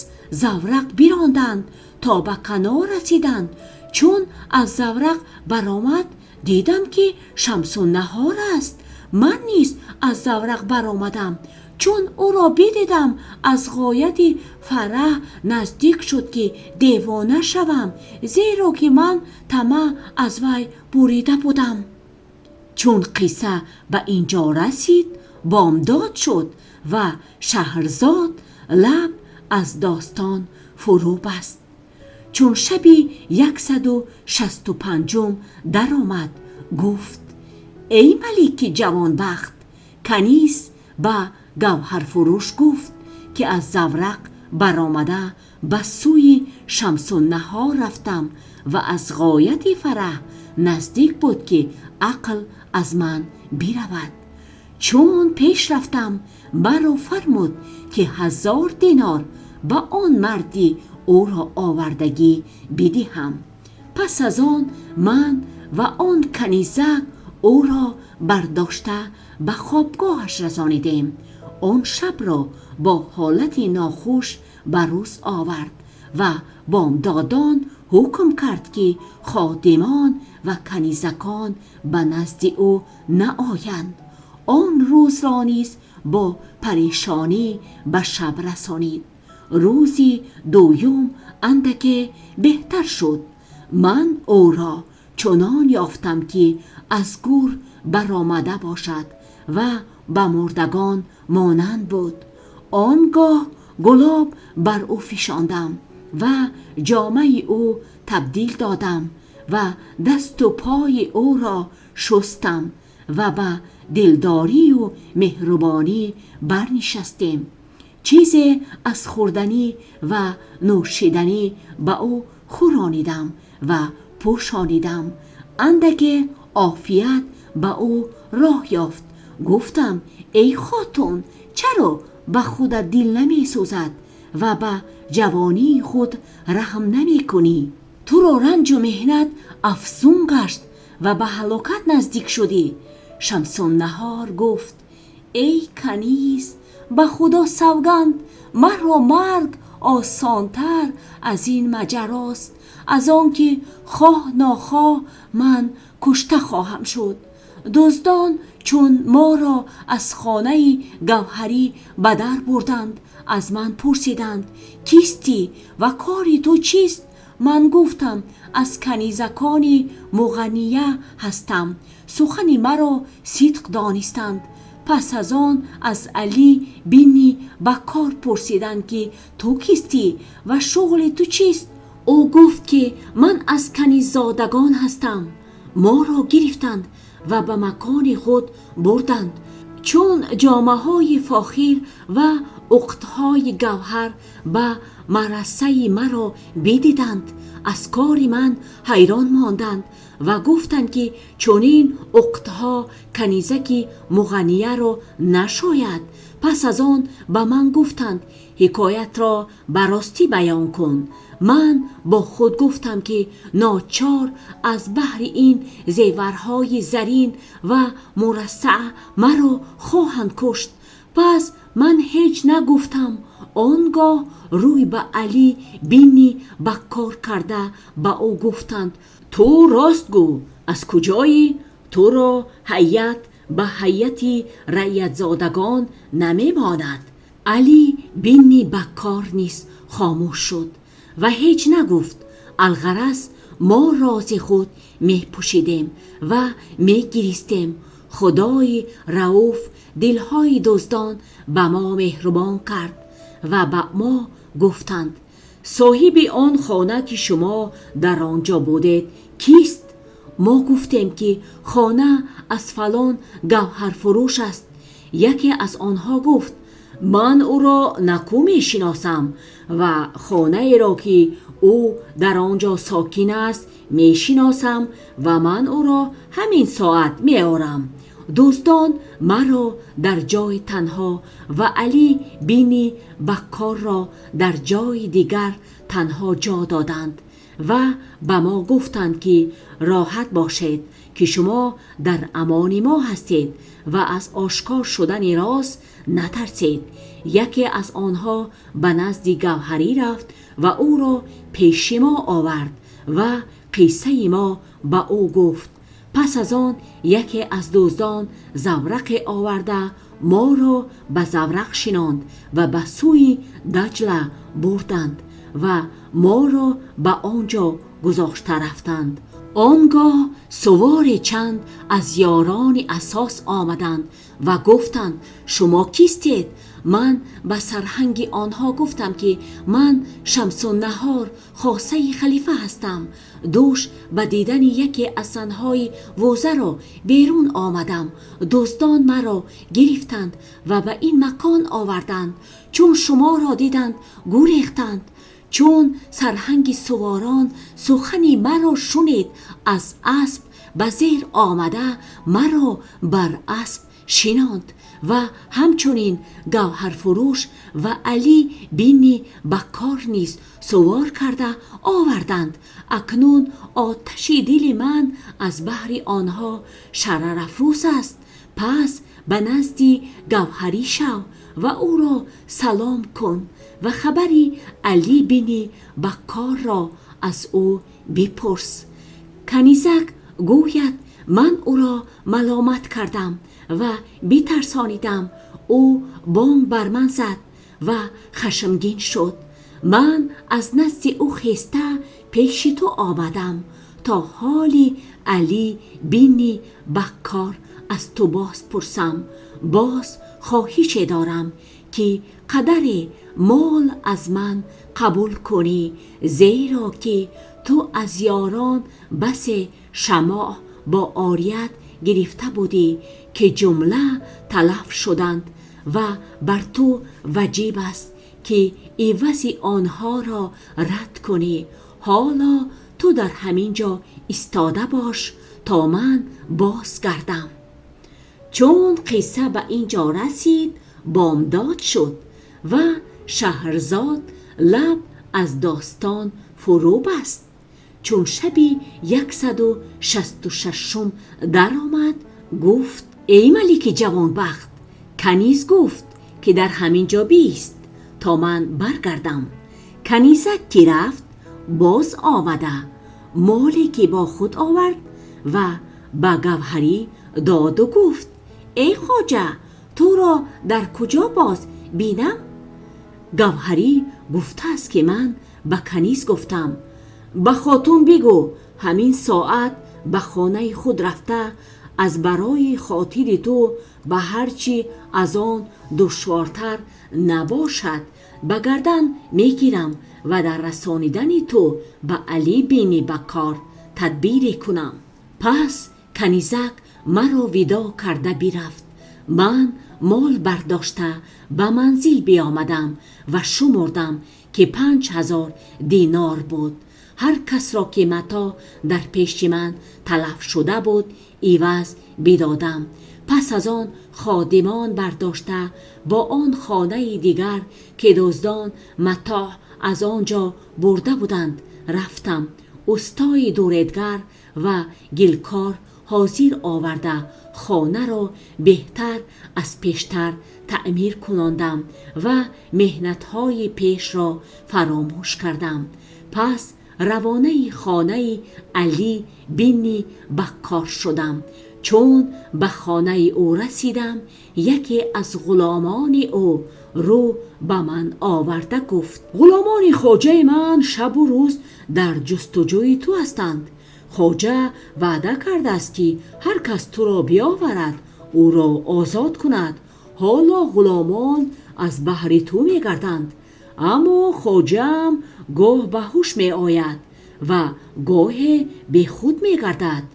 заврақ биронданд то ба канор расиданд. Чун аз заврақ баромад, дидам, ки Шамсуннаҳор аст. Ман низ аз заврақ баромадам. Чун ӯро бидидам, аз ғояти фараҳ наздик шуд, ки девона шавам, зеро ки ман тамаъ аз вай бурида будам. Чун қисса ба ин ҷо расид, бомдод шуд ва Шаҳрзод лаб аз достон фурӯ баст. Чун шаби 165 даромад, гуфт: эй малики ҷавонбахт! Каниз ба гавҳарфурӯш гуфт, ки аз заврақ баромада ба сӯи Шамсуннаҳор рафтам ва аз ғояти фараҳ наздик буд, ки ақл аз ман биравад. Чун пеш рафтам, маро фармуд, ки 1000 динор ба он марди ӯро овардагӣ бидиҳам. Пас аз он ман ва он канизак ӯро бардошта ба хобгоҳаш расонидем. Он шабро бо ҳолати нохуш ба рӯз овард ва бомдодон Ҳукм кард, ки ходимон ва канизакон ба назди ӯ наоянд. Он рӯзро низ бо парешонӣ ба шаб расонид. Рӯзи дуюм андаке беҳтар шуд. Ман ӯро чунон ёфтам, ки аз гӯр баромада бошад ва ба мурдагон монанд буд. Он гоҳ гулоб бар ӯ фишондам ва ҷомаи ӯ табдил додам ва даст у пои ӯро шустам ва ба дилдорӣ ва меҳрубонӣ барнишастем. Чизе аз хӯрданӣ ва нӯшиданӣ ба ӯ хӯронидам ва пӯшонидам. Андаке офият ба ӯ роҳ ёфт. Гуфтам: «Эй хотун, чаро ба худат дил намесӯзад ва ба ҷавонии худ раҳм намекунӣ? Туро ранҷу меҳнат афзун гашт ва ба ҳалокат наздик шудӣ.» Шамсуннаҳор гуфт: «Эй канӣз, ба Худо савганд, маро марг осонтар аз ин моҷарост, аз он ки хоҳ нохоҳ ман кушта хоҳам шуд. Дуздон чун моро аз хонаи Гавҳарӣ ба дар бурданд, аз ман пурсиданд: кистӣ ва кори ту чист? Ман гуфтам: аз канизакони Муғанния ҳастам. Сухани маро сидқ донистанд. Пас аз он аз Алӣ ибни Баккор пурсиданд, ки ту кистӣ ва шуғли ту чист? Ӯ гуфт, ки ман аз каниззодагон ҳастам. Моро гирифтанд ва ба макони худ бурданд. Чун ҷомаҳои фохир ва уқдаҳои гавҳар ба марасаи маро бидиданд, аз кори ман ҳайрон монданд ва гуфтанд, ки чунин уқдаҳо канизаки Муғаннияро нашояд. Пас аз он ба ман гуфтанд: ҳикоятро ба ростӣ баён кун. Ман бо худ гуфтам, ки ночор аз баҳри ин зеварҳои зарин ва мурассаъ маро хоҳанд кушт. Пас ман ҳеҷ нагуфтам. Он гоҳ рӯй ба Алӣ ибни Баккор карда ба ӯ гуфтанд: ту рост гӯ, аз куҷоӣ? Туро ҳайат ба ҳайати раъятзодагон намемонад. Алӣ ибни Баккор низ хомӯш шуд ва ҳеҷ нагуфт. Алғарас мо рози худ мепӯшидем ва мегиристем. Худои Рауф дилҳои дуздон ба мо меҳрубон кард ва ба мо гуфтанд: соҳиби он хона, ки шумо дар он ҷо будед, кист? Мо гуфтем, ки хона аз фалон гавҳарфурӯш аст. Яке аз онҳо гуфт: ман ӯро нако мешиносам ва хонаеро, ки ӯ дар он ҷо сокин аст, мешиносам ва ман ӯро ҳамин соат меорам. Дуздон маро дар ҷои танҳо ва Алӣ ибни Баккорро дар ҷои дигар танҳо ҷо доданд ва ба мо гуфтанд, ки роҳат бошед, ки шумо дар амони мо ҳастед ва аз ошкор шудани роз натарсед. Яке аз онҳо ба назди Гавҳарӣ рафт ва ӯро пеши мо овард ва қиссаи мо ба ӯ гуфт. Пас аз он яке аз дуздон заврақе оварда моро ба заврақ шинонд ва ба сӯи Даҷла бурданд ва моро ба он ҷо гузошта рафтанд. Он гоҳ савори чанд аз ёрони асос омаданд ва гуфтанд: шумо кистед? Ман ба сарҳанги онҳо гуфтам, ки ман Шамсуннаҳор, хосаи халифа ҳастам. Дӯш ба дидани яке аз занҳои вузаро берун омадам. Дуздон маро гирифтанд ва ба ин макон оварданд. Чун шуморо диданд, гурехтанд. Чун сарҳанги саворон сухани маро шунид, аз асп ба зер омада маро бар асп шинонд ва ҳамчунин гавҳарфурӯш ва Алӣ ибни Баккор низ савор карда оварданд. Акнун оташи дили ман аз баҳри онҳо шарарафрӯз аст. Пас ба назди Гавҳарӣ шав ва ӯро салом кун ва хабари Алӣ ибни Баккорро аз ӯ бипурс. Канизак гӯяд: ман ӯро маломат кардам ва битарсонидам. Ӯ бонг бар ман зад ва хашмгин шуд. Ман аз назди ӯ хеста пеши ту омадам то ҳоли Алӣ ибни Баккор аз ту боз пурсам. Боз хоҳише дорам, ки қадре мол аз ман қабул кунӣ, зеро ки ту аз ёрон басе шамоъ бо ориат гирифта будӣ, ки ҷумла талаф шуданд ва бар ту воҷиб аст, ки ивази онҳоро рад кунӣ. Ҳоло ту дар ҳамин ҷо истода бош то ман боз гардам. Чун қисса ба ин ҷо расид, бомдод шуд ва Шаҳрзод лаб аз достон фуро баст. Чун шаби 166 даромад, гуфт: эй малики ҷавонбахт! Каниз гуфт, ки дар ҳамин ҷо бист то ман баргардам. Канизак ки рафт, боз омада моле ки бо худ овард ва ба Гавҳарӣ дод ва гуфт: эй хоҷа, туро дар куҷо боз бинам? Гавҳарӣ гуфта аст, ки ман ба каниз гуфтам: ба хотун бигӯ ҳамин соат ба хонаи худ рафта аз барои хотири ту ба ҳар чи аз он душвортар набошад ба гардан мегирам ва дар расонидани ту ба Алӣ ибни Баккор тадбире кунам. Пас канизак маро видоъ карда бирафт. Ман мол бардошта ба манзил биёмадам ва шумурдам, ки 5000 динор буд. Ҳар касро ки матоъ дар пеши ман талаф шуда буд, иваз бидодам. Пас аз он хидматгорон бардошта ба он хонаи дигар, ки дуздон матоъ аз он ҷо бурда буданд, рафтам. Устои дуредгар ва гилкор ҳозир оварда хонаро беҳтар аз пештар таъмир кунондам ва меҳнатҳои пешро фаромӯш кардам. Пас равонаи хонаи Алӣ ибни Баккор шудам. Чун ба хонаи ӯ расидам, яке аз ғуломони ӯ рӯ ба ман оварда гуфт: ғуломони хоҷаи ман шабу рӯз дар ҷустуҷӯи ту ҳастанд. Хоҷа ваъда кардааст, ки ҳар кас туро биёварад, ӯро озод кунад. Ҳоло ғуломон аз баҳри ту мегарданд, аммо хоҷаам гоҳ ба ҳуш меояд ва гоҳе бехуд мегардад.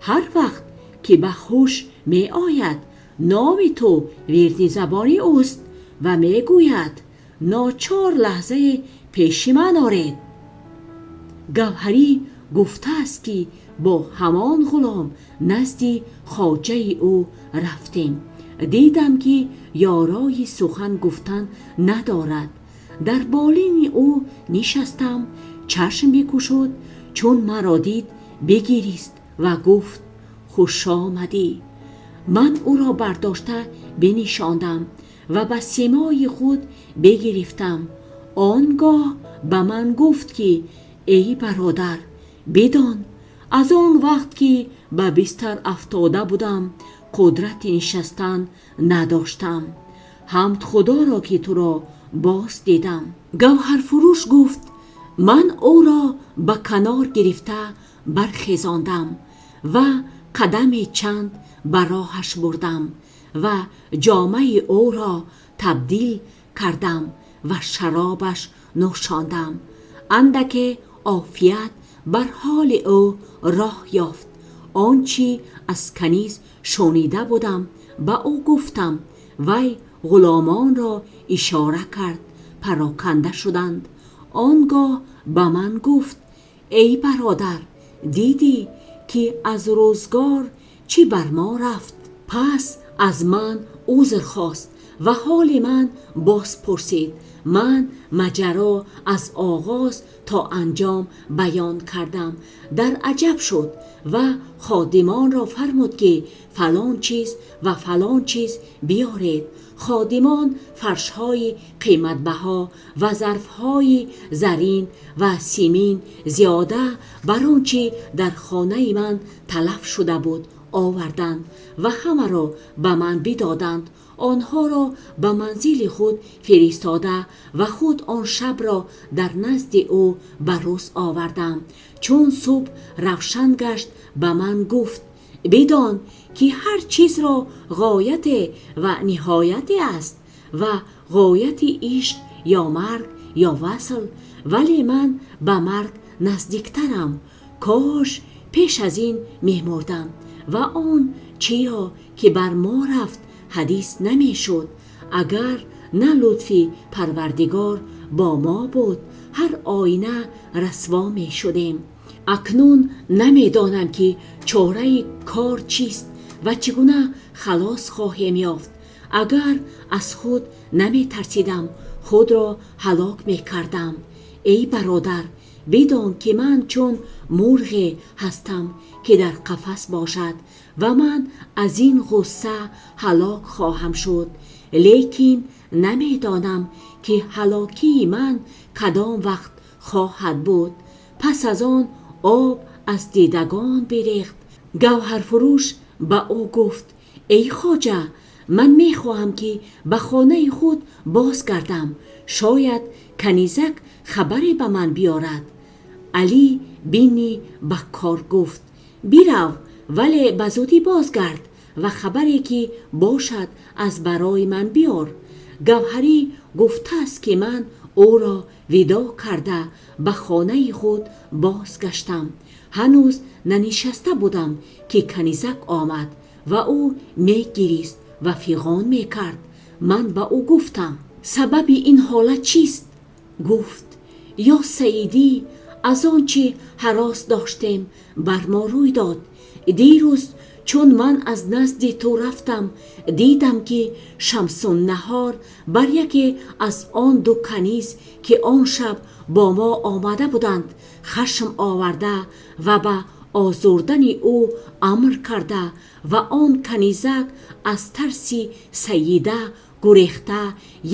Ҳар вақт ки ба ҳуш меояд, номи ту вирди забони ӯст ва мегӯяд: ночор лаҳзае пеши ман оред. Гавҳарӣ гуфтааст, ки бо ҳамон ғулом назди хоҷаи ӯ рафтем. Дидам, ки ёрои сухан гуфтан надорад. Дар болини ӯ нишастам, чашм бикушод. Чун маро дид, бигирист ва гуфт: хуш омадӣ. Ман ӯро бардошта бинишондам ва ба симои худ бигирифтам. Он гоҳ ба ман гуфт, ки эй бародар, бидон аз он вақт ки ба бистар афтода будам, қудрати нишастан надоштам. Ҳамди Худоро, ки туро боз дидам. Гавҳарфурӯш гуфт: ман ӯро ба канор гирифта бархезондам ва қадаме чанд ба роҳаш бурдам ва ҷомаи ӯро табдил кардам ва шаробаш нӯшондам. Андаке офият бар ҳоли ӯ роҳ ёфт. Он чи аз каниз шунида будам ба ӯ гуфтам. Вай ғуломонро ишора кард, пароканда шуданд. Он гоҳ ба ман гуфт: эй бародар, дидӣ ки аз рӯзгор чӣ бар мо рафт. Пас аз ман узр хост Ва ҳоли ман боз пурсид. Ман моҷаро аз оғоз то анҷом баён кардам. Дар аҷаб шуд ва ходимонро фармуд, ки фалон чиз ва фалон чиз биёред. Ходимон фаршҳои қиматбаҳо ва зарфҳои заррин ва симин зиёда бар он чи дар хонаи ман талаф шуда буд оварданд ва ҳамаро ба ман бидоданд. Онҳоро ба манзили худ фиристода ва худ он шабро дар назди ӯ ба рӯз овардам. Чун субҳ равшан гашт, ба ман гуфт: бидон, ки ҳар чизро ғоят ва ниҳояте аст ва ғояти ишқ ё марг ё васл. Вале ман ба марг наздиктарам. Кош пеш аз ин мемурдам ва он чиро ки бар мо рафт ҳадис намешуд. Агар на лутфи Парвардигор бо мо буд, ҳар оина расво мешудем. Акнун намедонам, ки чораи кор чист ва чӣ гуна халос хоҳем ёфт. Агар аз худ намитарсидам, худро ҳалок мекардам. Эй бародар, бидон, ки ман чун мурғе ҳастам, ки дар қафас бошад ва ман аз ин ғусса ҳалок хоҳам шуд. Лекин намедонам, ки ҳалоки ман кадом вақт хоҳад буд. Пас аз он об аз дидагон бирехт. Гавҳарфурӯш ба ӯ гуфт: эй хоҷа, ман мехоҳам, ки ба хонаи худ бозгардам. Шояд канизак хабаре ба ман биёрад. Алӣ ибни Баккор гуфт: бирав, вале ба зудӣ бозгард ва хабаре ки бошад аз барои ман биёр. Гавҳарӣ гуфта аст, ки ман ӯро видоъ карда ба хонаи худ бозгаштам. Ҳанӯз нанишаста будам, ки канизак омад ва ӯ мегирист ва фиғон мекард. Ман ба ӯ гуфтам: сабаби ин ҳолат чист? Гуфт: ё сайидӣ, аз он чи ҳарос доштем бар мо рӯй дод. Дирӯз чун ман аз назди ту рафтам, дидам, ки Шамсуннаҳор бар яке аз он ду каниз, ки он шаб бо мо омада буданд, хашм оварда ва ба озурдани ӯ амр карда ва он канизак аз тарси саида гурехта,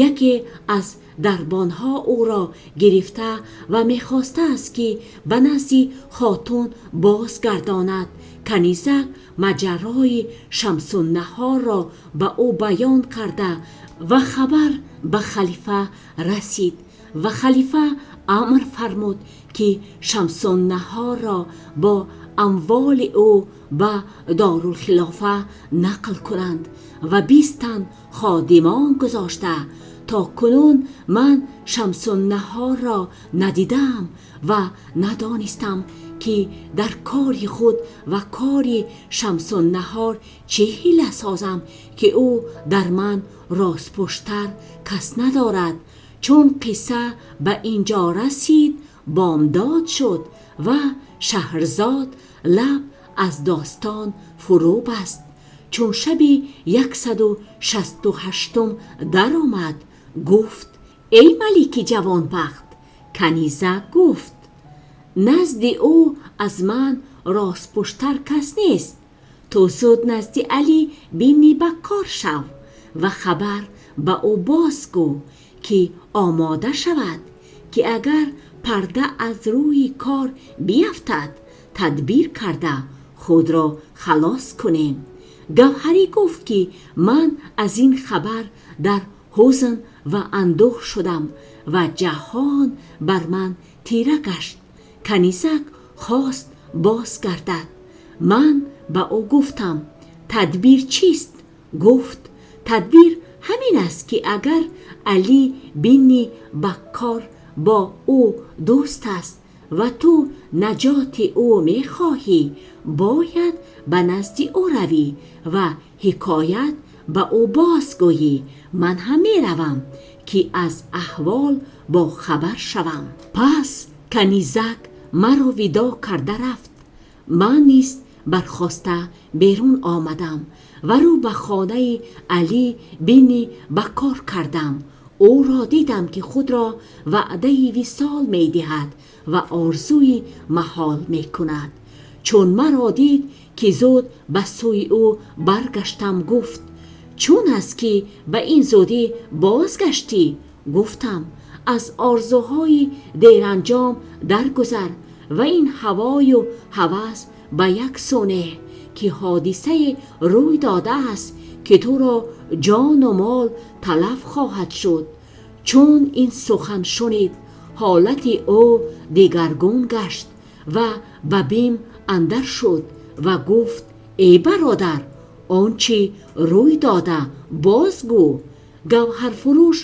яке аз дарбонҳо ӯро гирифта ва мехостааст, ки ба назди хотун бозгардонад. Канизак моҷарои Шамсуннаҳорро ба ӯ баён карда ва хабар ба халифа расид ва халифа амр фармуд, ки Шамсуннаҳорро бо амволи ӯ ба дорулхилофа нақл кунанд ва 20 тан ходимон гузошта. То кунун ман Шамсуннаҳорро надидаам ва надонистам, ки дар кори худ ва кори Шамсуннаҳор чӣ ҳила созам, ки ӯ дар ман росттар кас надорад. Чун қисса ба ин ҷо расид, бомдод шуд ва Шаҳрзод лаб аз достон фуро баст. Чун шаби 168 даромад, гуфт: эй малики ҷавонбахт! Канизак гуфт: назди ӯ аз ман росттар кас нест. Ту зуд назди Алӣ ибни Баккор шав ва хабар ба ӯ бозгӯ, ки омода шавад, ки агар парда аз рӯи кор биафтад, тадбир карда худро халос кунем. Гавҳарӣ гуфт, ки ман аз ин хабар дар ҳузн ва андӯҳ шудам ва ҷаҳон бар ман тира гашт. Канизак хост бозгардад. Ман ба ӯ гуфтам: тадбир чист? Гуфт: тадбир ҳамин аст, ки агар Алӣ ибни Баккор бо ӯ дӯст аст ва ту наҷоти ӯ мехоҳӣ, бояд ба назди ӯ равӣ ва ҳикоят ба ӯ бозгӯӣ. Ман ҳам меравам, ки аз аҳвол бохабар шавам. Пас канизак маро видоъ карда рафт. Ман низ бархоста берун омадам. ва рӯ ба хонаи Алӣ ибни Баккор кардам. Ӯро дидам, ки худро ваъдаи висол медиҳад ва орзӯи маҳол мекунад. Чун маро дид, ки зуд ба сӯи ӯ баргаштам, гуфт: «Чун аст, ки ба ин зудӣ бозгаштӣ?» Гуфтам: «Аз орзуҳои деранҷом дар гузар ва ин ҳавою ҳавас ба як су, ки ҳодисае рӯй додааст, ки туро ҷону мол талаф хоҳад шуд.» Чун ин сухан шунид, ҳолати ӯ дигаргун гашт ва ба бим андар шуд ва гуфт: «Эй бародар, он чи рӯй додааст бозгӯ.» Гавҳарфурӯш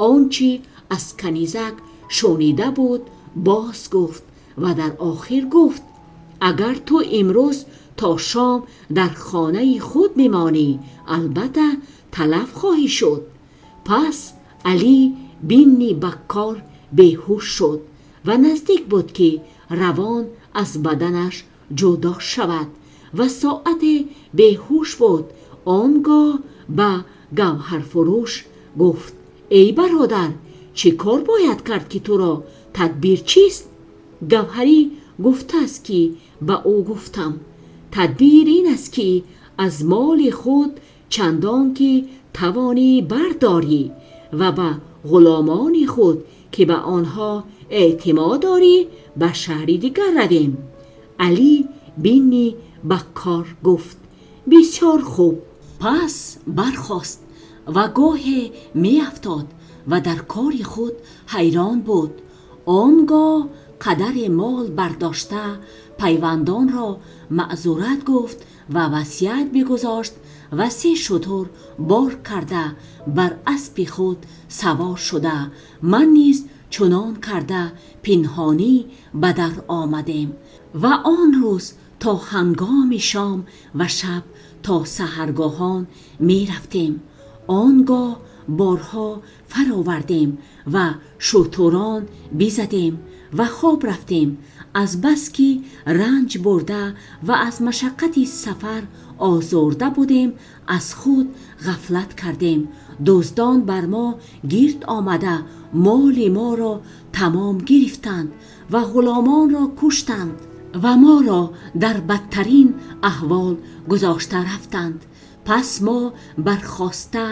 он чи аз канизак шунида буд боз гуфт ва дар охир гуфт: «Агар ту имрӯз то шом дар хонаи худ бимонӣ, албатта талаф хоҳӣ шуд. Пас Алӣ ибни Баккор беҳуш шуд ва наздик буд, ки равон аз баданаш ҷудо шавад ва соате беҳуш буд. Он гоҳ ба Гавҳарфурӯш гуфт: «Эй бародар, чӣ кор бояд кард, ки туро тадбир чист?» Гавҳарӣ гуфта аст, ки ба ӯ гуфтам: «Тадбир ин аст, ки аз моли худ чандон ки тавонӣ бардорӣ ва ба ғуломони худ, ки ба онҳо эътимод дорӣ, ба шаҳри дигар равем.» Алӣ ибни Баккор гуфт: «Бисёр хуб.» Пас бархост ва гоҳе меафтод ва дар кори худ ҳайрон буд. Он гоҳ қадре мол бардошта, пайвандонро маъзарат гуфт ва васият бигузошт ва се шутур бор карда бар аспи худ савор шуда, ман низ чунон карда пинҳонӣ ба дар омадем ва он рӯз то ҳангоми шом ва шаб то саҳаргоҳон мерафтем. Он гоҳ борҳо фаровардем ва шутурон безадем ва хоб рафтем. Аз бас ки ранҷ бурда ва аз машаққати сафар озурда будем, аз худ ғафлат кардем. Дуздон бар мо гирд омада, моли моро тамом гирифтанд ва ғуломонро куштанд ва моро дар бадтарин аҳвол гузошта рафтанд. Пас мо бархоста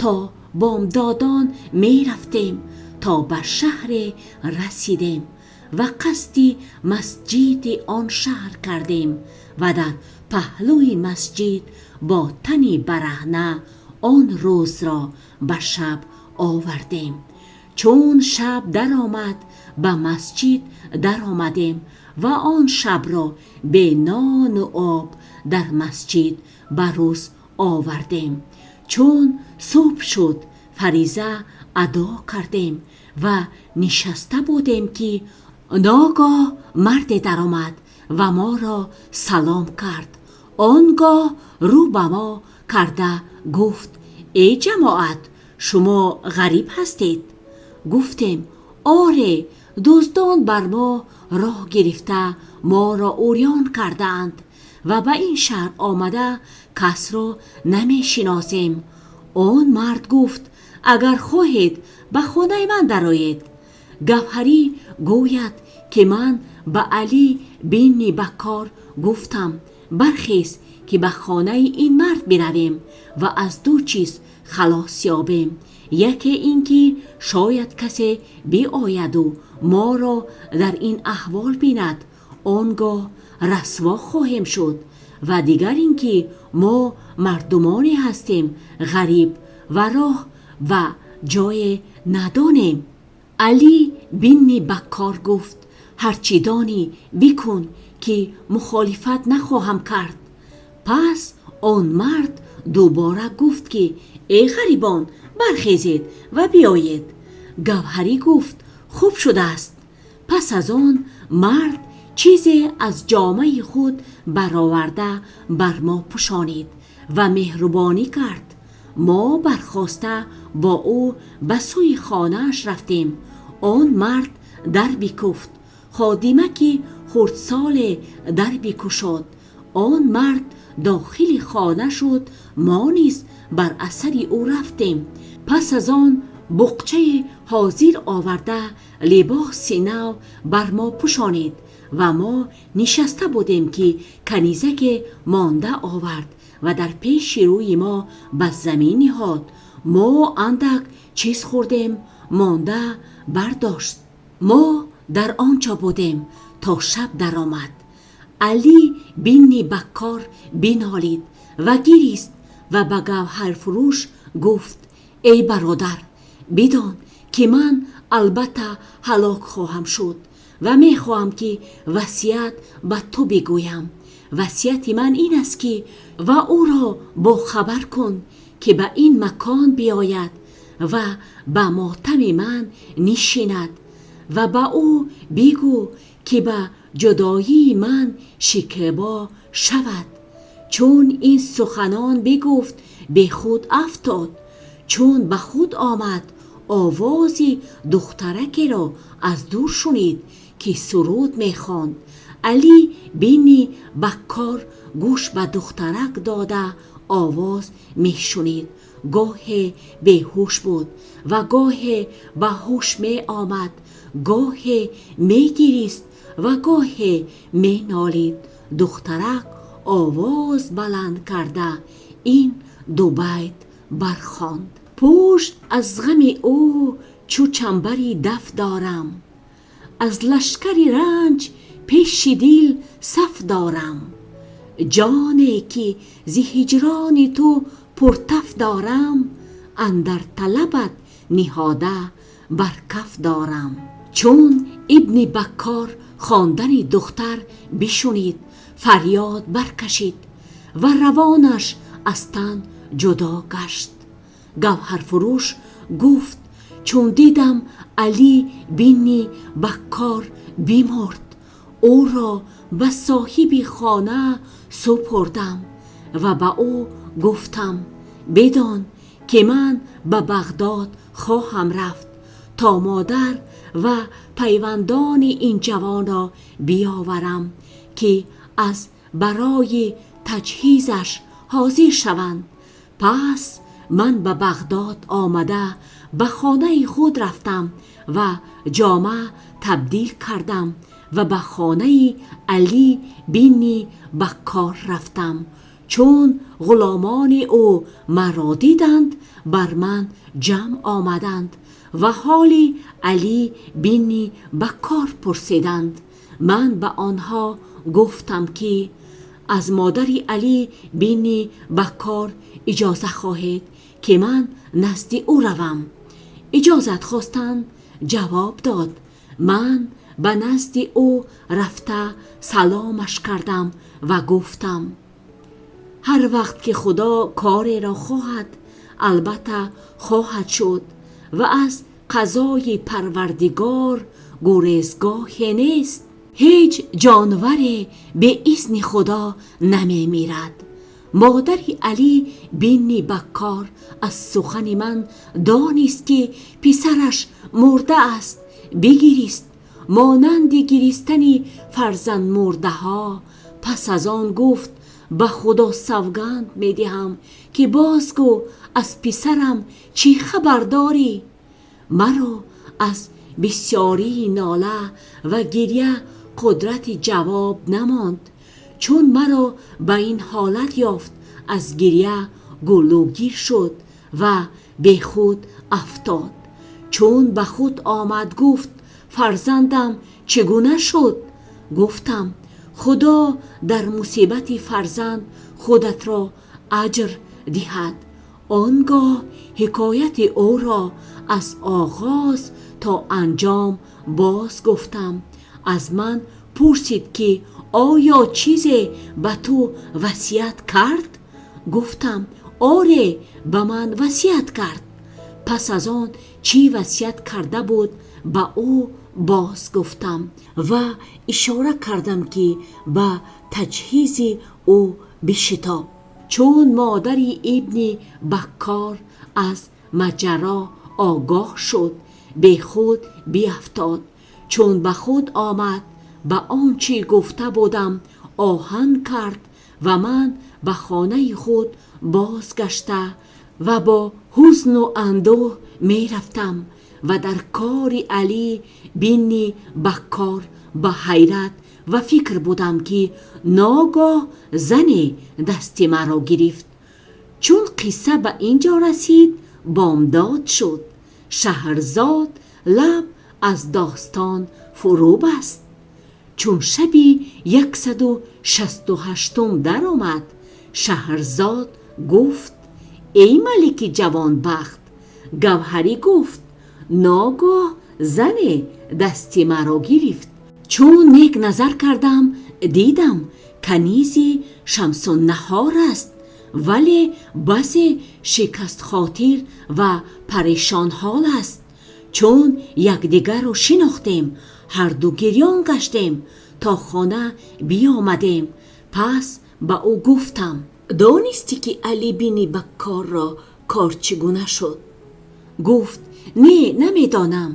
то бомдодон мерафтем то ба шаҳре расидем ва қасди масҷиди он шаҳр кардем ва дар паҳлӯи масҷид бо тани бараҳна он рӯзро ба шаб овардем. Чун шаб даромад, ба масҷид даромадем ва он шабро бе нону об дар масҷид ба рӯз овардем. Чун субҳ шуд, фариза адо кардем ва нишаста будем, ки ногоҳ марде даромад ва моро салом кард. Он гоҳ рӯ ба мо карда гуфт: «Эй ҷамоат, шумо ғариб ҳастед?» Гуфтем: «Оре, дуздон бар мо роҳ гирифта, моро уриён кардаанд ва ба ин шаҳр омада касро намешиносем.» Он мард гуфт: «Агар хоҳед, ба хонаи ман дароед.» Гавҳарӣ гӯяд, ки ман ба Алӣ ибни Баккор гуфтам: «Бархез, ки ба хонаи ин мард биравем ва аз ду чиз халос ёбем: яке инки шояд касе биёяд ва моро дар ин аҳвол бинад, он гоҳ расво хоҳем шуд; ва дигар инки мо мардумоне ҳастем ғариб ва роҳ ва ҷой надонем.» Алӣ ибни Баккор гуфт: «Ҳарчӣ донӣ бикун, ки мухолифат нахоҳам кард.» Пас он мард дубора гуфт, ки эй ғарибон, бархезед ва биёед. Гавҳарӣ гуфт: «Хуб шудааст.» Пас аз он мард чизе аз ҷомаи худ бароварда бар мо пӯшонид ва меҳрубонӣ кард. Мо бархоста бо ӯ ба сӯи хонааш рафтем. Он мард дар бикуфт. Хидматгоре хурдсоле дар бикушод. Он мард дохили хона шуд, мо низ бар асари ӯ рафтем. Пас аз он буқчае ҳозир оварда, либоси нав бар мо пӯшонид ва мо нишаста будем, ки канизаке монда овард ва дар пеши рӯи мо ба замин ниҳод. Мо андак чиз хӯрдем, монда бардошт. Мо дар он ҷо будем то шаб даромад. Алӣ ибни Бакор бинолид ва гирист ва ба гавҳарфурӯш гуфт: «Эй бародар, бидон ки ман албатта ҳалок хоҳам шуд ва мехоҳам ки васият ба ту бигӯям. Васияти ман ин аст, ки ва ӯро бохабар кун, ки ба ин макон биёяд ва ба мотами ман нишинад ва ба ӯ бигӯ, ки ба ҷудоии ман шикебо шавад.» Чун ин суханон бигуфт, бехуд афтод. Чун ба худ омад, овози духтаракеро аз дур шунид, ки суруд мехонд. Алӣ ибни Бакор гӯш ба духтарак дода овоз мешунид. Гоҳе беҳуш буд ва гоҳе ба ҳуш меомад, гоҳе мегирист ва гоҳе менолид. Духтарак овоз баланд карда ин ду байт бархонд: Пушт аз ғами ӯ чу чанбаре даф дорам, аз лашкари ранҷ пеши дил саф дорам. Ҷоне ки зи ҳиҷрони ту пуртаф дорам, андар талабат ниҳода бар каф дорам. Чун Ибни Бакор хондани духтар бишнид, фарёд баркашид ва равонаш аз тан ҷудо гашт. Гавҳарфурӯш гуфт: чун дидам Алӣ ибни Бакор бимурд, ӯро ба соҳиби хона супурдам ва ба ӯ гуфтам: бидон ки ман ба Бағдод хоҳам рафт то модар ва пайвандони ин ҷавонро биёварам, ки аз барои таҷҳизаш ҳозир шаванд. Пас ман ба Бағдод омада ба хонаи худ рафтам ва ҷома табдил кардам ва ба хонаи Алӣ ибни Бакор рафтам. Чун ғуломони ӯ маро диданд, бар ман ҷамъ омаданд ва ҳоли Алӣ ибни Бакор пурсиданд. Ман ба онҳо гуфтам, ки аз модари Алӣ ибни Бакор иҷоза хоҳед, ки ман назди ӯ равам. Иҷоза хостанд. Ҷавоб дод. Ман ба назди ӯ рафта саломаш кардам ва гуфтам: ҳар вақт ки Худо коре хоҳад, албатта хоҳад шуд ва аз қазои Парвардигор гурезгоҳе нест. Ҳеҷ ҷонваре бе изни Худо намемирад. Модари Алӣ ибни Бакор аз сухани ман донист, ки писараш мурда аст. Бигирист монанди гиристани фарзанди мурдаҳо. Пас аз он гуфт: ба Худо савганд медиҳам, ки бозгӯ аз писарам чӣ хабар дорӣ? Маро аз бисёрии нола ва гиря қудрати ҷавоб намонд. Чун маро ба ин ҳолат ёфт, аз гиря гулӯгир шуд ва бехуд афтод. Чун ба худ омад, гуфт: фарзандам чӣ гуна шуд? Гуфтам: Худо дар мусибати фарзанди худат аҷр диҳад. Он гоҳ ҳикояти ӯро аз оғоз то анҷом боз гуфтам. Аз ман пурсид, ки оё чизе ба ту васият кард? Гуфтам: оре, ба ман васият кард. Пас аз он чӣ васият карда буд, ба ӯ боз гуфтам ва ишора кардам, ки ба таҷҳизи ӯ бишитоб. Чун модари Ибни Бакор аз моҷаро огоҳ шуд, бехуд бияфтод. Чун ба худ омад, ба он чӣ гуфта будам оҳанг кард. Ва ман ба хонаи худ бозгашта ва бо ҳузну андӯҳ мерафтам ва дар кори Алӣ ибни Баккор ба ҳайрат ва фикр будам, ки ногоҳ занe дасти маро гирифт. Чун қисса ба инҷо расид, бомдод шуд. Шаҳрзод лаб аз достон фуро баст. Чун шаби 168 даромад, Шаҳрзод гуфт: «Эй малики ҷавонбахт!» Гавҳарӣ гуфт: «Ногоҳ занe дасти маро гирифт. Чун нек назар кардам, дидам канизе Шамсуннаҳор аст, вале басе шикастахотир ва парешонҳол аст. Чун якдигарро шинохтем, ҳар ду гирён гаштем то хона биёмадем. Пас ба ӯ гуфтам: донистӣ ки Алӣ ибни Баккорро кор чӣ гуна шуд? Гуфт: Не, намедонам.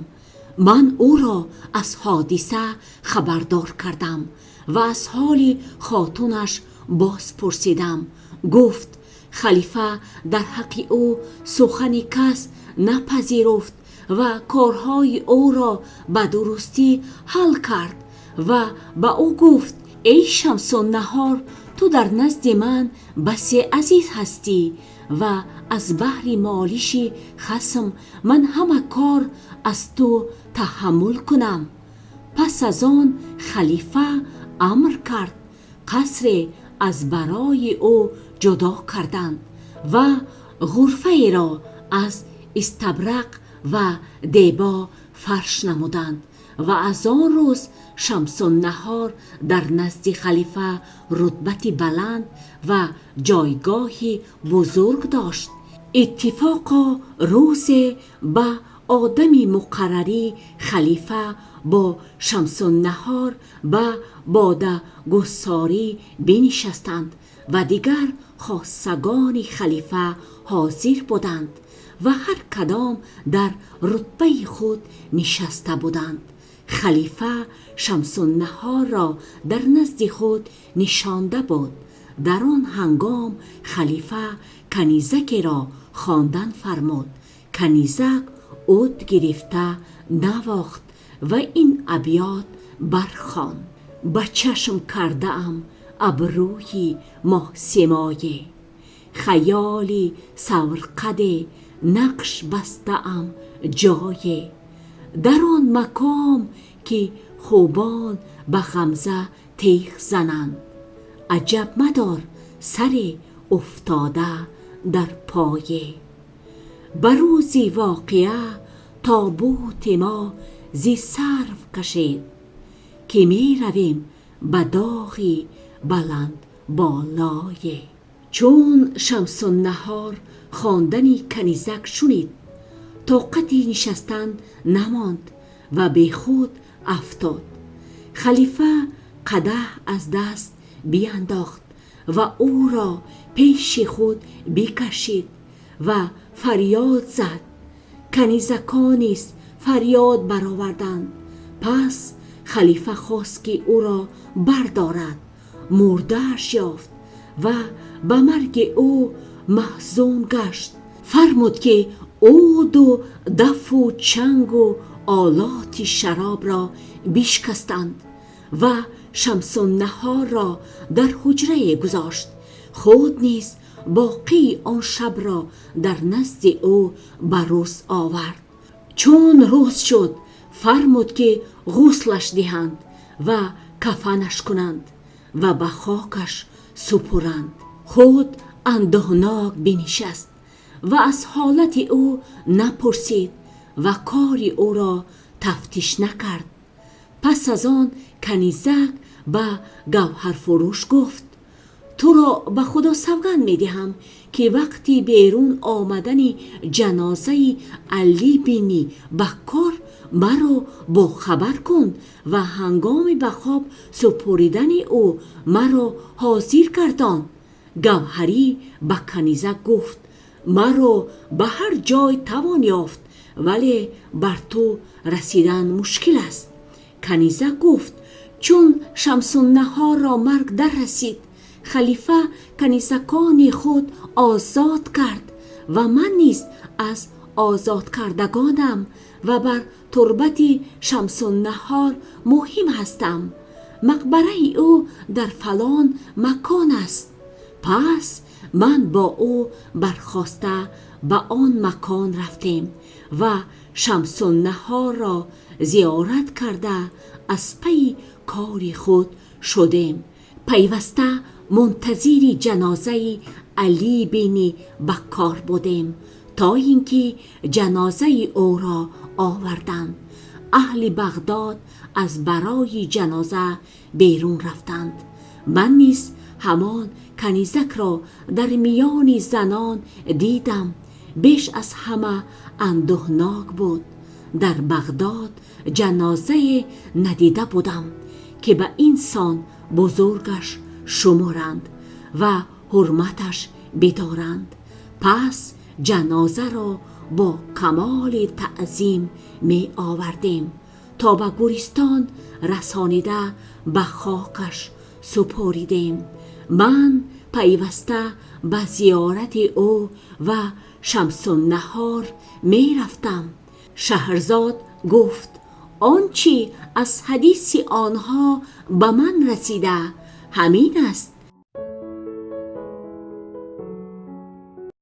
Ман ӯро аз ҳодиса хабардор кардам ва аз ҳоли хотунаш боз пурсидам. Гуфт: Халифа дар ҳаққи ӯ сухани кас напазируфт ва корҳои ӯро ба дурустӣ ҳал кард ва ба ӯ гуфт: Эй Шамсуннаҳор, ту дар назди ман басе азиз ҳастӣ ва аз баҳри молиши хасми ман ҳама кор аз ту таҳаммул кунам. Пас аз он халифа амр кард қасре аз барои ӯ ҷудо карданд ва ғурфае ро аз истабрақ ва дебо фарш намуданд ва аз он рӯз Шамсуннаҳор дар назди халифа рутбати баланд ва ҷойгоҳи бузург дошт. Иттифоқо рӯзе ба одами муқаррари халифа бо Шамсуннаҳор ба бодагусорӣ нишастанд ва дигар хостагони халифа ҳозир буданд ва ҳар кадом дар рутбаи худ нишаста буданд. Халифа Шамсуннаҳорро дар назди худ нишонда буд. Дар он ҳангом халифа канизакеро хондан фармуд. Канизак уд гирифта навохт ва ин абёт бархонд: Ба чашм кардаам абрӯи моҳсимой, хаёли сарвақад нақш бастаам ҷой. Дар он макон ки хубон ба ғамза теғ зананд, аҷаб мадор саре уфтода дар пой. Ба рӯзи воқеа тобути мо зи сарв кашед, ки меравем ба доғи баландболой. Чун Шамсуннаҳор хондани канизак шунид, тоқати нишастан намонд ва бехуд афтод. Халифа қадаҳ аз даст биандохт ва ӯро пеши худ бикашид ва фарёд зад. Канизакон низ фарёд бароварданд. Пас халифа хост ки ӯро бардорад, мурдааш ёфт ва ба марги ӯ маҳзун гашт. Фармуд ки уду дафу чанг ва олоти шаробро бишкастанд ва Шамсуннаҳорро дар ҳуҷрае гузошт. Худ низ боқии он шабро дар назди ӯ ба рӯз овард. Чун рӯз шуд, фармуд ки ғуслаш диҳанд ва кафанаш кунанд ва ба хокаш супурданд. Худ андӯҳнок нишаст ва аз ҳолати ӯ напурсид ва кори ӯро тафтиш накард. Пас аз он канизак ба гавҳарфурӯш гуфт: Туро ба Худо савганд медиҳам, ки вақти берун омадани ҷанозаи Алӣ ибни Баккор маро бохабар кун ва ҳангоми ба хок супурдани ӯ маро ҳозир гардон. Гавҳарӣ ба канизак гуфт: Маро ба ҳар ҷой тавон ёфт, вале бар ту расидан мушкил аст. Канизак гуфт: Чун Шамсуннаҳорро марг дар расид, Халифа канизакони худ озод кард ва ман низ аз озодкардагонам ва бар турбати Шамсуннаҳор муқим ҳастам. Мақбараи ӯ дар фалон макон аст. Пас ман бо ӯ бархоста ба он макон рафтем ва Шамсуннаҳорро зиёрат карда аз пайи кори худ шудем. Пайваста мунтазири ҷанозаи Алӣ ибни Баккор будем то инки ҷанозаи ӯро оварданд. Аҳли Бағдод аз барои ҷаноза берун рафтанд. Ман низ ҳамон канизакро дар миёни занон дидам. Беш аз ҳама андӯҳнок буд. Дар Бағдод ҷанозае надида будам, ки ба инсон бузургаш шуморанд ва ҳурматаш бидоранд. Пас ҷанозаро бо камоли таъзим меовардем то ба гӯристон расонида ба хокаш супурдем. Ман пайваста ба зиёрати ӯ ва Шамсуннаҳор мерафтам. Шаҳрзод гуфт: он чи аз ҳадиси онҳо ба ман расида ҳамин аст.